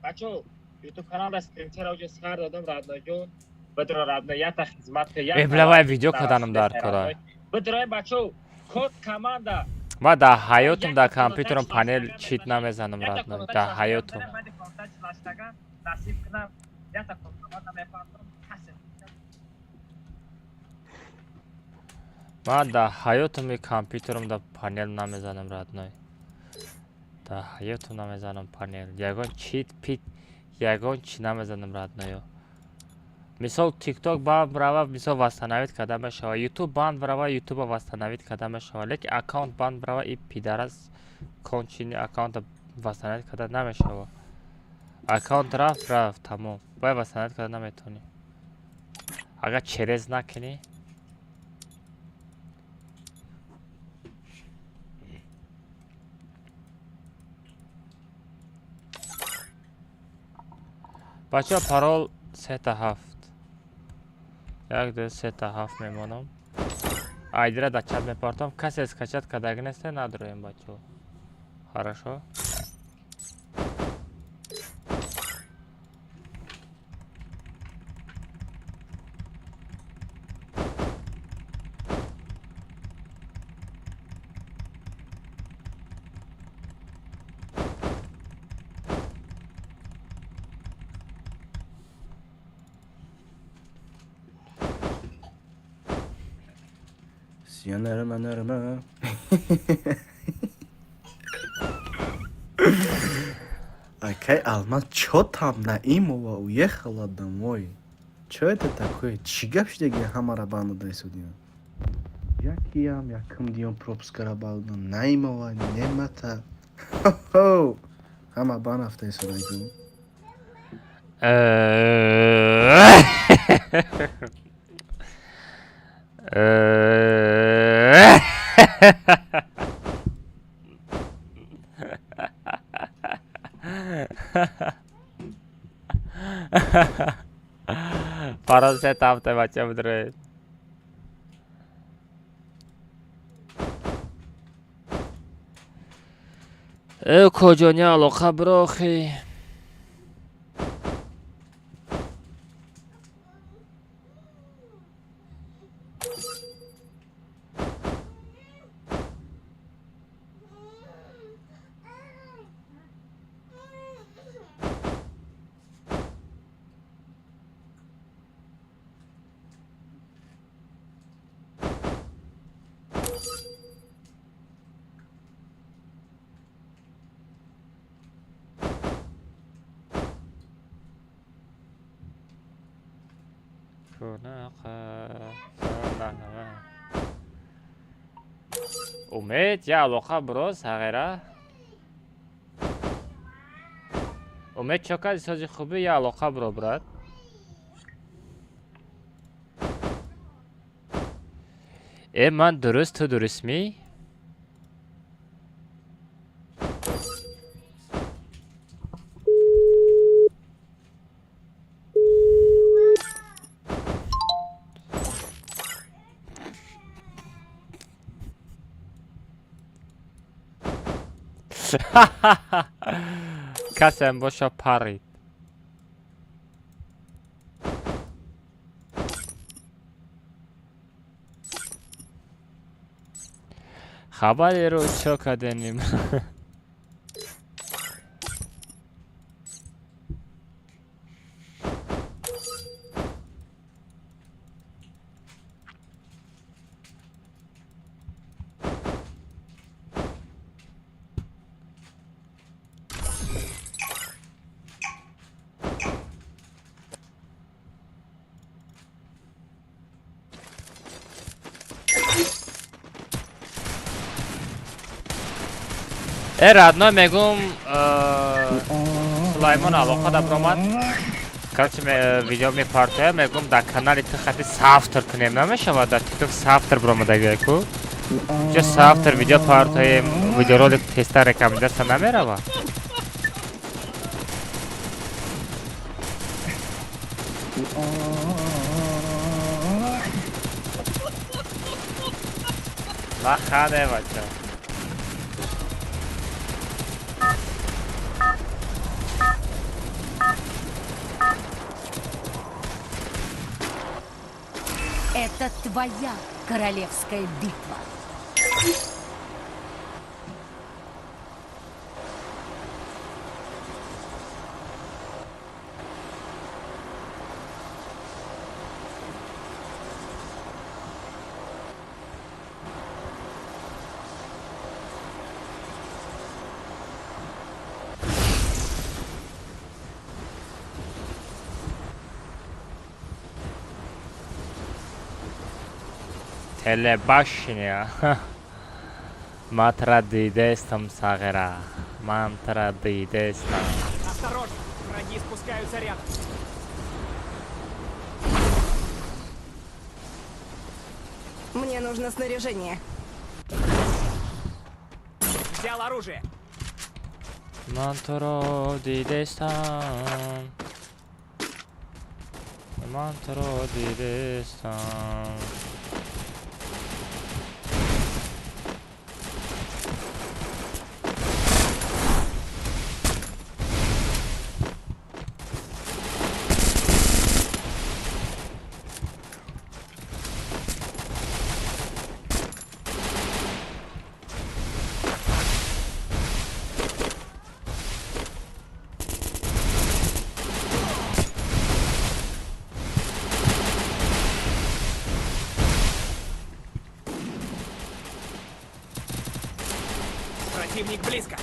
Бачо, ютуб канал стримчара уҷо сар додам, родной ҷон. Бидро, родной, якта хизмат ки. Э, бля, вай видео каданам дар кора. Бидрои, бачо, код команда. Ман дар ҳаётум дар компютерам панел чит намезанам, родной. Дар ҳаётум. Насиб кунам, якта код команда мефаҳмам. Ман дар ҳаётум компютерам дар панел намезанам, родной. Дар ҳаётум намезанам панел. Ягон чит пит, ягон чи намезанам, родной ё. Мисол, тикток банд брава, мисол, восстановить карда мешава. Ютуб банд брава, ютуба восстановить карда мешава. Лекин аккаунт банд брава, и пидарас кончини аккаунта восстановить карда намешава. Аккаунт рафт, рафт, тамом. Бай восстановить карда наметавонӣ. Агар через накунӣ. Бачаҳо, парол сета ҳафт. Як, ду, сета ҳафт мемонам. Айдира дар чат мепартом. Касе скачать кардаги неста, надроем, бачаҳо. Хорошо? Yanarım anarım ha. Акай Алмаз, чё там Наимова уехала домой? Чё это такое? Чӣ гап шудаги, ҳамара банд додайсудиям? Якиям якум диём пропускара банд Наимова немата. Ҳама банд рафтайсудаги. Парол сета ҳафта, бача, бидроед. Э, куҷони алоқа бирохи? Умед, я алоқа биро, сағира. Умед, чо кардӣ, сози хубӣ, я алоқа биро, брат. Э, ман дуруст, ту дурустмӣ? Касем боша парид. Хабари рӯз чо карденим? Э, родной, мегум, Сулаймон алоқа да бромад. Короче, видео мепартоя, мегум, дар канали ту хати савтор кунем, намешавад, дар тикток савтор бромадагику. Ҷо савтор видео партоем, видеоролик тезтар рекомендация намерава? Нахане, бача. Это твоя королевская битва. Телебашня. Матра дидестам сағира. Мантра дидестам. Осторожно, враги спускаются рядом. Мне нужно снаряжение. Взял оружие. Мантро дидестам. Мантро дидестам. Противник близко.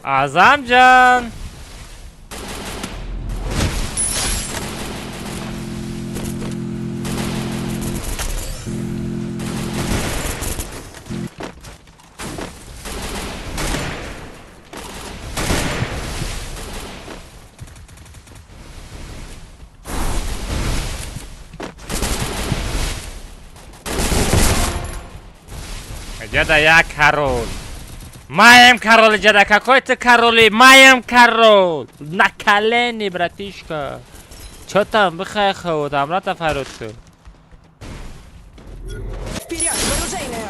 Азамҷан! Деда, я король. Маем король, деда, какой ты король? Маем король! На колени, братишка. Чё там, выхай, там, рата фарутку. Вперед, в оружейную!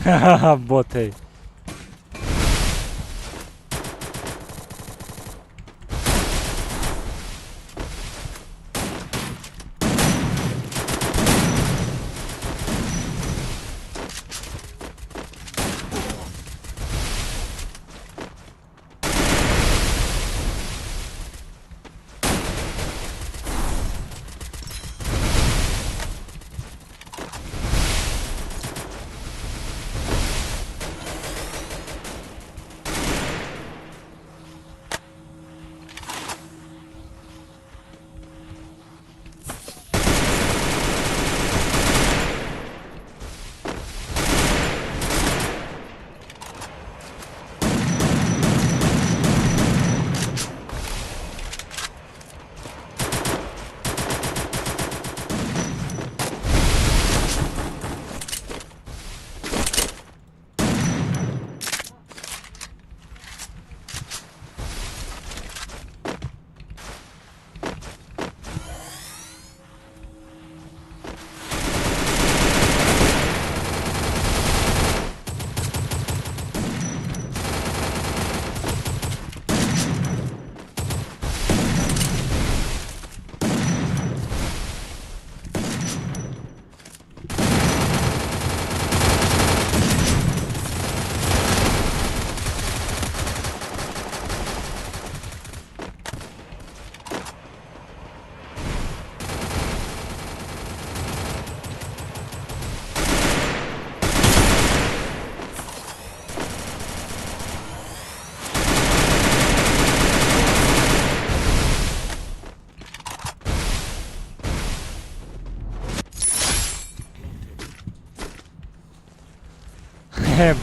Боте.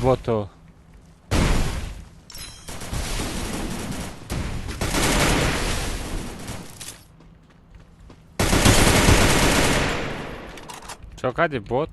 Бото. Чо кади бот?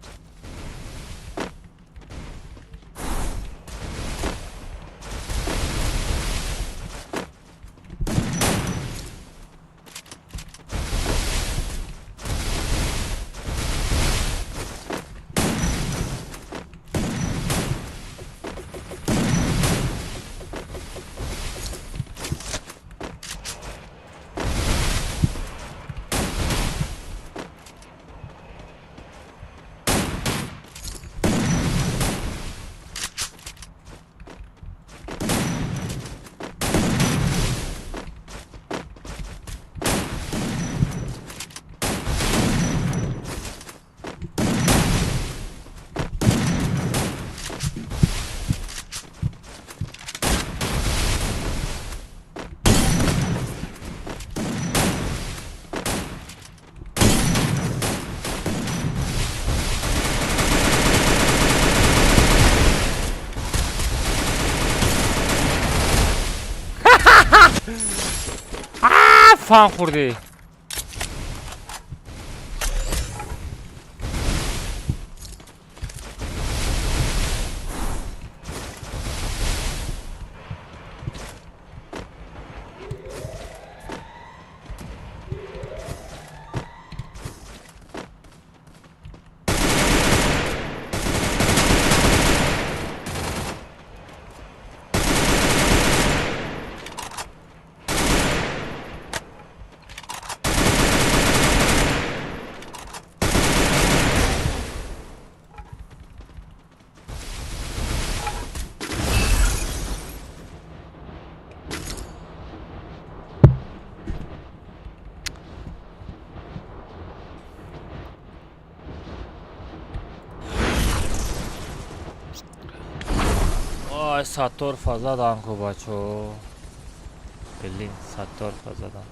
Фан хӯрдӣ. Ой, саттор фазадан ку бачо. Блин, саттор фазадан.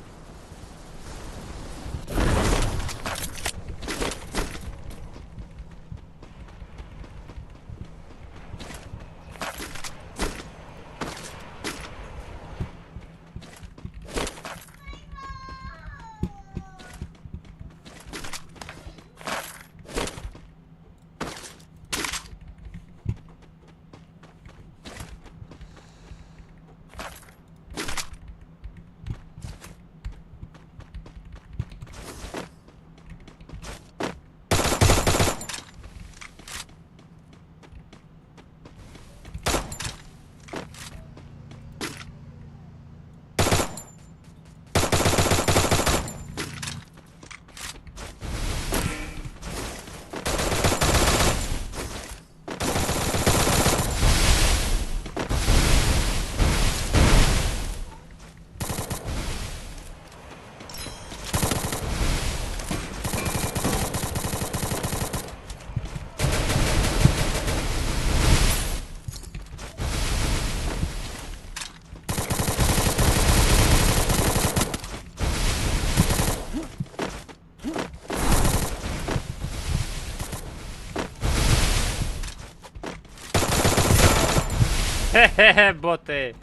Боты.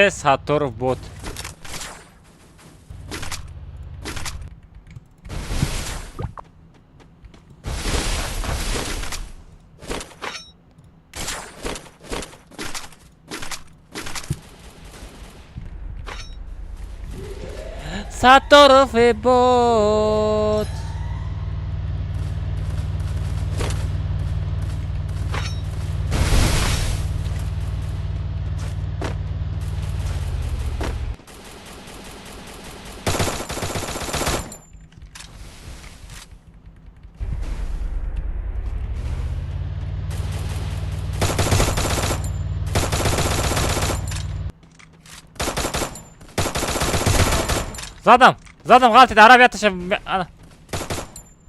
Сатторов бот. Сатторов бот. Задам, задам, ғалтид, араб яташа.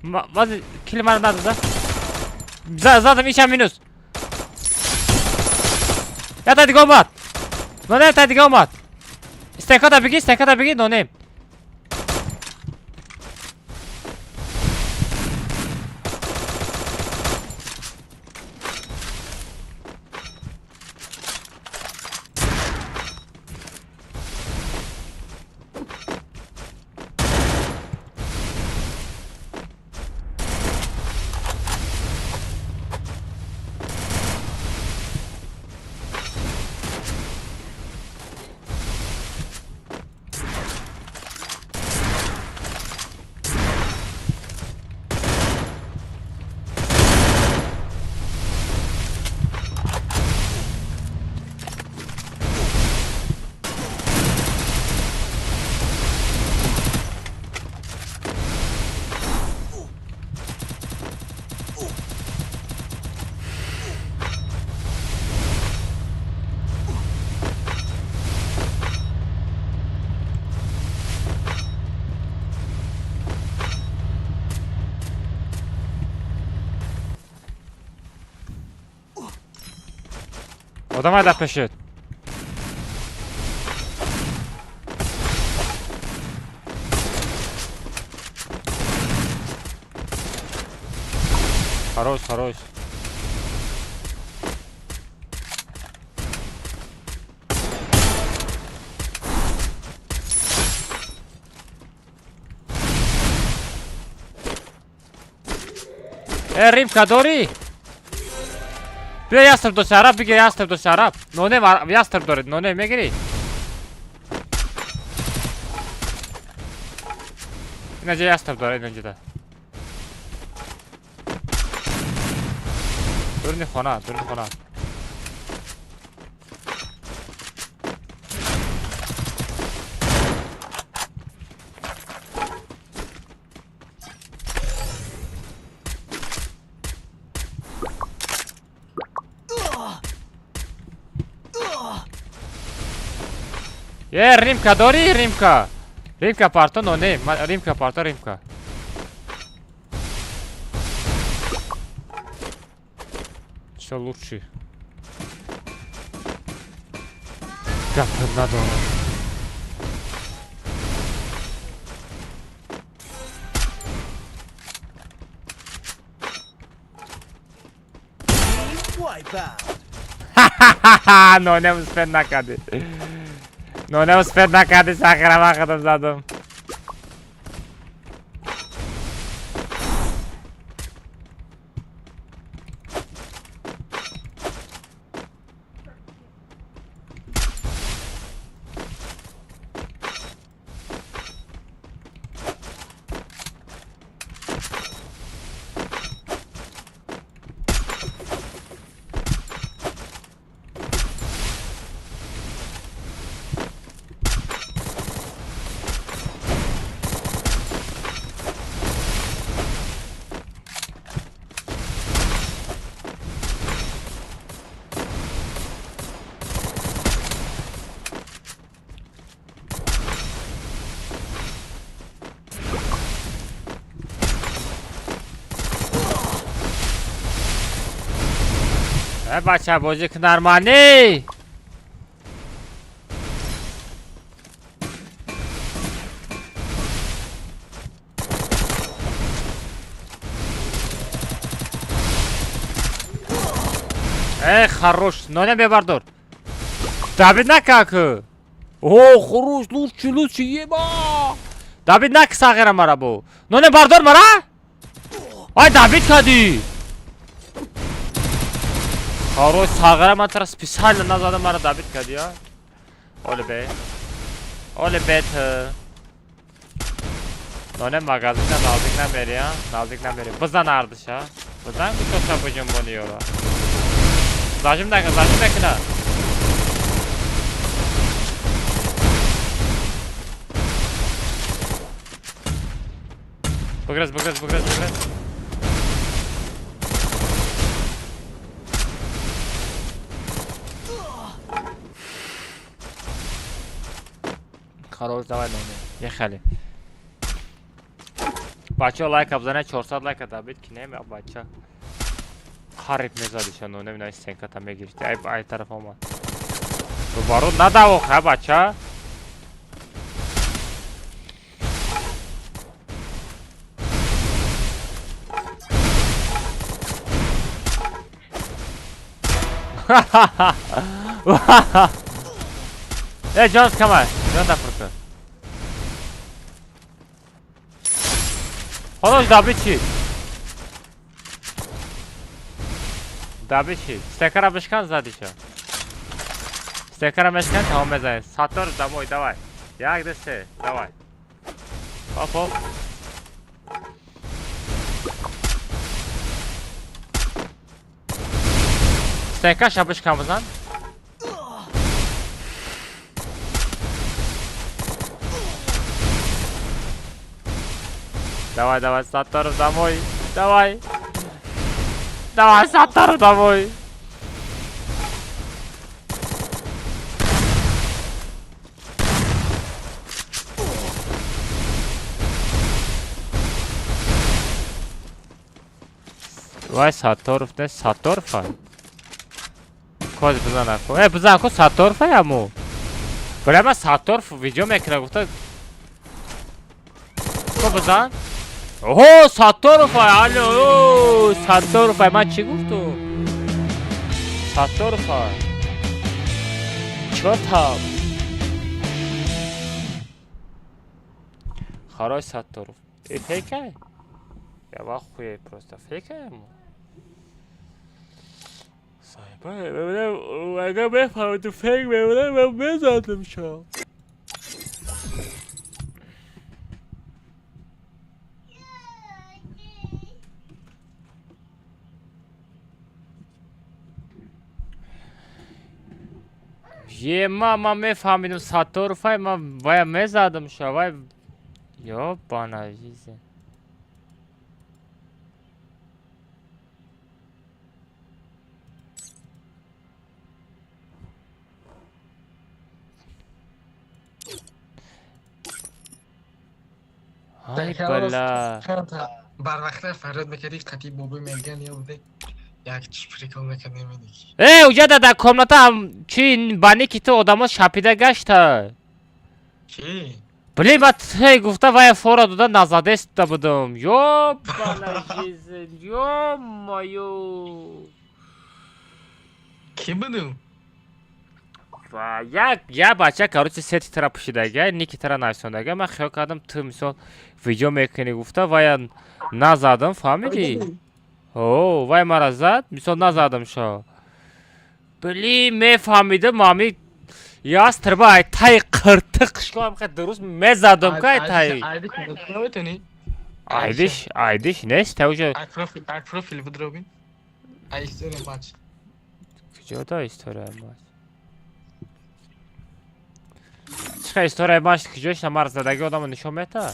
Ма кили мара надо, за? Задам, ишам минус. Ята дига омад. Нонем та дига омад. Стенката бигӣ, стенката бигӣ, нонем. Одамай дар пешет. Хорош, хорош. Римка дорӣ? Биё ястреб дошт араб, бигир ястреб дошт араб. Нонем ястреб доред, нонем мегирӣ? Инаҷа ястреб дорад, инаҷа. Дуруни хона, дуруни хона. Е, римка дорӣ, римка. Римка парто, но не, римка парто, римка. Что лучше? Гап надорам. Ха-ха-ха, но не успел накарди. Но не успел накарди, сахара махадам задам. Бача, бозӣ нормалӣ. Эй, хорош, ноня бебардор. Добить накаку. О, хорош, лучше, лучше, еба. Добить нак сағира мара бу. Ноня бардор мара? Ай, добить кади. Хорош, сағира ман тара специально назада мара добить кади, а. Оле бе. Оле бет. Ноня магазина наздик намери, а? Наздик намери. Бизан ардыша. Бизан кучоша бужумбони ёра. Зажим накун, зажим накуна. Бигрез, бигрез, бигрез, бигрез. Хорош, давай, ноня. Ехали. Бачаҳо лайка бизанед, 400 лайка добить кинем, бача. Хариб мезадиша, но намедонам стенката мегирифти. Ай, ай тараф омад. Рӯбарӯ надав охе, бача. Э, ҷон камай, ҷон дафр кун. Хорош, добить чӣ? Добить чӣ? Стекара бишкан задиша. Стекара мешкан, тамом мезанем. Саттор домой, давай. Як, ду, се, давай. Хоп, хоп. Стекаша бишкан бизан. Давай, давай, Сатторов домой. Давай. Давай, Сатторов домой. Вай, Сатторов, не Сатторов, а? Коз бизан ку. Э, бизан ку Сатторов яму. Бля, ман Сатторов видео мекунам, гуфта. Ко бизан? Оҳо, Сатторов, алло, Сатторов, ман чӣ гуфтум? Сатторов. Чё там? Хорош, Сатторов. Э, фейкай? Я в ахуе просто. Фейкай ему? Агар бефаҳмам ту фейк мемонам, ман мезадам шо. Ема, ман мефаҳмидам Сатторовай, ман вая мезадам шо, вай ёбана жизнь. Ай бала. Барвақта фарёд мекардӣ, қатъи бобои мерган ё буде як чӣ прикол мекардем. Э, уҷа дар комната ҳам чи ба ники ту одамо шапида гашта. Ки? Блин, ман те гуфта вая фора дода назадеста будам. Ёбана жизнь, ё-моё. Ки будум? Як бача, короче, сети тара пӯшидага, ники тара нависондага. Ман хиёл кардам ту мисол видео мекунӣ гуфта вая назадам, фаҳмидӣ? О, вай мара зад, мисол назадам шо. Блин, мефаҳмидам, ами яс тирба ай тай қиртиқ школам хе дуруст мезадам ка ай тай. Айдиш, айдиш нест, та уже. Ай профил, ай профил бидробин. Ай история матч. Куҷо да история матч? Чиха история матч куҷош намар задаги одамо нишон мета?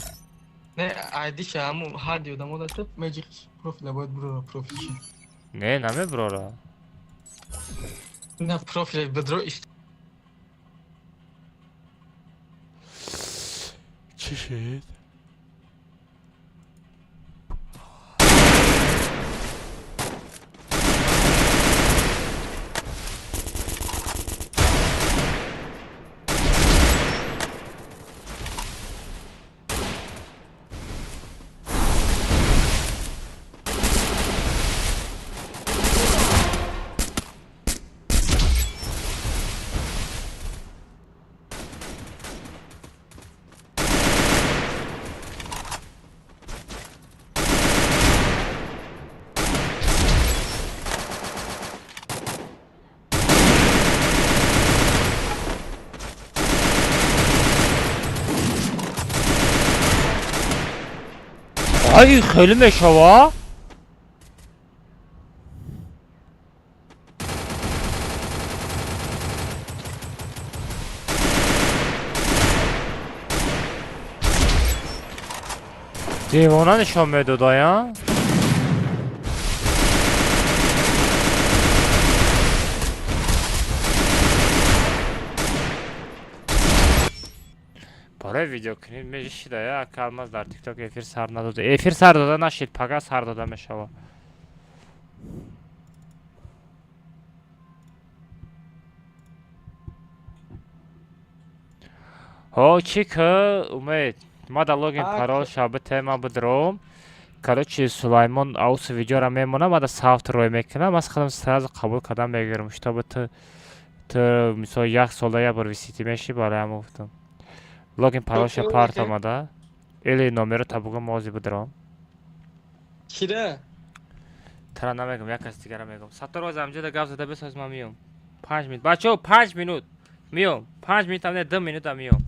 Не, айдиша ҳамун ҳарди одамо дастат меҷиқ профила бояд бурора профилши. Не, намебурора. На профил бидро Чӣ шуд? Ай, хеле мешава? Девона нишон медодая? Барои видеокунӣ мешидая, ака Алмаз дар тикток эфир сар надода. Эфир сар дода нашид, пага сар дода мешава. Ҳо, чӣ ки, Умед, ма да логин парол шаби тема бидром. Короче, Сулаймон аус видеора мемонам, ма да сафт рой мекунам, аз худам сразу қабул кардан мегирам, чтобы ту мисол як солда як бор висити меши, барои ҳамон гуфтам. Логин паролша парт омада. Или номеро та бугум мози бидром. Кира? Тара намегум, як кас дигара мегум. Саттор оз амҷода гап зада бисоз, ман миём. 5 минут. Бачаҳо, 5 минут. Миём. 5 минутам не, 2 минутам миём.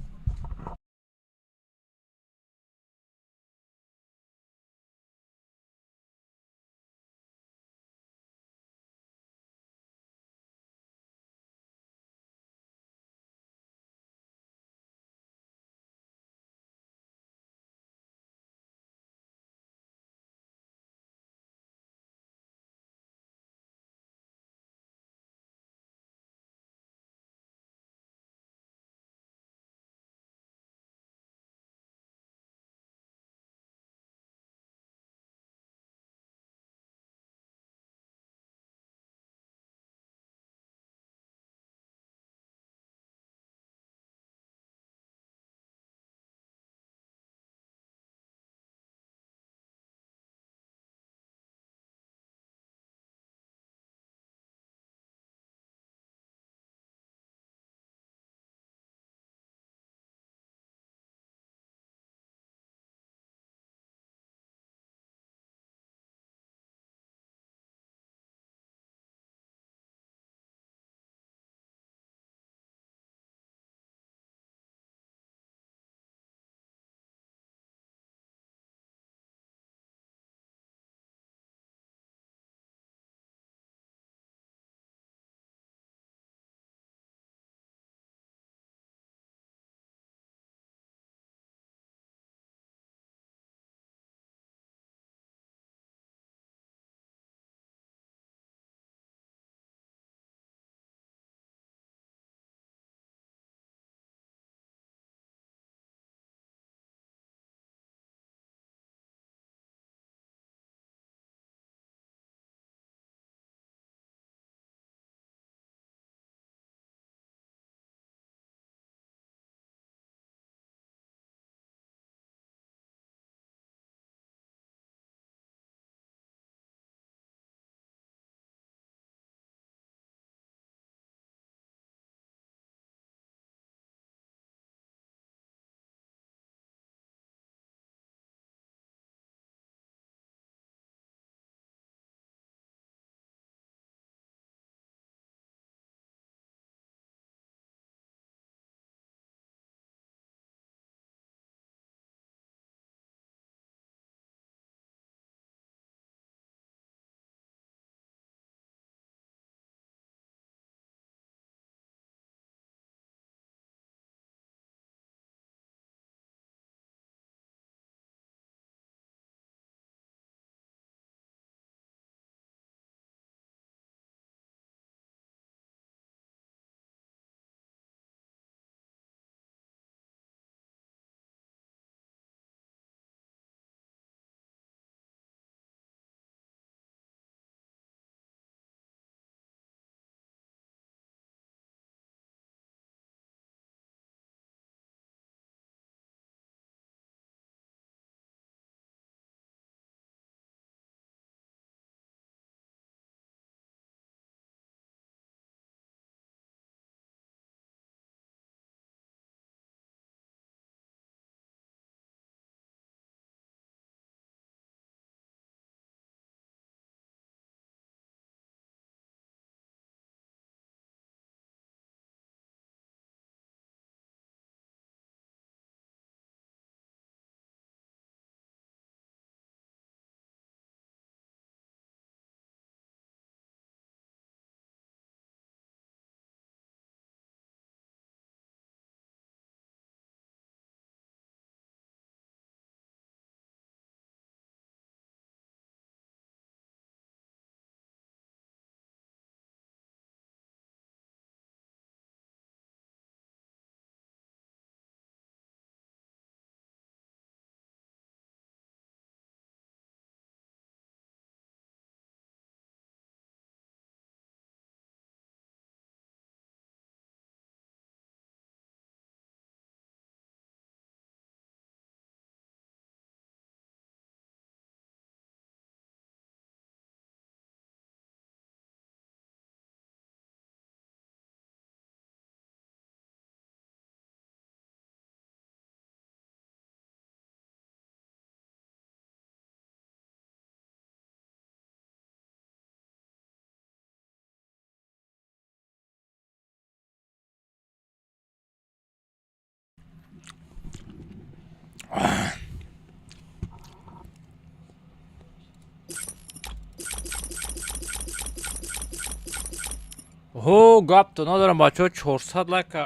Ҳо, гапто надорам, бачаҳо, 400 лайка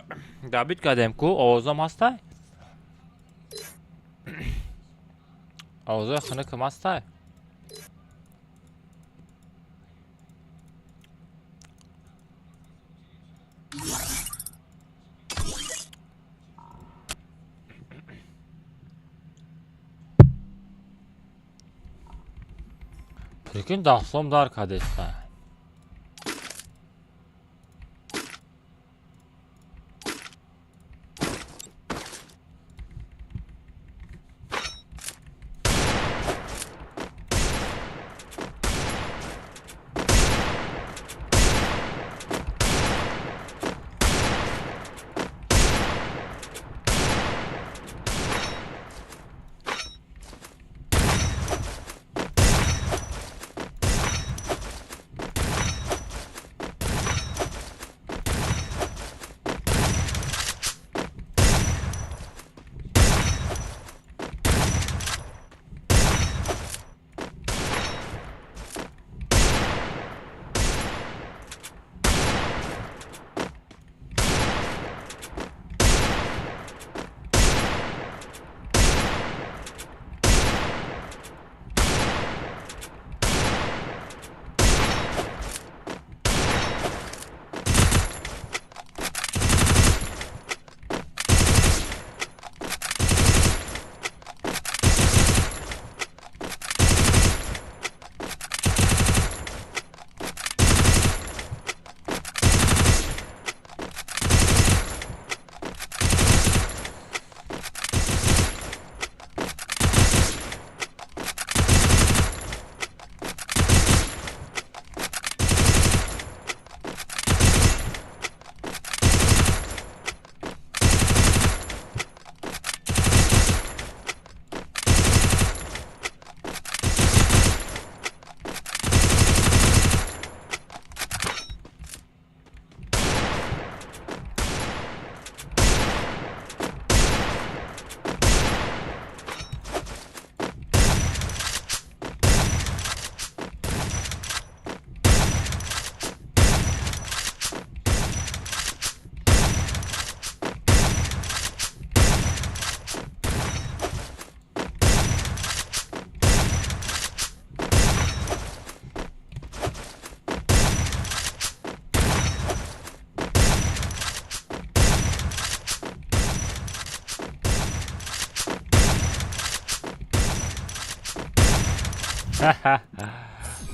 дабит кардем ку, овозам ҳастай? Овозои хунукам ҳастай? Прикинь, даҳсом дар кардеста.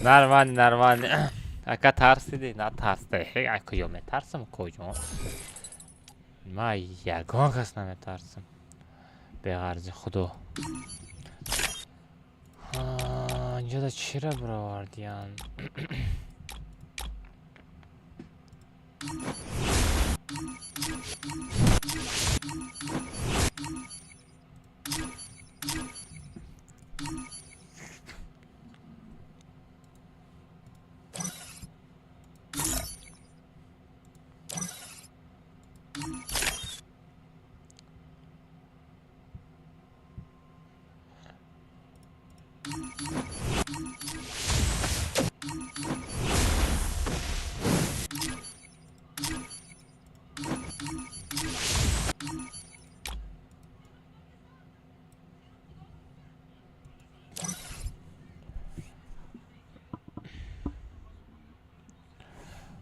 Нормально, нормально. Ака тарсиди, на тарсиди. Ай куҷо метарсам, куҷо? Ма ягон кас наметарсам. Беғарзи худо. Инҷода чира бировардиян?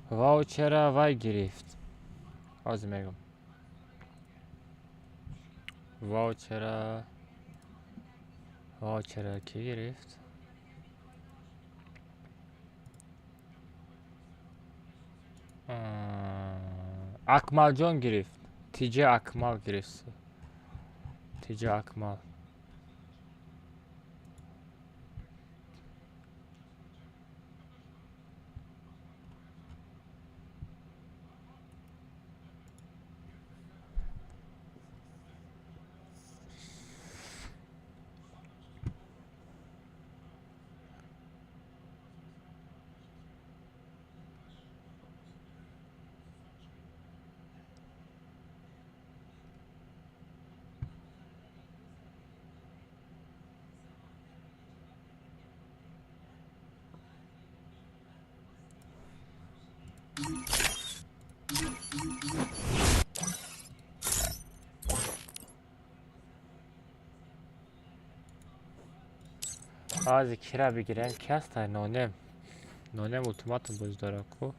Ваучера вай гирифт. Ҳозир мегӯм. Ваучера кӣ гирифт? Акмалҷон гирифт. Тиҷа Акмал гирифт. Тиҷа Акмал. Ҳозир кира бигирем, ки ҳастай? Нонем. Нонем ултиматум боз дора ку.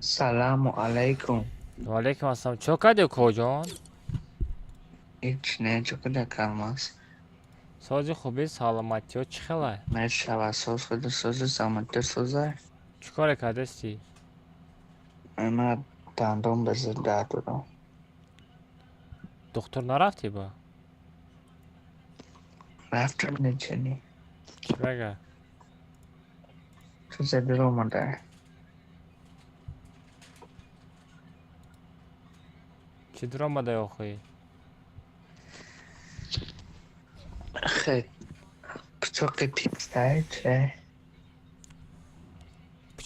Саламу алайкум. Ва алайкум ассалом. Чо кардӣ, коҷон? Ҳеҷ не, чо када калмас. Сози хуби, саломатиё чӣ хелай? Мешава, соз худу созу саломатиё созай. Чӣ коре кардасти? Ма дандон безир дард дорам. Духтур нарафтӣ ба? Рафтам, нечени. Чӣ мега? Чизе биромада. Чӣ дуромадай охӯӣ? Хе, пичоқи пистай че?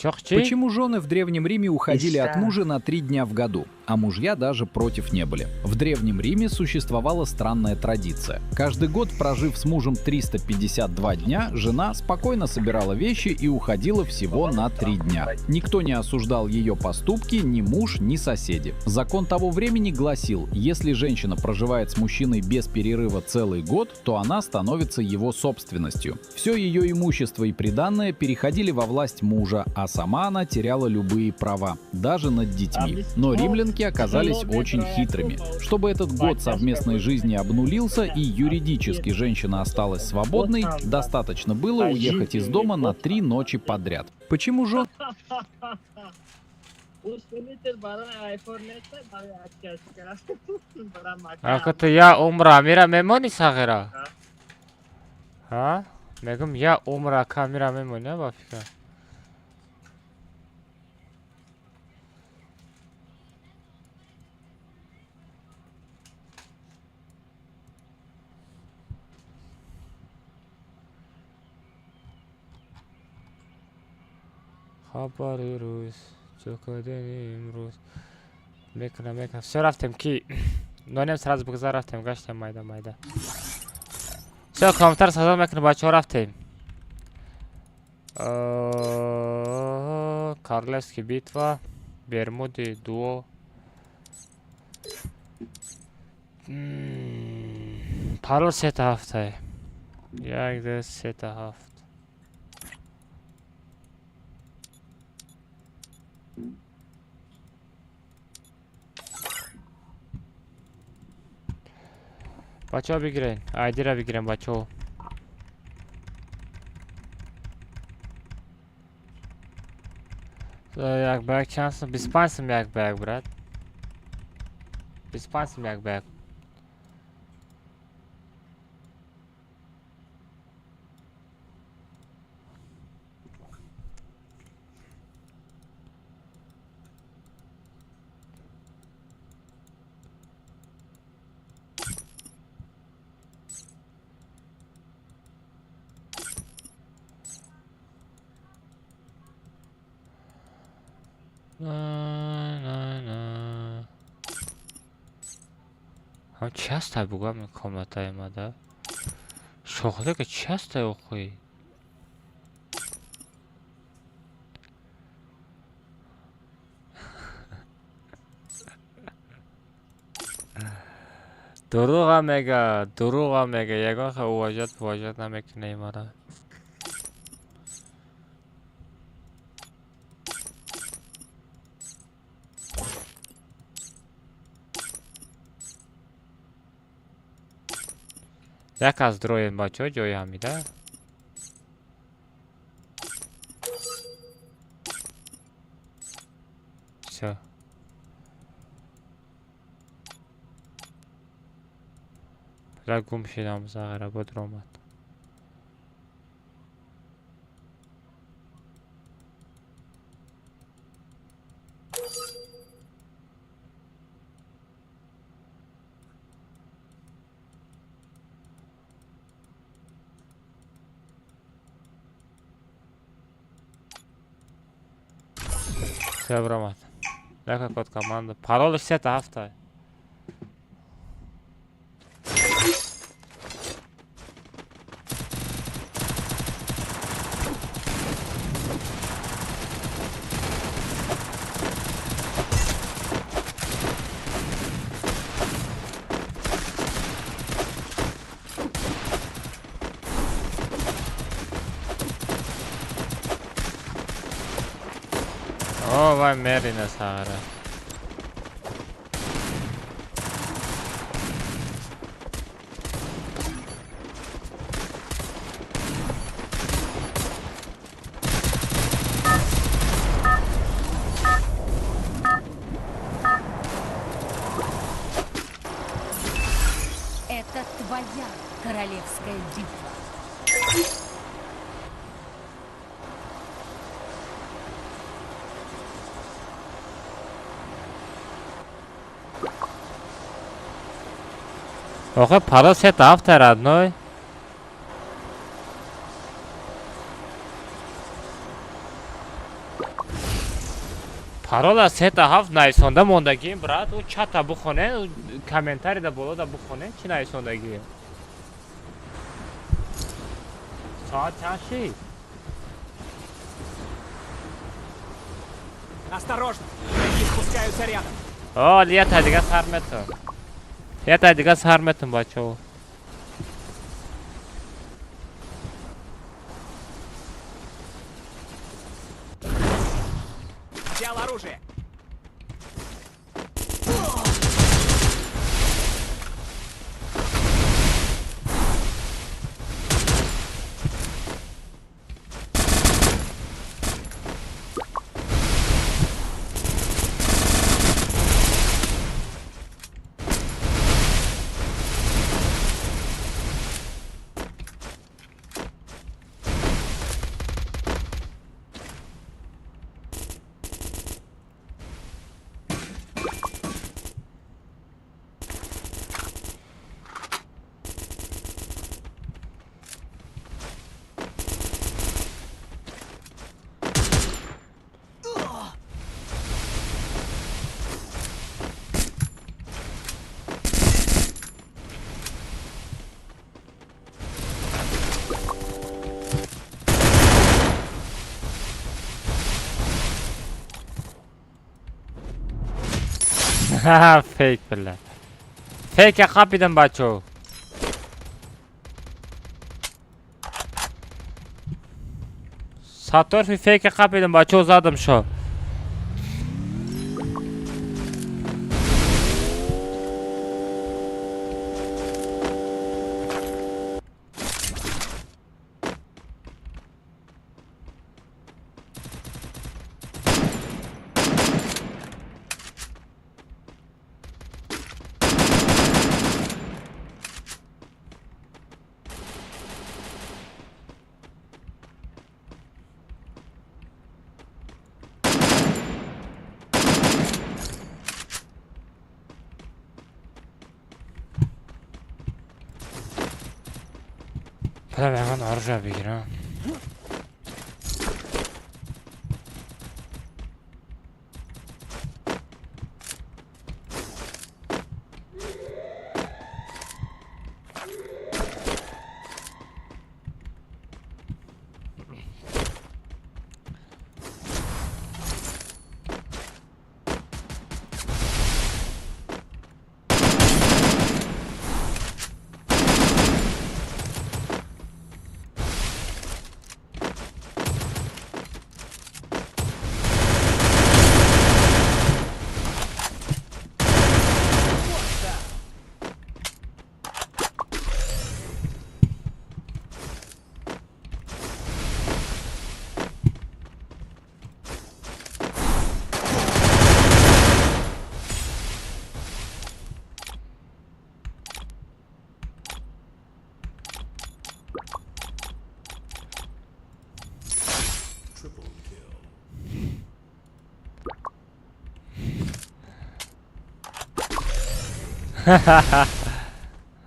Почему жены в Древнем Риме уходили от мужа на 3 дня в году, а мужья даже против не были? В Древнем Риме существовала странная традиция. Каждый год, прожив с мужем 352 дня, жена спокойно собирала вещи и уходила всего на 3 дня. Никто не осуждал ее поступки, ни муж, ни соседи. Закон того времени гласил: если женщина проживает с мужчиной без перерыва целый год, то она становится его собственностью. Все ее имущество и приданное переходили во власть мужа, а сама она теряла любые права, даже над детьми. Но римлянки оказались очень хитрыми. Чтобы этот год совместной жизни обнулился и юридически женщина осталась свободной, достаточно было уехать из дома на 3 ночи подряд. Почему жен Усилитель барои айфон нест, барои очкашка. Барои мака. Ака ту я умра мира мемонӣ сағира? Ҳа? Мегум я умра ака мира мемонӣ ба фикр. Хабари рӯз чо кардани имрӯз мекунам, мекунам. Всё, рафтем, ки нонем, сразу бигзар, рафтем, гаштем майда майда. Всё, комментар сазо мекунем, бачаҳо, рафтем. Королевский битва, Бермуди дуо. Парол сета ҳафтай. Як, ду, сета, ҳафт. Бачаҳо, бигирен, айдира бигирен, бачаҳо. Як ба як чанд сум? 25 сум як ба як, брат. 25 сум як ба як. На, на, на. Ҳам чи ҳастай, бугӯям, ин комнатаи мада? Шоҳлека чи ҳастай охӯи? Дурӯға мега, дурӯға мега, ягон хел уважать пуважать намекунӣ мара. Як аз дроем, бачаҳо, ҷои ҳамида. Всё. Бля, гум шидам, зағира буд ромад. Всё, бромад. Яка код команда. Паролш сета ҳафта. О, вай мерина сагара. Это твоя королевская битва. Охе паро сет афта родной. Парола сета ҳафт нависонда мондагием, брат. Ӯ чата бухоне, комментарийда болода бухоне, чӣ нависондагием. Соат чанд шид? Осторожно, враги спускаются рядом. О, ята дига сар метон. Ята дига сар метон, бачаҳо. Взял оружие. Фейк, бля. Фейк қапидам, бачо. Саторфи фейк қапидам, бачо, задам шо. Бля, ягон оружие бигирам.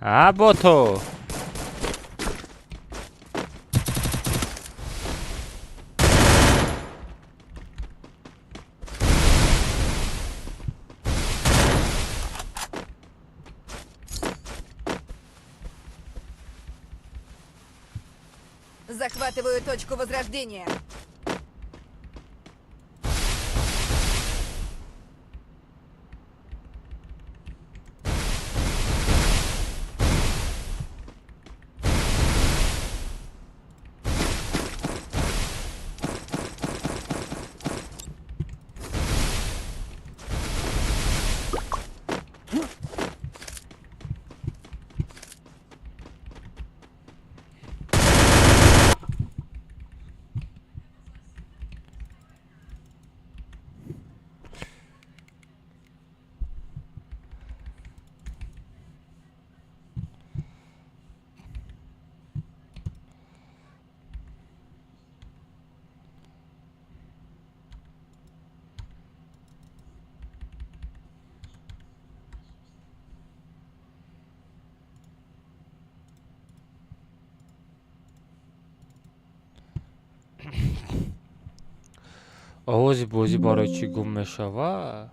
А бото. Захватываю точку возрождения. Овози бозӣ барои чӣ гум мешавад?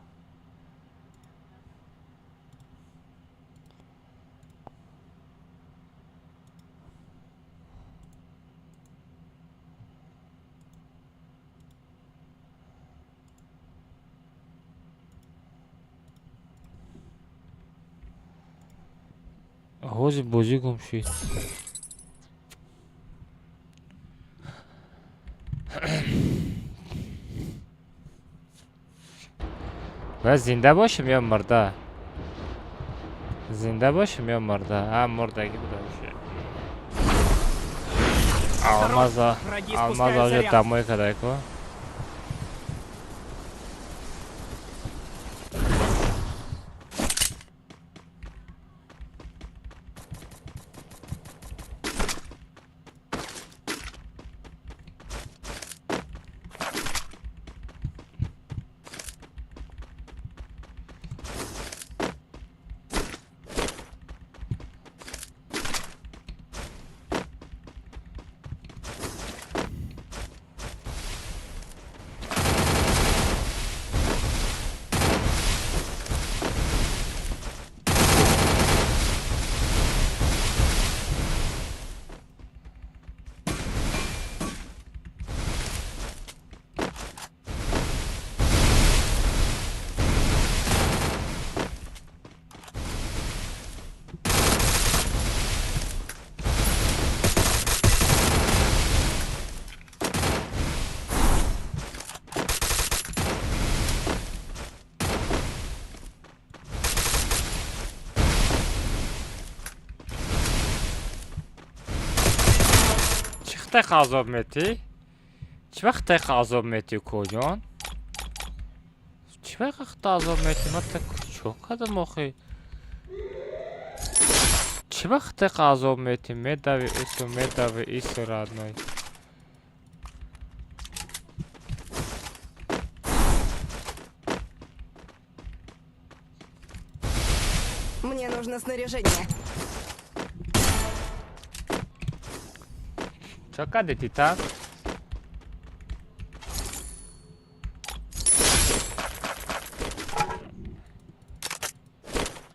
Овози бозӣ гум шуд. Бояд зинда бошем ё мурда? Зинда бошем ё мурда? А, мурдагӣ буда боша. Алмаза, Враги алмаза спускаются уже рядом. домой кадай-ку. Чӣ хитайқа азоб метӣ? Чӣ вақт хитайқа азоб метӣ, укоҷон? Чӣ вақт хита азоб метӣ? Ман та чо кардам охи? Чӣ вақт хитайқа азоб метӣ? Медави ису, медави ису, родной. Мне нужно снаряжение. Чо кардӣ, Титан?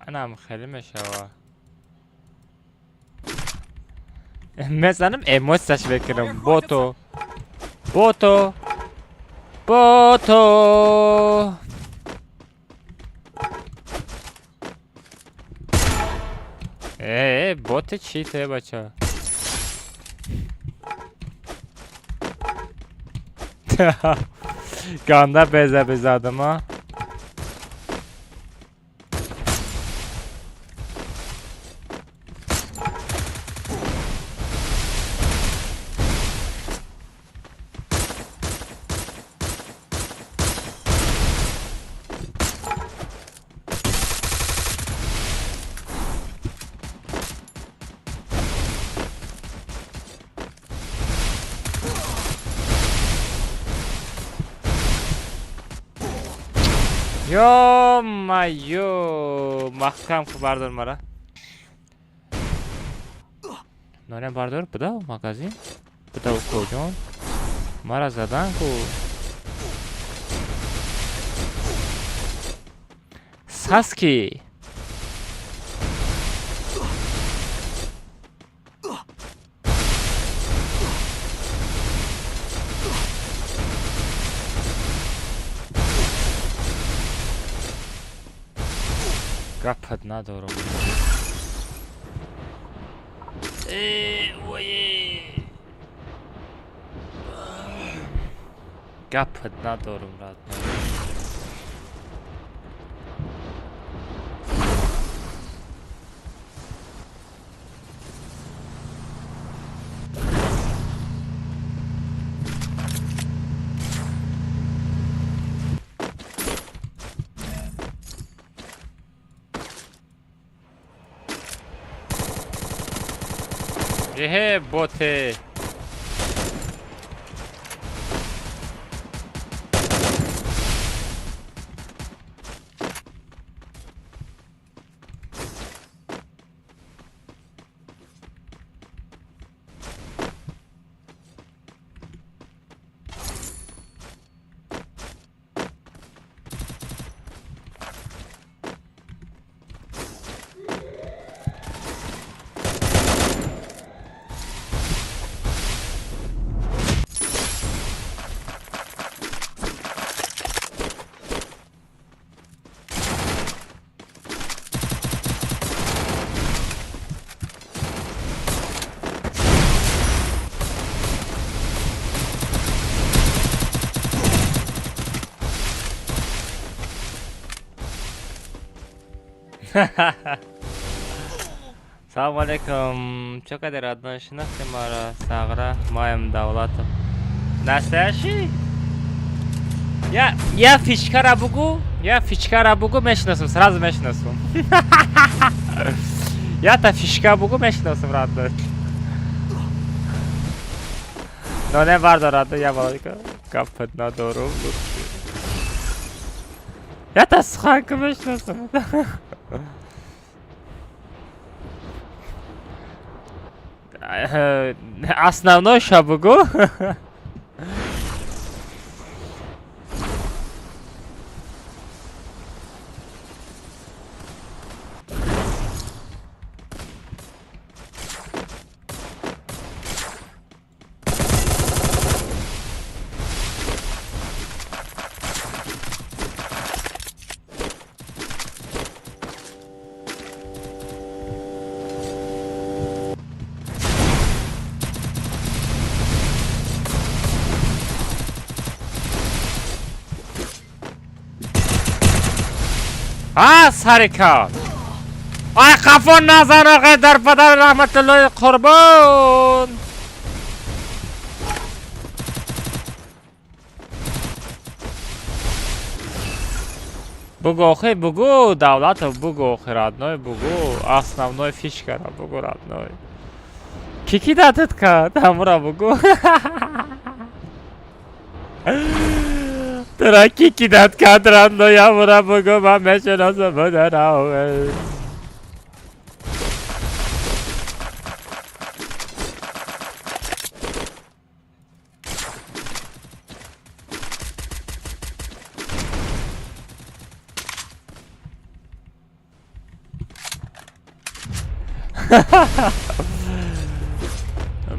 Анам хеле мешава. Мезанам эмоцияш мекунам. Бото. Бото. Бото. Э, боти чӣ те, бача? Ганда беза безадам, а? Ё-моё, маҳкам ку бардор мара. Норем бардор, буда магазин? Буда укоҷон. Мара задан ку. Саски. Гапат надорам. Э, ой. Гапат надорам, родной. Эҳе, боте. Салом алейкум. Чё кади, родной, шинохти маро? Сағра, маем Давлатов. Настоящий? Я фишкара бугу, я фишкара бугу, мешиносум, сразу мешиносум. Я-то фишка бугу, мешиносум, родной. Но не бардор, родной, я балика. Гапат надорум. Я-то суханка мешиносум. Основной ша бугу. А сарика. Ай қафо назан оға дар падар раҳматуллоҳи қурбон. Бугу охи, бугу, Давлатов, бугу охи, родной, бугу, основной фишка, бугу, родной. Кики датет ка, тамура бугу. Тра кики дат кад, родной, ямура бугу, ма мешиносам бударау.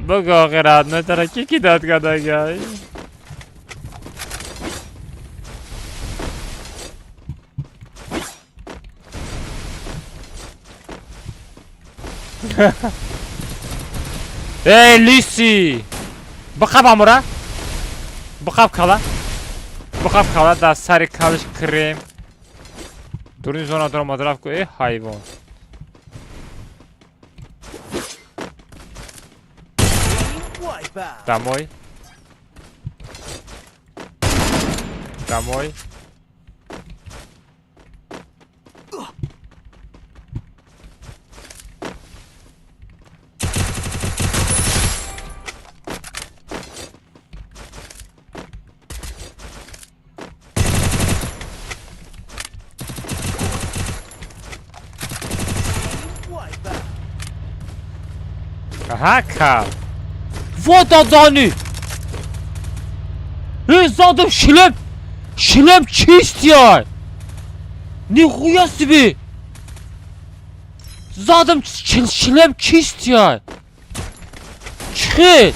Бугу охи, родной, тра кики дат кадагай. Эй, лиси! Бақаб амура? Бақаб кала? Бақаб кала, да сари калиш крем. Дурни зона дурам мадраф ку, эй, хайвон. Домой. Домой. Ага, кал. Вот они! Эй, задом шлем! Шлем чистый! Нихуя себе! Задом шлем чистый! Чихи!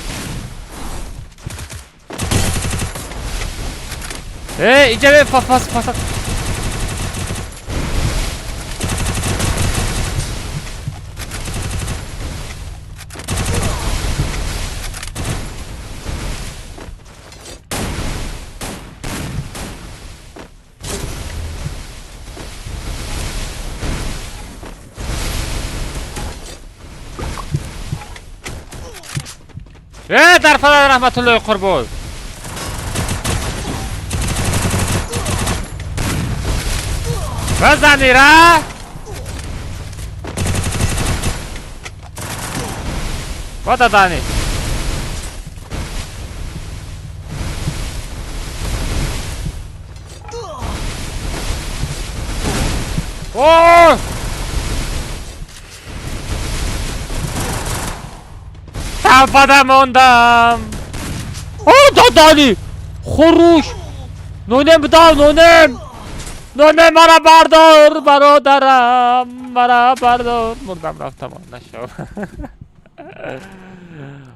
Эй, иди, пас, пас. Дар фадал раҳматуллоҳи қурбон. Бизанира. Ва дадани. О! Талпада мондам. О, дадани! Хуруш! Нонем бидав, нонем! Нонем мара бардор, бародарам, мара бардор. Мурдам рафтам, нашав.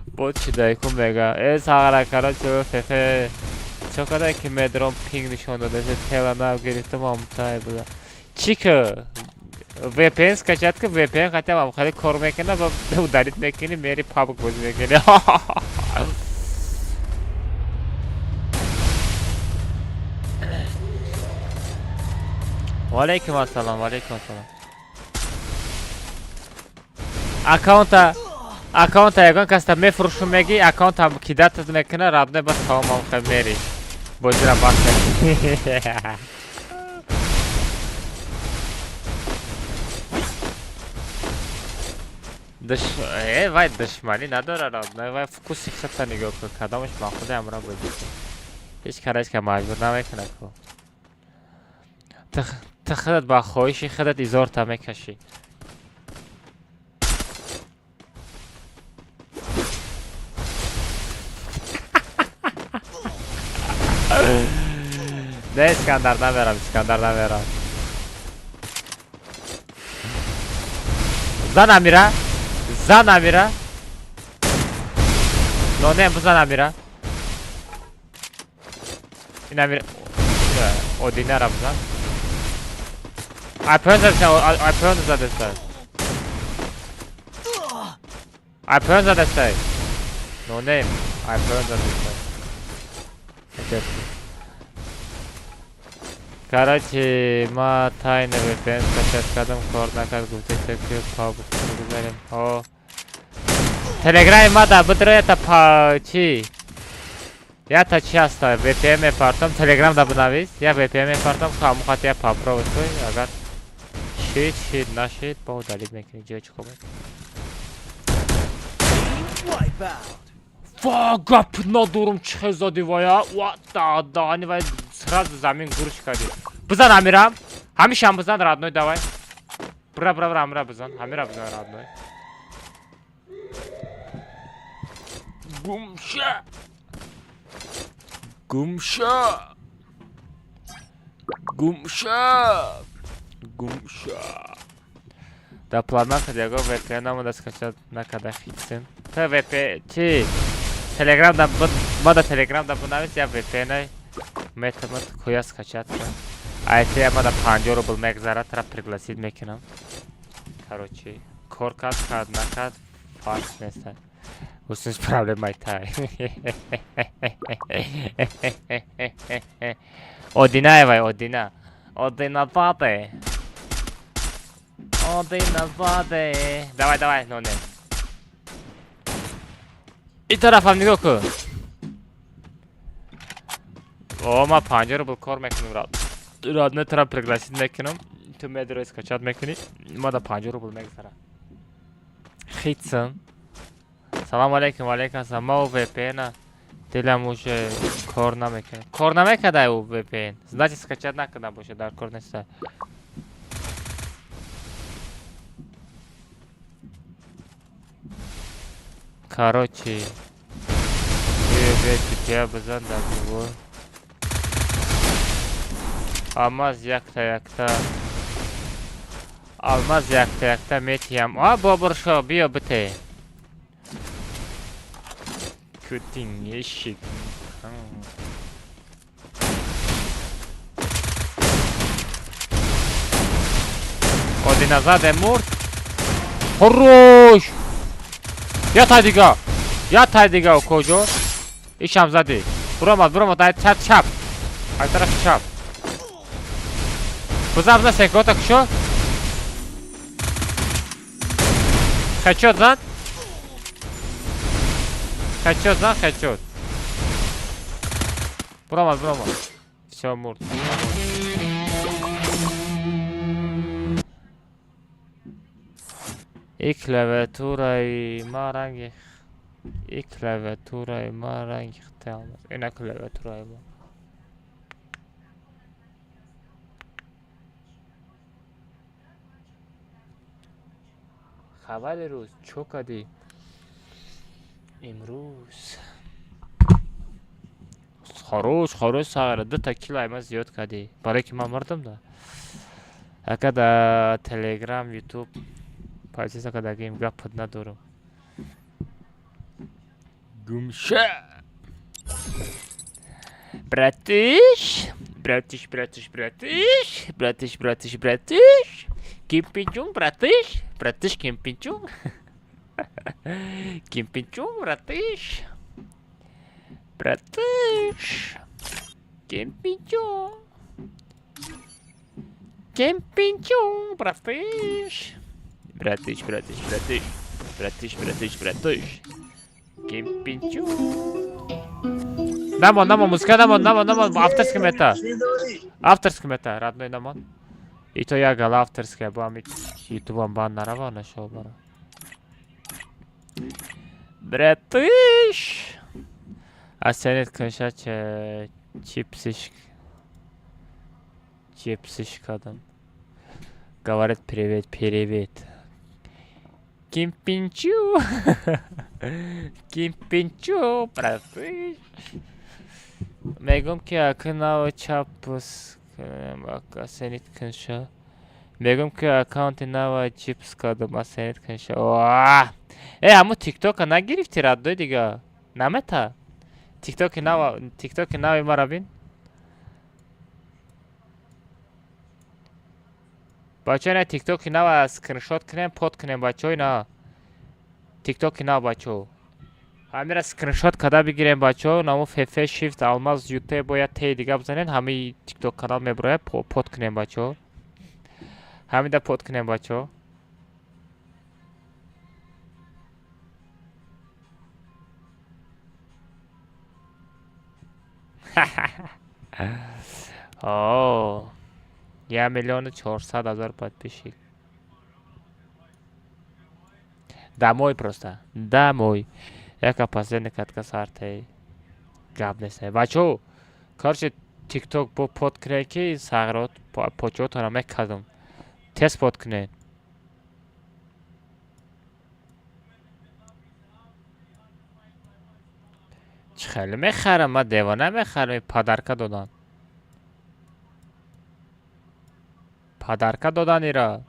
Бо чӣ дай ку мега? Э, сағара, короче, фефе. Чо кадай ки медром пинг нишон дода, тела нав гирифтам, омтай буда. Чӣ ки? VPN скачать ки, VPN хотя бы хеле кор мекунад ва удалить мекунӣ, мери PUBG бозӣ мекунӣ. Валейкум ассалом, валейкум ассалом. Аккаунта ягон каста мефурӯшум меги, аккаунта кидатат мекуна, родной, бас тамом, хел мери. Бозира бас мекунӣ. Дыш... Э, вай душманӣ надора, родной, вай вкуси худта нигоҳ кун, кадомаш махуди амра бозӣ кун. Ҳеҷ кара ҳеҷ ка маҷбур намекунад ку. Ту худат ба хоҳиши худат изорта мекашӣ. Не, Искандар намерам, Искандар намерам. Зан Амира, зан Амира. Нонем бизан Амира. Ин Амира. Одинара бизан. Айпон задеста, айпон задеста. Айпон задеста. Нонем, айпон задеста. Короче, ма тайна VPN скачать кардам, кор накард, гуфтеся ки PUBG бигзарем. Ҳо. Телеграми ма да бидро ята па чӣ? Ята чӣ ҳаста? VPN мепартам, Телеграм да бинавис, я VPN мепартам, ҳамон хати я попробовать кун, агар шид, шид, нашид, ба удалить мекунӣ, ҷои чӣ кор мекунӣ? Ва, гап надорум, чӣ хел зади вая? Ва, да, да, ани вай сразу замин гурш кардӣ. Бизан Амирам. Ҳамишам бизан, родной, давай. Бра, бра, бра, Амира бизан, Амира бизан, родной. Гумша. Гумша. Гумша. Гумша. Да планах яго VPN намуда скачать накарда хитсен. Та VPN чи? Телеграм да ма да Телеграм да бинавис, я VPN метавонад куя скачать кун. Айти ма да 50 рубл мегзарад, тара пригласить мекунам. Короче, кор кард, кард накард, фарқ нест. Усунс проблемай тай. Одина вай, Одина. Одина заде. Одина заде. Давай, давай, но не. И тарафам нигоҳ кун. О, ма 50 рубл кор мекунам, рад. Родной тара пригласить мекунам. Ту медро скачать мекунӣ. Ма да 50 рубл мегзара. Хитсен. Салам алейкум, алейкум ассалом. Ма VPN дилам уже кор намекунад. Кор намекарда ӯ VPN. Значит, скачать накарда боша, дар кор неста. Короче, бия бизан дар бувор. Алмаз якта якта. Алмаз якта якта метиям. А, бобуршо, биё бите. Кутин ешик. Одина заде мурд. Хорош! Я тай дига. Я тай дига куҷо? Ишам задӣ. Буромад, буромад, ай чап чап. Ай тарафи чап. Бизан, бизан, секота кушо. Хечот зан. Хечот зан, хечот. Буромад, буромад. Всё, мурд. И клавиатураи ма ранги И клавиатураи ма ранги хитай алмаз. Ина клавиатураи ма. Хабари рӯз чо кардӣ имрӯз? Хорош, хорош, сағира, дута кило ма зиёд кардӣ. Барое ки ман мурдам да. Ака да Телеграм, Ютуб подписка кардагим, гапат надорам. Гумша! Братиш! Братиш, братиш, братиш! Братиш, братиш, братиш! Кимпинчун, братиш! Братиш, кимпинчун! Кимпинчун, братиш! Братиш! Кимпинчун! Кимпинчун, братиш! Братиш, братиш, братиш! Братиш, братиш, братиш! Кимпинчун! Намон, намон, музыка намон, намон, намон, авторский мета. Авторский мета, родной намон. И то я гала авторская, бо ами ютубам бан нарава нашел бара. Братиш! Оценит конша чипсиш. Чипсиш кадам. Говорит привет, привет. Кимпинчу! Кимпинчу, братиш! Мегум ки ака нав чапс асенит кунша. Мегум ки аккаунти нава чипс кардам, асенит кунша. Э, ҳамун тиктока нагирифти, раддой дига? Намета? Тиктоки нава, тиктоки нави мара бин. Бачаҳо, ина тиктоки нава скриншот кунем, под кунем, бачаҳо, ина. Тиктоки нав, бачаҳо. Ҳамира скриншот карда бигирем, бачаҳо, намо фф shift алмаз ют бояд т дига бизанед, ҳамаи тикток канал мебарояд, под кунем, бачаҳо. Ҳамида под кунем, бачаҳо. О, 1 400 000 подписчик. Домой просто. Домой. Яка последний катка сартей. Гап нест. Бачо, короче, тикток бо под кунед ки сағрот почотонро мекардам. Тез под кунед. Чӣ хеле мехарам, ман девона мехарам, подарка додан. Подарка додан ира.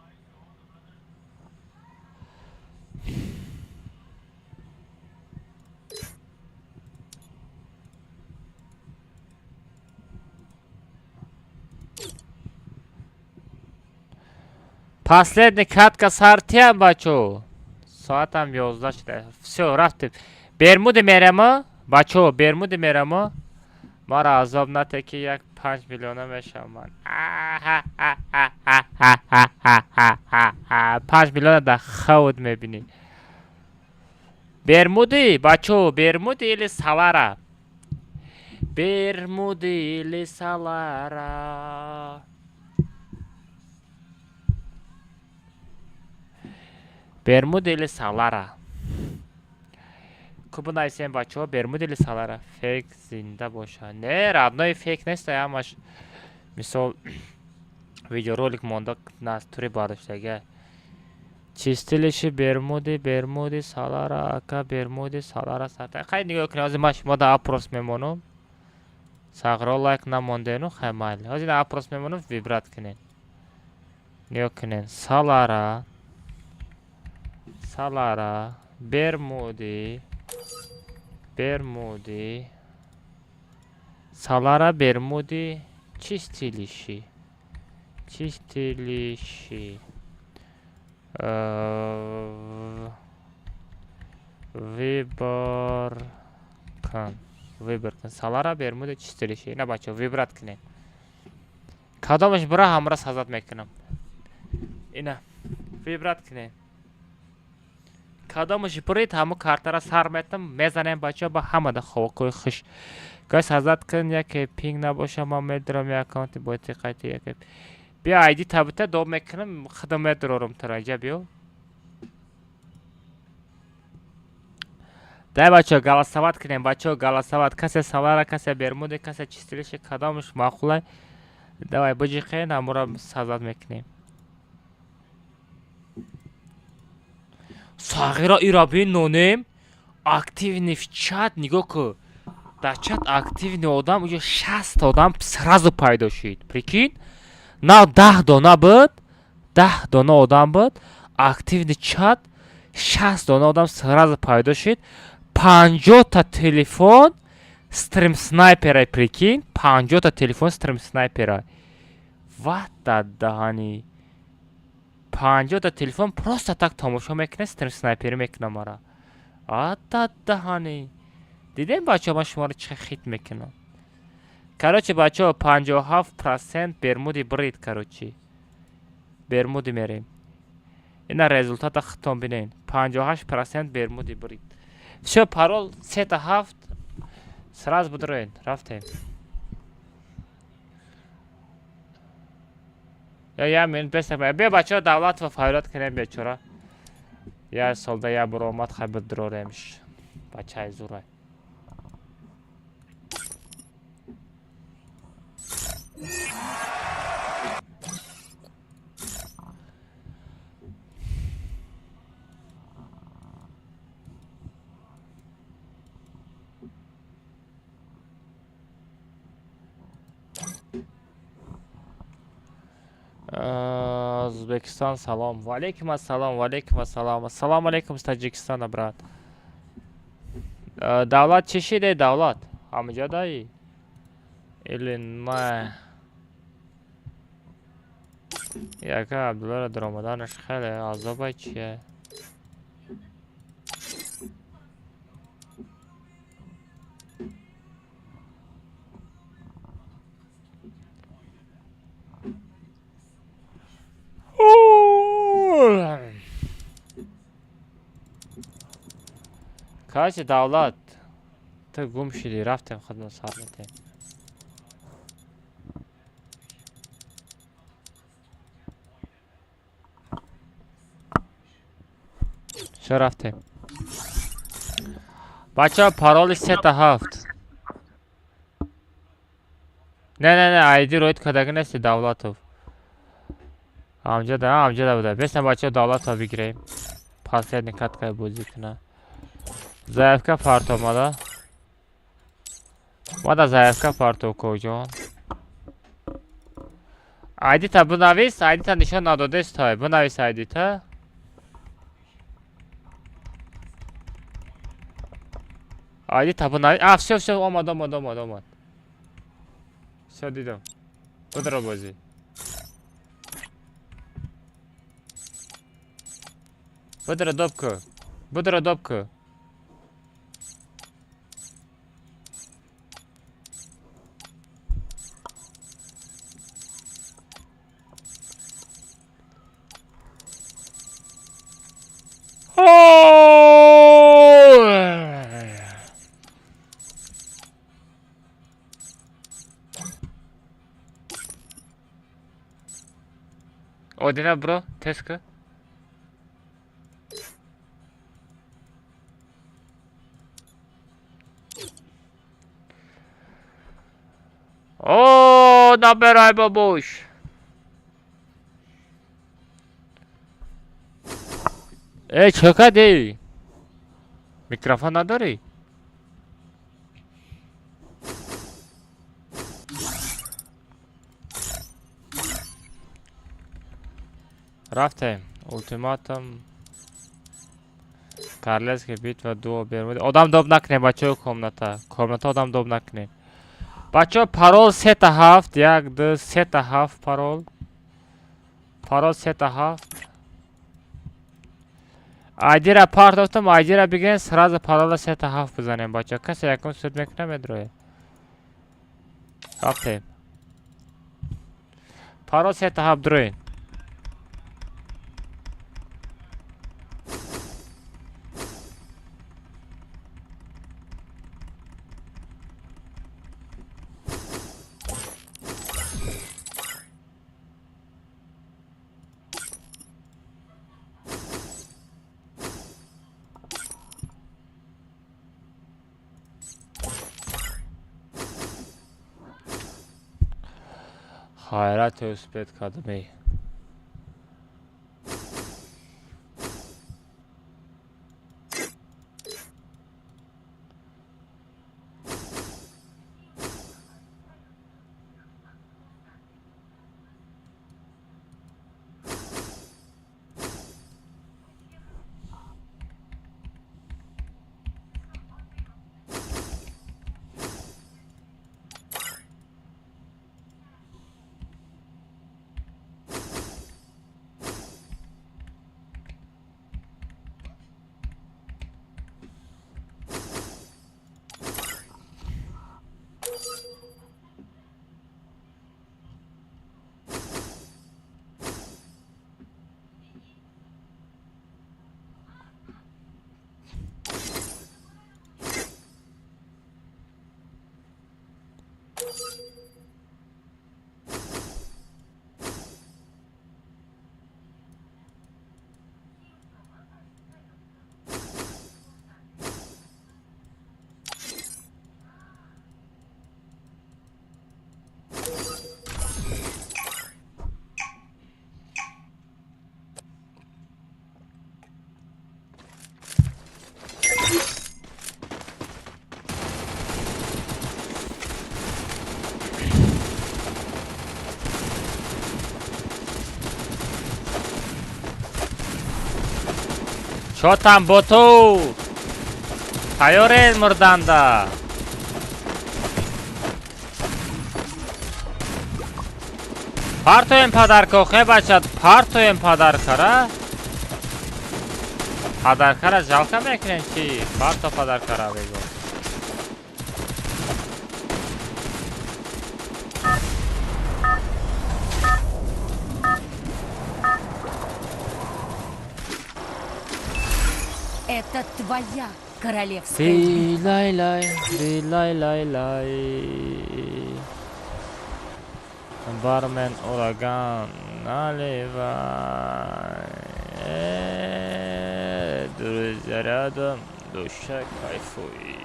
Последний катка сартиям, бачо. Соатам 11 шуда. Всё, рафтем. Бермуди мерама, бачо, бермуди мерама. Мара азоб нате ки як 5 миллиона мешавам ман. 5 миллиона да хавд мебинӣ. Бермуди, бачо, бермуди или салара? Бермуди или салара? Бермуди или салара? Ку бинависем, бачаҳо, бермуди или салара? Фейк зинда боша. Не, родной, фейк нест, ҳамаш мисол видеоролик монда тури бардоштага. Чистилиши бермуди, бермуди, салара, ака, бермуди, салара, сата. Хай, нигоҳ кунед, ҳозир ман шумо да опрос мемонам. Сағро лайк намондену, хай майли. Ҳозир опрос мемонам, выбрать кунед. Нигоҳ кунед. Салара, салара, бермуди, бермуди, салара, бермуди, чистилиши, чистилиши. Выбор кун, выбор кун. Салара, бермуди, чистилиши. Ина, бачаҳо, выбрать кунед. Кадомаш бура, ҳамра сазат мекунам. Ина выбрать кунед. Кадомаш бурид, ҳамун картара сар метам, мезанем, бачаҳо, ба ҳамада ховакҳои хуш. Гай сазат кун, яке пинг набоша, ман медурам як аккаунти боти қайти яке. Биё, айди табита доб мекунам, худам медурорам тура, иҷа биё. Дай бачаҳо голосовать кунем, бачаҳо голосовать. Касе Салара, касе Бермуде, касе чистилище, кадомаш маъқулай. Давай биҷиқен, ҳамура сазад мекунем. Сағира ира бин нонем. Активный в чат нигоҳ ку. Дар чат активный одам уҷо 60 одам сразу пайдо шид. Прикинь? На 10 дона буд, 10 дона одам буд. Активный чат 60 дона одам сразу пайдо шид. 50 та телефон стрим снайпера, прикинь, 50 та телефон стрим снайпера. Вата даҳани. 50 та телефон просто так тамошо мекунад, стрим снайперӣ мекунад мара. Ата даҳани. Дидем бачаҳо, ман шуморо чӣ хит мекунам. Короче, бачаҳо, 57% Бермуди брид, короче. Бермуди мерем. Ина результата худтон бинен. 58% Бермуди брид. Всё, парол сета ҳафт. Сразу будроен. Рафтем. Я я минут беса. Бия бачаҳо Давлатова фаъолият кунем бечора. Я солда я бор омад хай бидроремш. Бачаи зурай. Узбекистан салом. Ва алейкум ассалом, ва алейкум ассалом. Ассалому алейкум с Таджикистана, брат. Давлат чӣ шиде, Давлат? Ҳамаҷо даи? Или на? Яка Абдуллара даромаданаш хеле азобай чие? Короче, Давлат, ту гум шидӣ, рафтем худмон сар метем. Всё, рафтем. Бачаҳо, пароли сета ҳафт. Не, не, не, айди роид кардагӣ нести Давлатов. Амҷада, амҷада буда. Бесна бачаҳо Давлатова бигирем. Последний каткай бозӣ куна. Заявка партомада. Мада заявка парто коҷон. Айдита бинавис, айдита нишон надодест тай. Бинавис айдита. Айдита бинавис. А, всё, всё, омад, омад, омад, омад. Всё, дидам. Будро бозӣ. Будро добку. Будро добку. Одина бро, теска. О, набирай бабуш. Эй, чё кади? Микрофон надори? Рафтем. Ултиматум. Королевская битва дуо Бермуди. Одам доб накунем, бачаҳо, комната. Комната одам доб накунем. Бачаҳо, парол сета ҳафт, як, ду, сета ҳафт парол. Парол сета ҳафт. Айдира партофтам, айдира бигирем, сразу парола сета ҳафт бизанем, бачаҳо. Касе якум суд мекунам, медрояд. Рафтем. Парол сета ҳафт дроен. Хайрат успеть кадми. Чо там, боту? Тайёрен мурданда. Партоем подарка, хе бачат, партоем подаркара. Подаркара жалко мекунем чи? Парто подаркара бего. Это твоя королевская битва. Дилай-лай, дилай-лай-лай. Бармен ураган, наливай. Друзья рядом, душа кайфуй.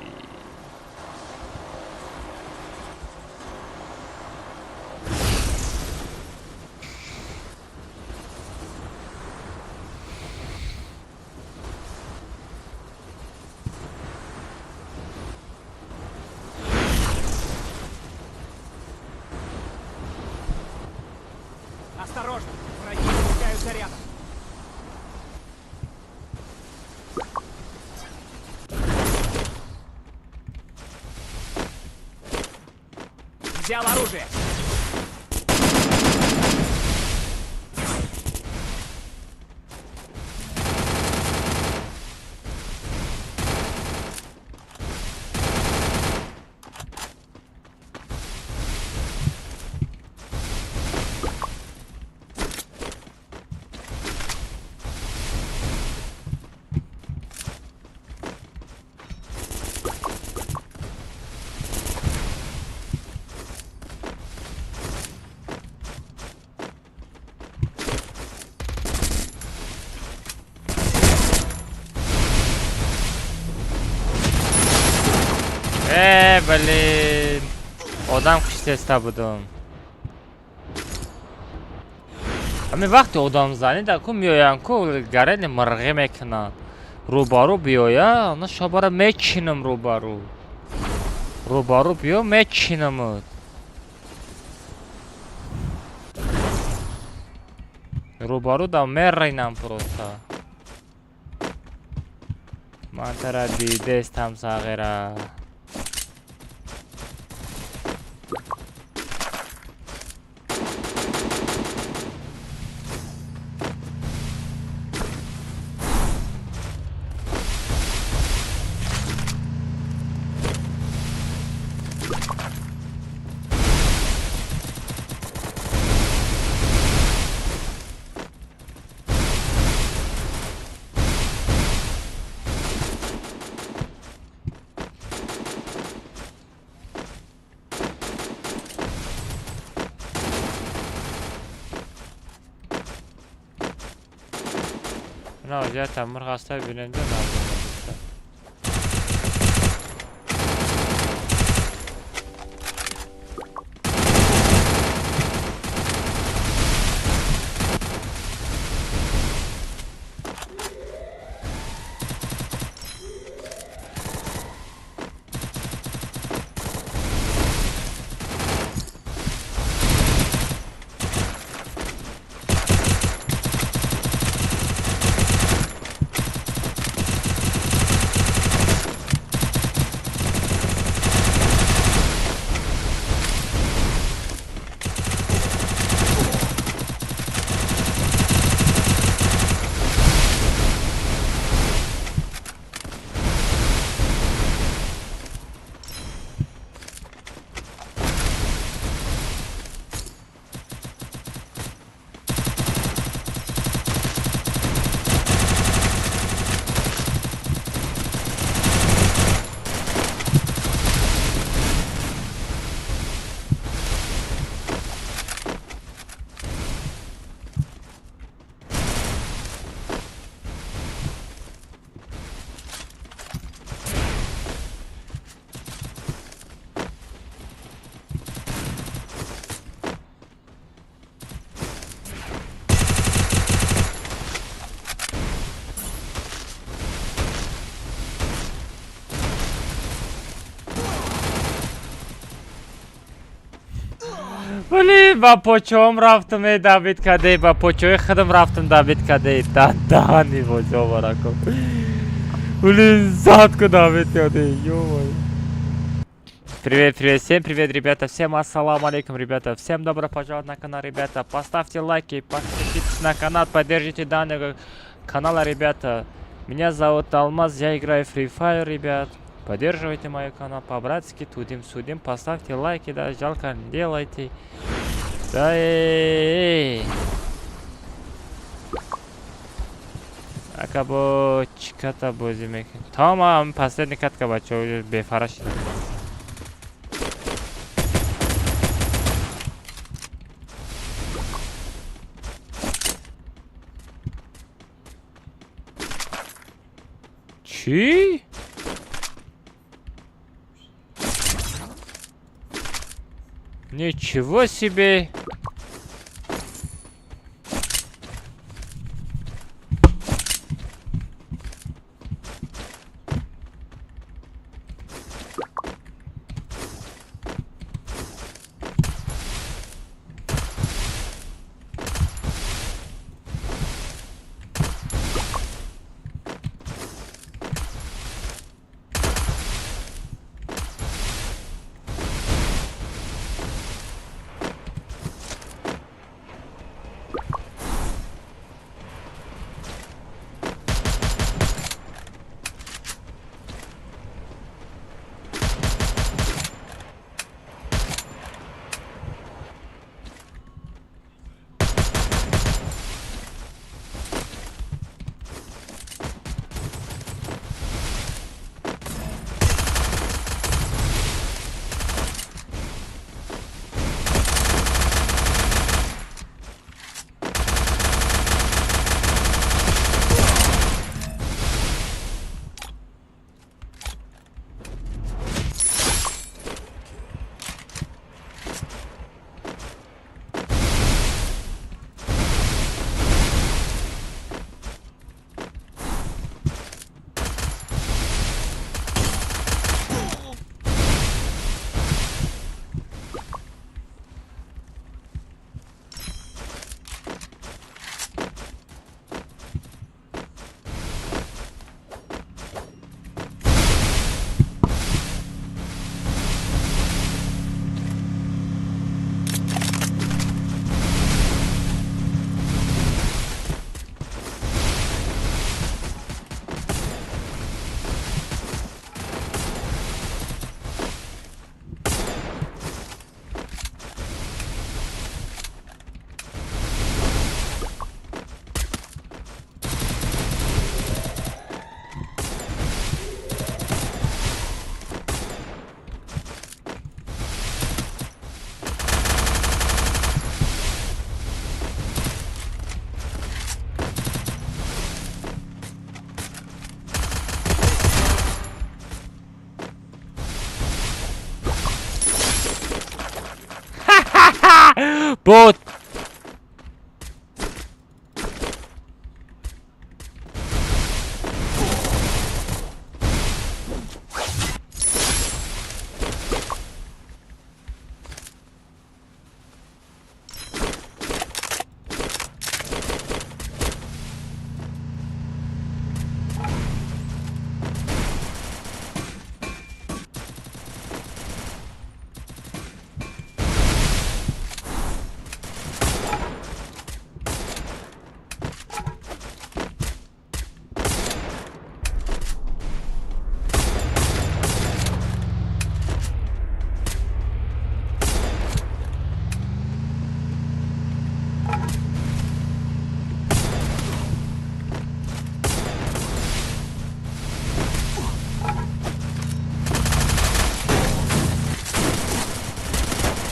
Осторожно! Враги спускаются рядом. Взял оружие! Блин, одам киштеста будум. Ҳамин вақти одамзанӣ да ку меоянд ку гарели мирғӣ мекунанд. Рӯбарӯ биёя, она шабара мечинам рӯбарӯ. Рӯбарӯ биё мечинамуд. Рӯбарӯ да меринам просто. Ман тара дидестам сағира. На, мурғ аста биненда на. Блин, ба почоам рафтам, э, давид каде, ба почои худам рафтам, давид каде, дадани бозиҳо барако. Блин, задку давид каде, ё-моё. Привет, привет, всем привет, ребята, всем ассаламу алейкум, ребята, всем добро пожаловать на канал, ребята, поставьте лайки, подпишитесь на канал, поддержите данного канала, ребята. Меня зовут Алмаз, я играю в Free Fire, ребят. Поддерживайте мой канал по-братски, тудим-судим, поставьте лайки, да, жалко не делайте. Да, эй, Ака бо чиката бозӣ мекунем. Тамом, последний катка, бачаҳо, бефара шидам. Чӣ? Ничего себе! Бот!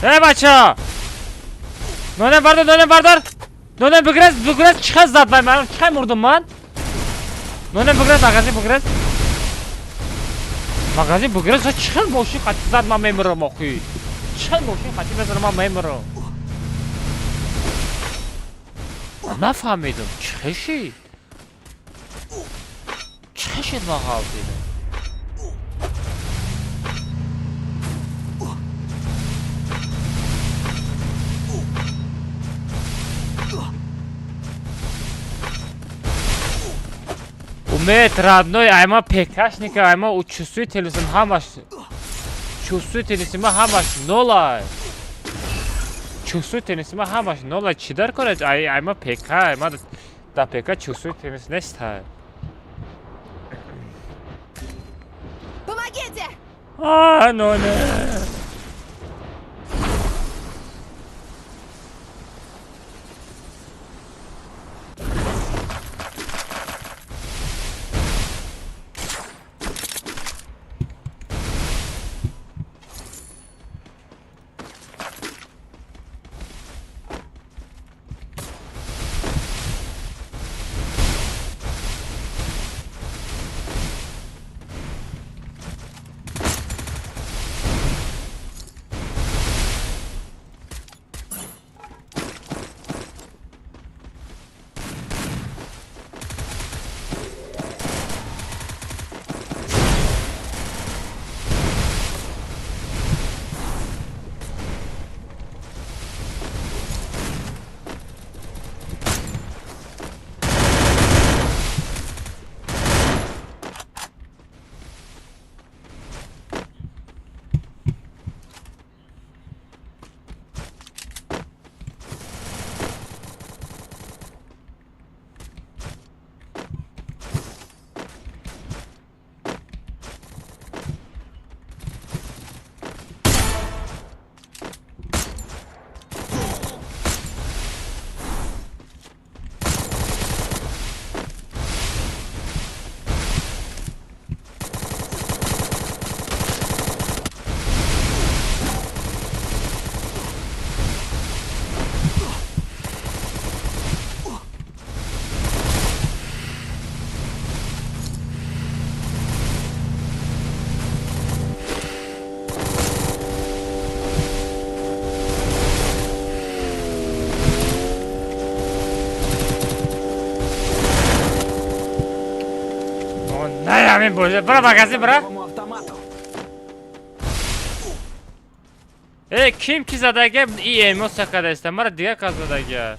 Эй, бача! Нонем бардор, нонем бардор! Нонем бигрез, бигрез, чӣ зад вай ман? Чӣ мурдум ман? Нонем бигрез, магазин бигрез. Магазин бигрез, чӣ мошин қати зад ман мемирам охи. Чӣ мошин қати мезанам ман мемирам. Нафаҳмидам, чӣ шид? Чӣ шид ман ғалтидам? Умед, родной, айма ПКшника, айма чувствительность ҳамаш, чувствительность ма ҳамаш нола. Чувствительность ма ҳамаш нола. Чӣ дар кора? Ай айма ПК, айма да ПК чувствительность неста. Помогите! А, но не. Ҳамин бозӣ бира, магазин бира. Э, ким ки задаге, и эмоция кадаиста, мара дига кас задаге.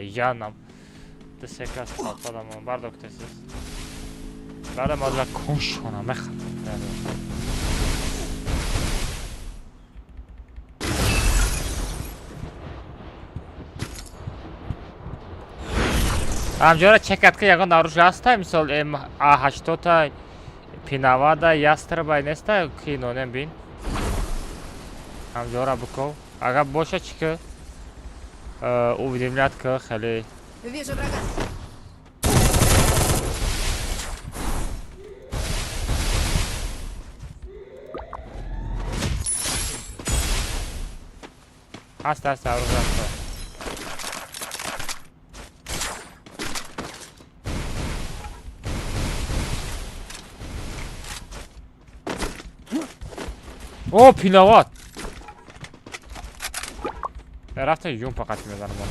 Янам се кас қалпадам бардоктесиз. Бардам азла коншона мехам. Ҳамҷора чекат ки ягон оружие ҳаста, мисол М А80, Пинавада, Ястребай неста, ки нонем бин. Ҳамҷора биков. Агар боша, чӣ ки уведомлять ки хеле. Вижу врага. Ҳаста, ҳаста, оружие ҳаста. О, пилават! Рафта юм фақат мезанам он.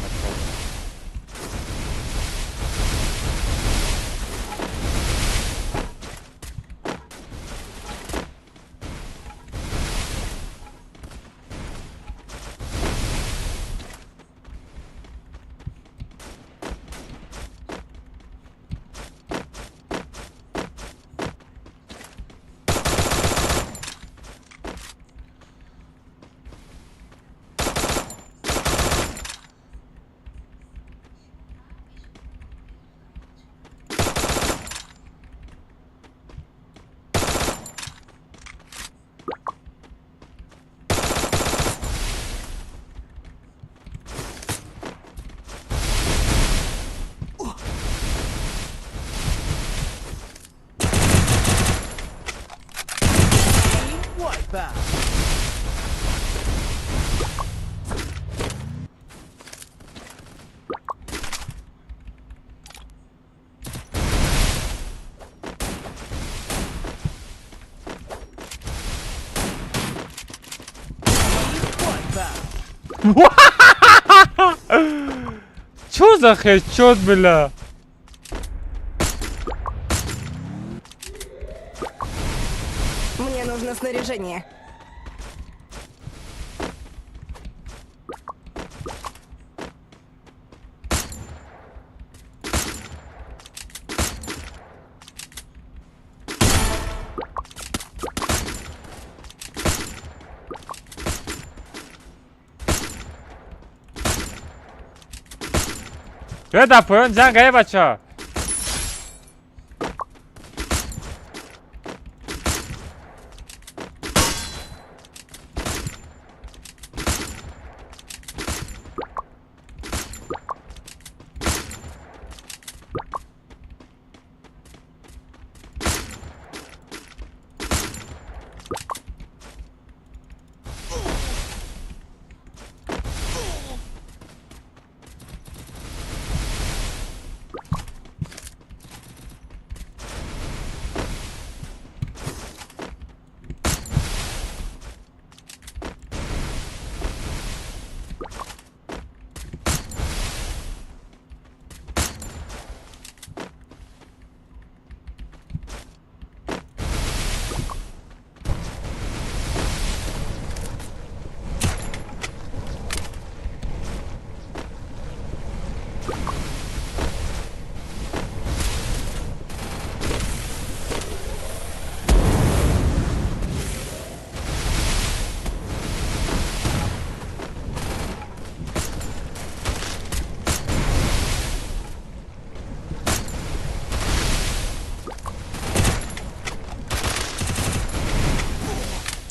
Чё за хедшот, бля? Мне нужно снаряжение. Биё дар поён ҷанг, ай бача.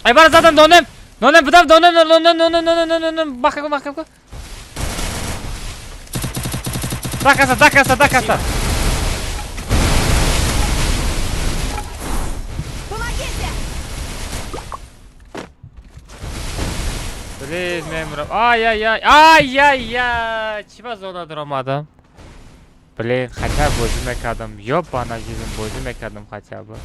Ай, бара задам, донем. Нонем, будам, донем, нонем, нонем, нонем, нонем, нонем, маҳкам кун, маҳкам кун. Дакаса, дакаса, дакаса. Помогите! Блин, мемурам. Ай-яй-яй, ай-яй-яй. Чӣ ба зона даромадам? Блин, хотя бы бозӣ мекардам. Ёбана жизнь, бозӣ мекардам хотя бы.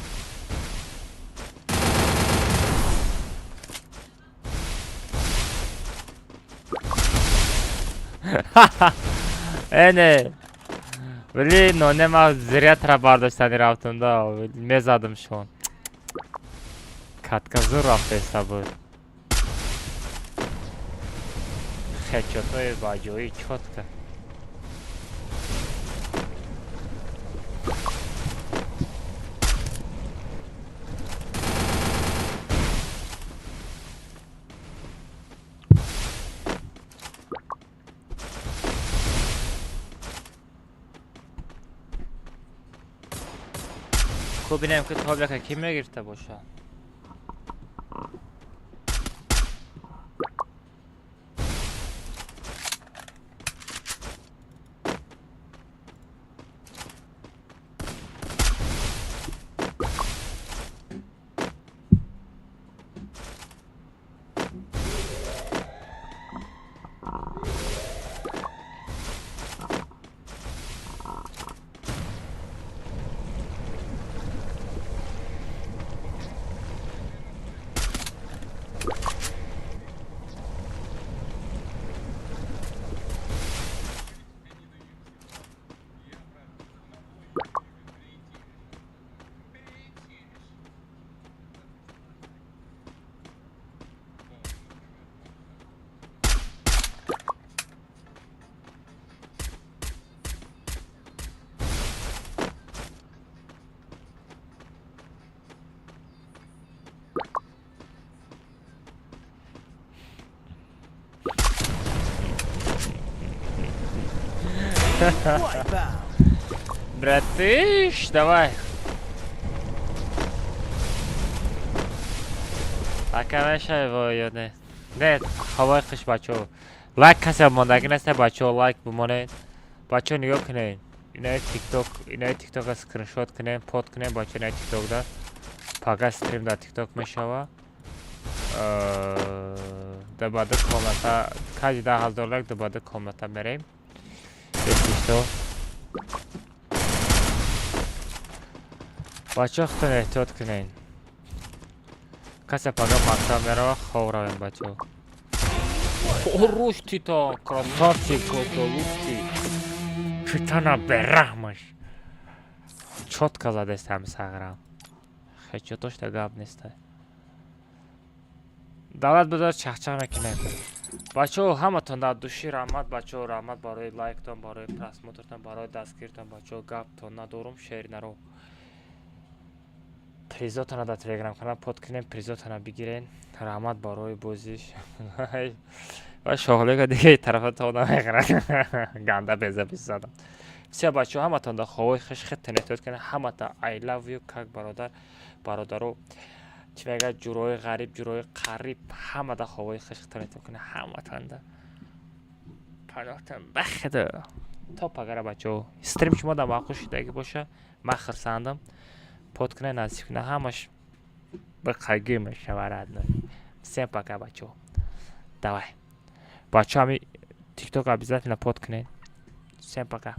Эне. Блин, ноне ма зря тра бардоштани рафтам да. Мезадам шон. Катка зур рафтеста буд. Хедшотҳои баҷоӣ чётко. Хуб, бинем, ки тобляка кӣ мегирифта бошад. Братыш, давай. Ака мешавӣ ё не? Не, ҳавои хуш, бачаҳо. Лайк касе мондагӣ неста, бачаҳо, лайк бимонед. Бачаҳо, нигоҳ кунед. Инаи тикток, инаи тиктока скриншот кунем, под кунем, бачаҳо, инаи тиктокда. Пага стрим дар тикток мешава. Дабада комната, кажи 10 000 лайк, дабада комната мерем. Если что. Бачаҳо, худтон эҳтиёт кунед. Касе пага мактаб мерава, хов равем, бачаҳо. Хорош, Титан, красавчик, голубчик. Титана бераҳмаш. Чётко задест ҳами сағрам. Хечотошта гап неста. Давлат бизор, чахчах мекунем. Бачаҳо, ҳаматон дар души раҳмат, бачаҳо, раҳмат барои лайктон, барои просмотртон, барои дастгиртон, бачаҳо, гаптон надорум, шер наро. Призотона дар телеграм канал под кунем, призотона бигирен. Раҳмат барои бозиш. Ва шоҳлика дигаи тарафа то намехӯрад. Ганда безапис задам. Все, бачаҳо, ҳаматон да ховои хеш, хеле эҳтиёт кунед. Ҳамата I love you, как бародар, бародаро, чӣ мегӯяд, ҷурои ғариб, ҷурои қариб, ҳама да ховои хеш, хеле эҳтиёт кунед. Ҳаматон да паноҳтон ба худо. То пагара, бачаҳо. Стрим шумо да маъқул шудагӣ боша, ман хурсандам. Под кунед, наздик кунед, ҳамаш ба қайгӣ мешава, родной. Всем пока, бачаҳо. Давай, бачаҳо, ҳами тикток обязательно под кунед. Всем пока.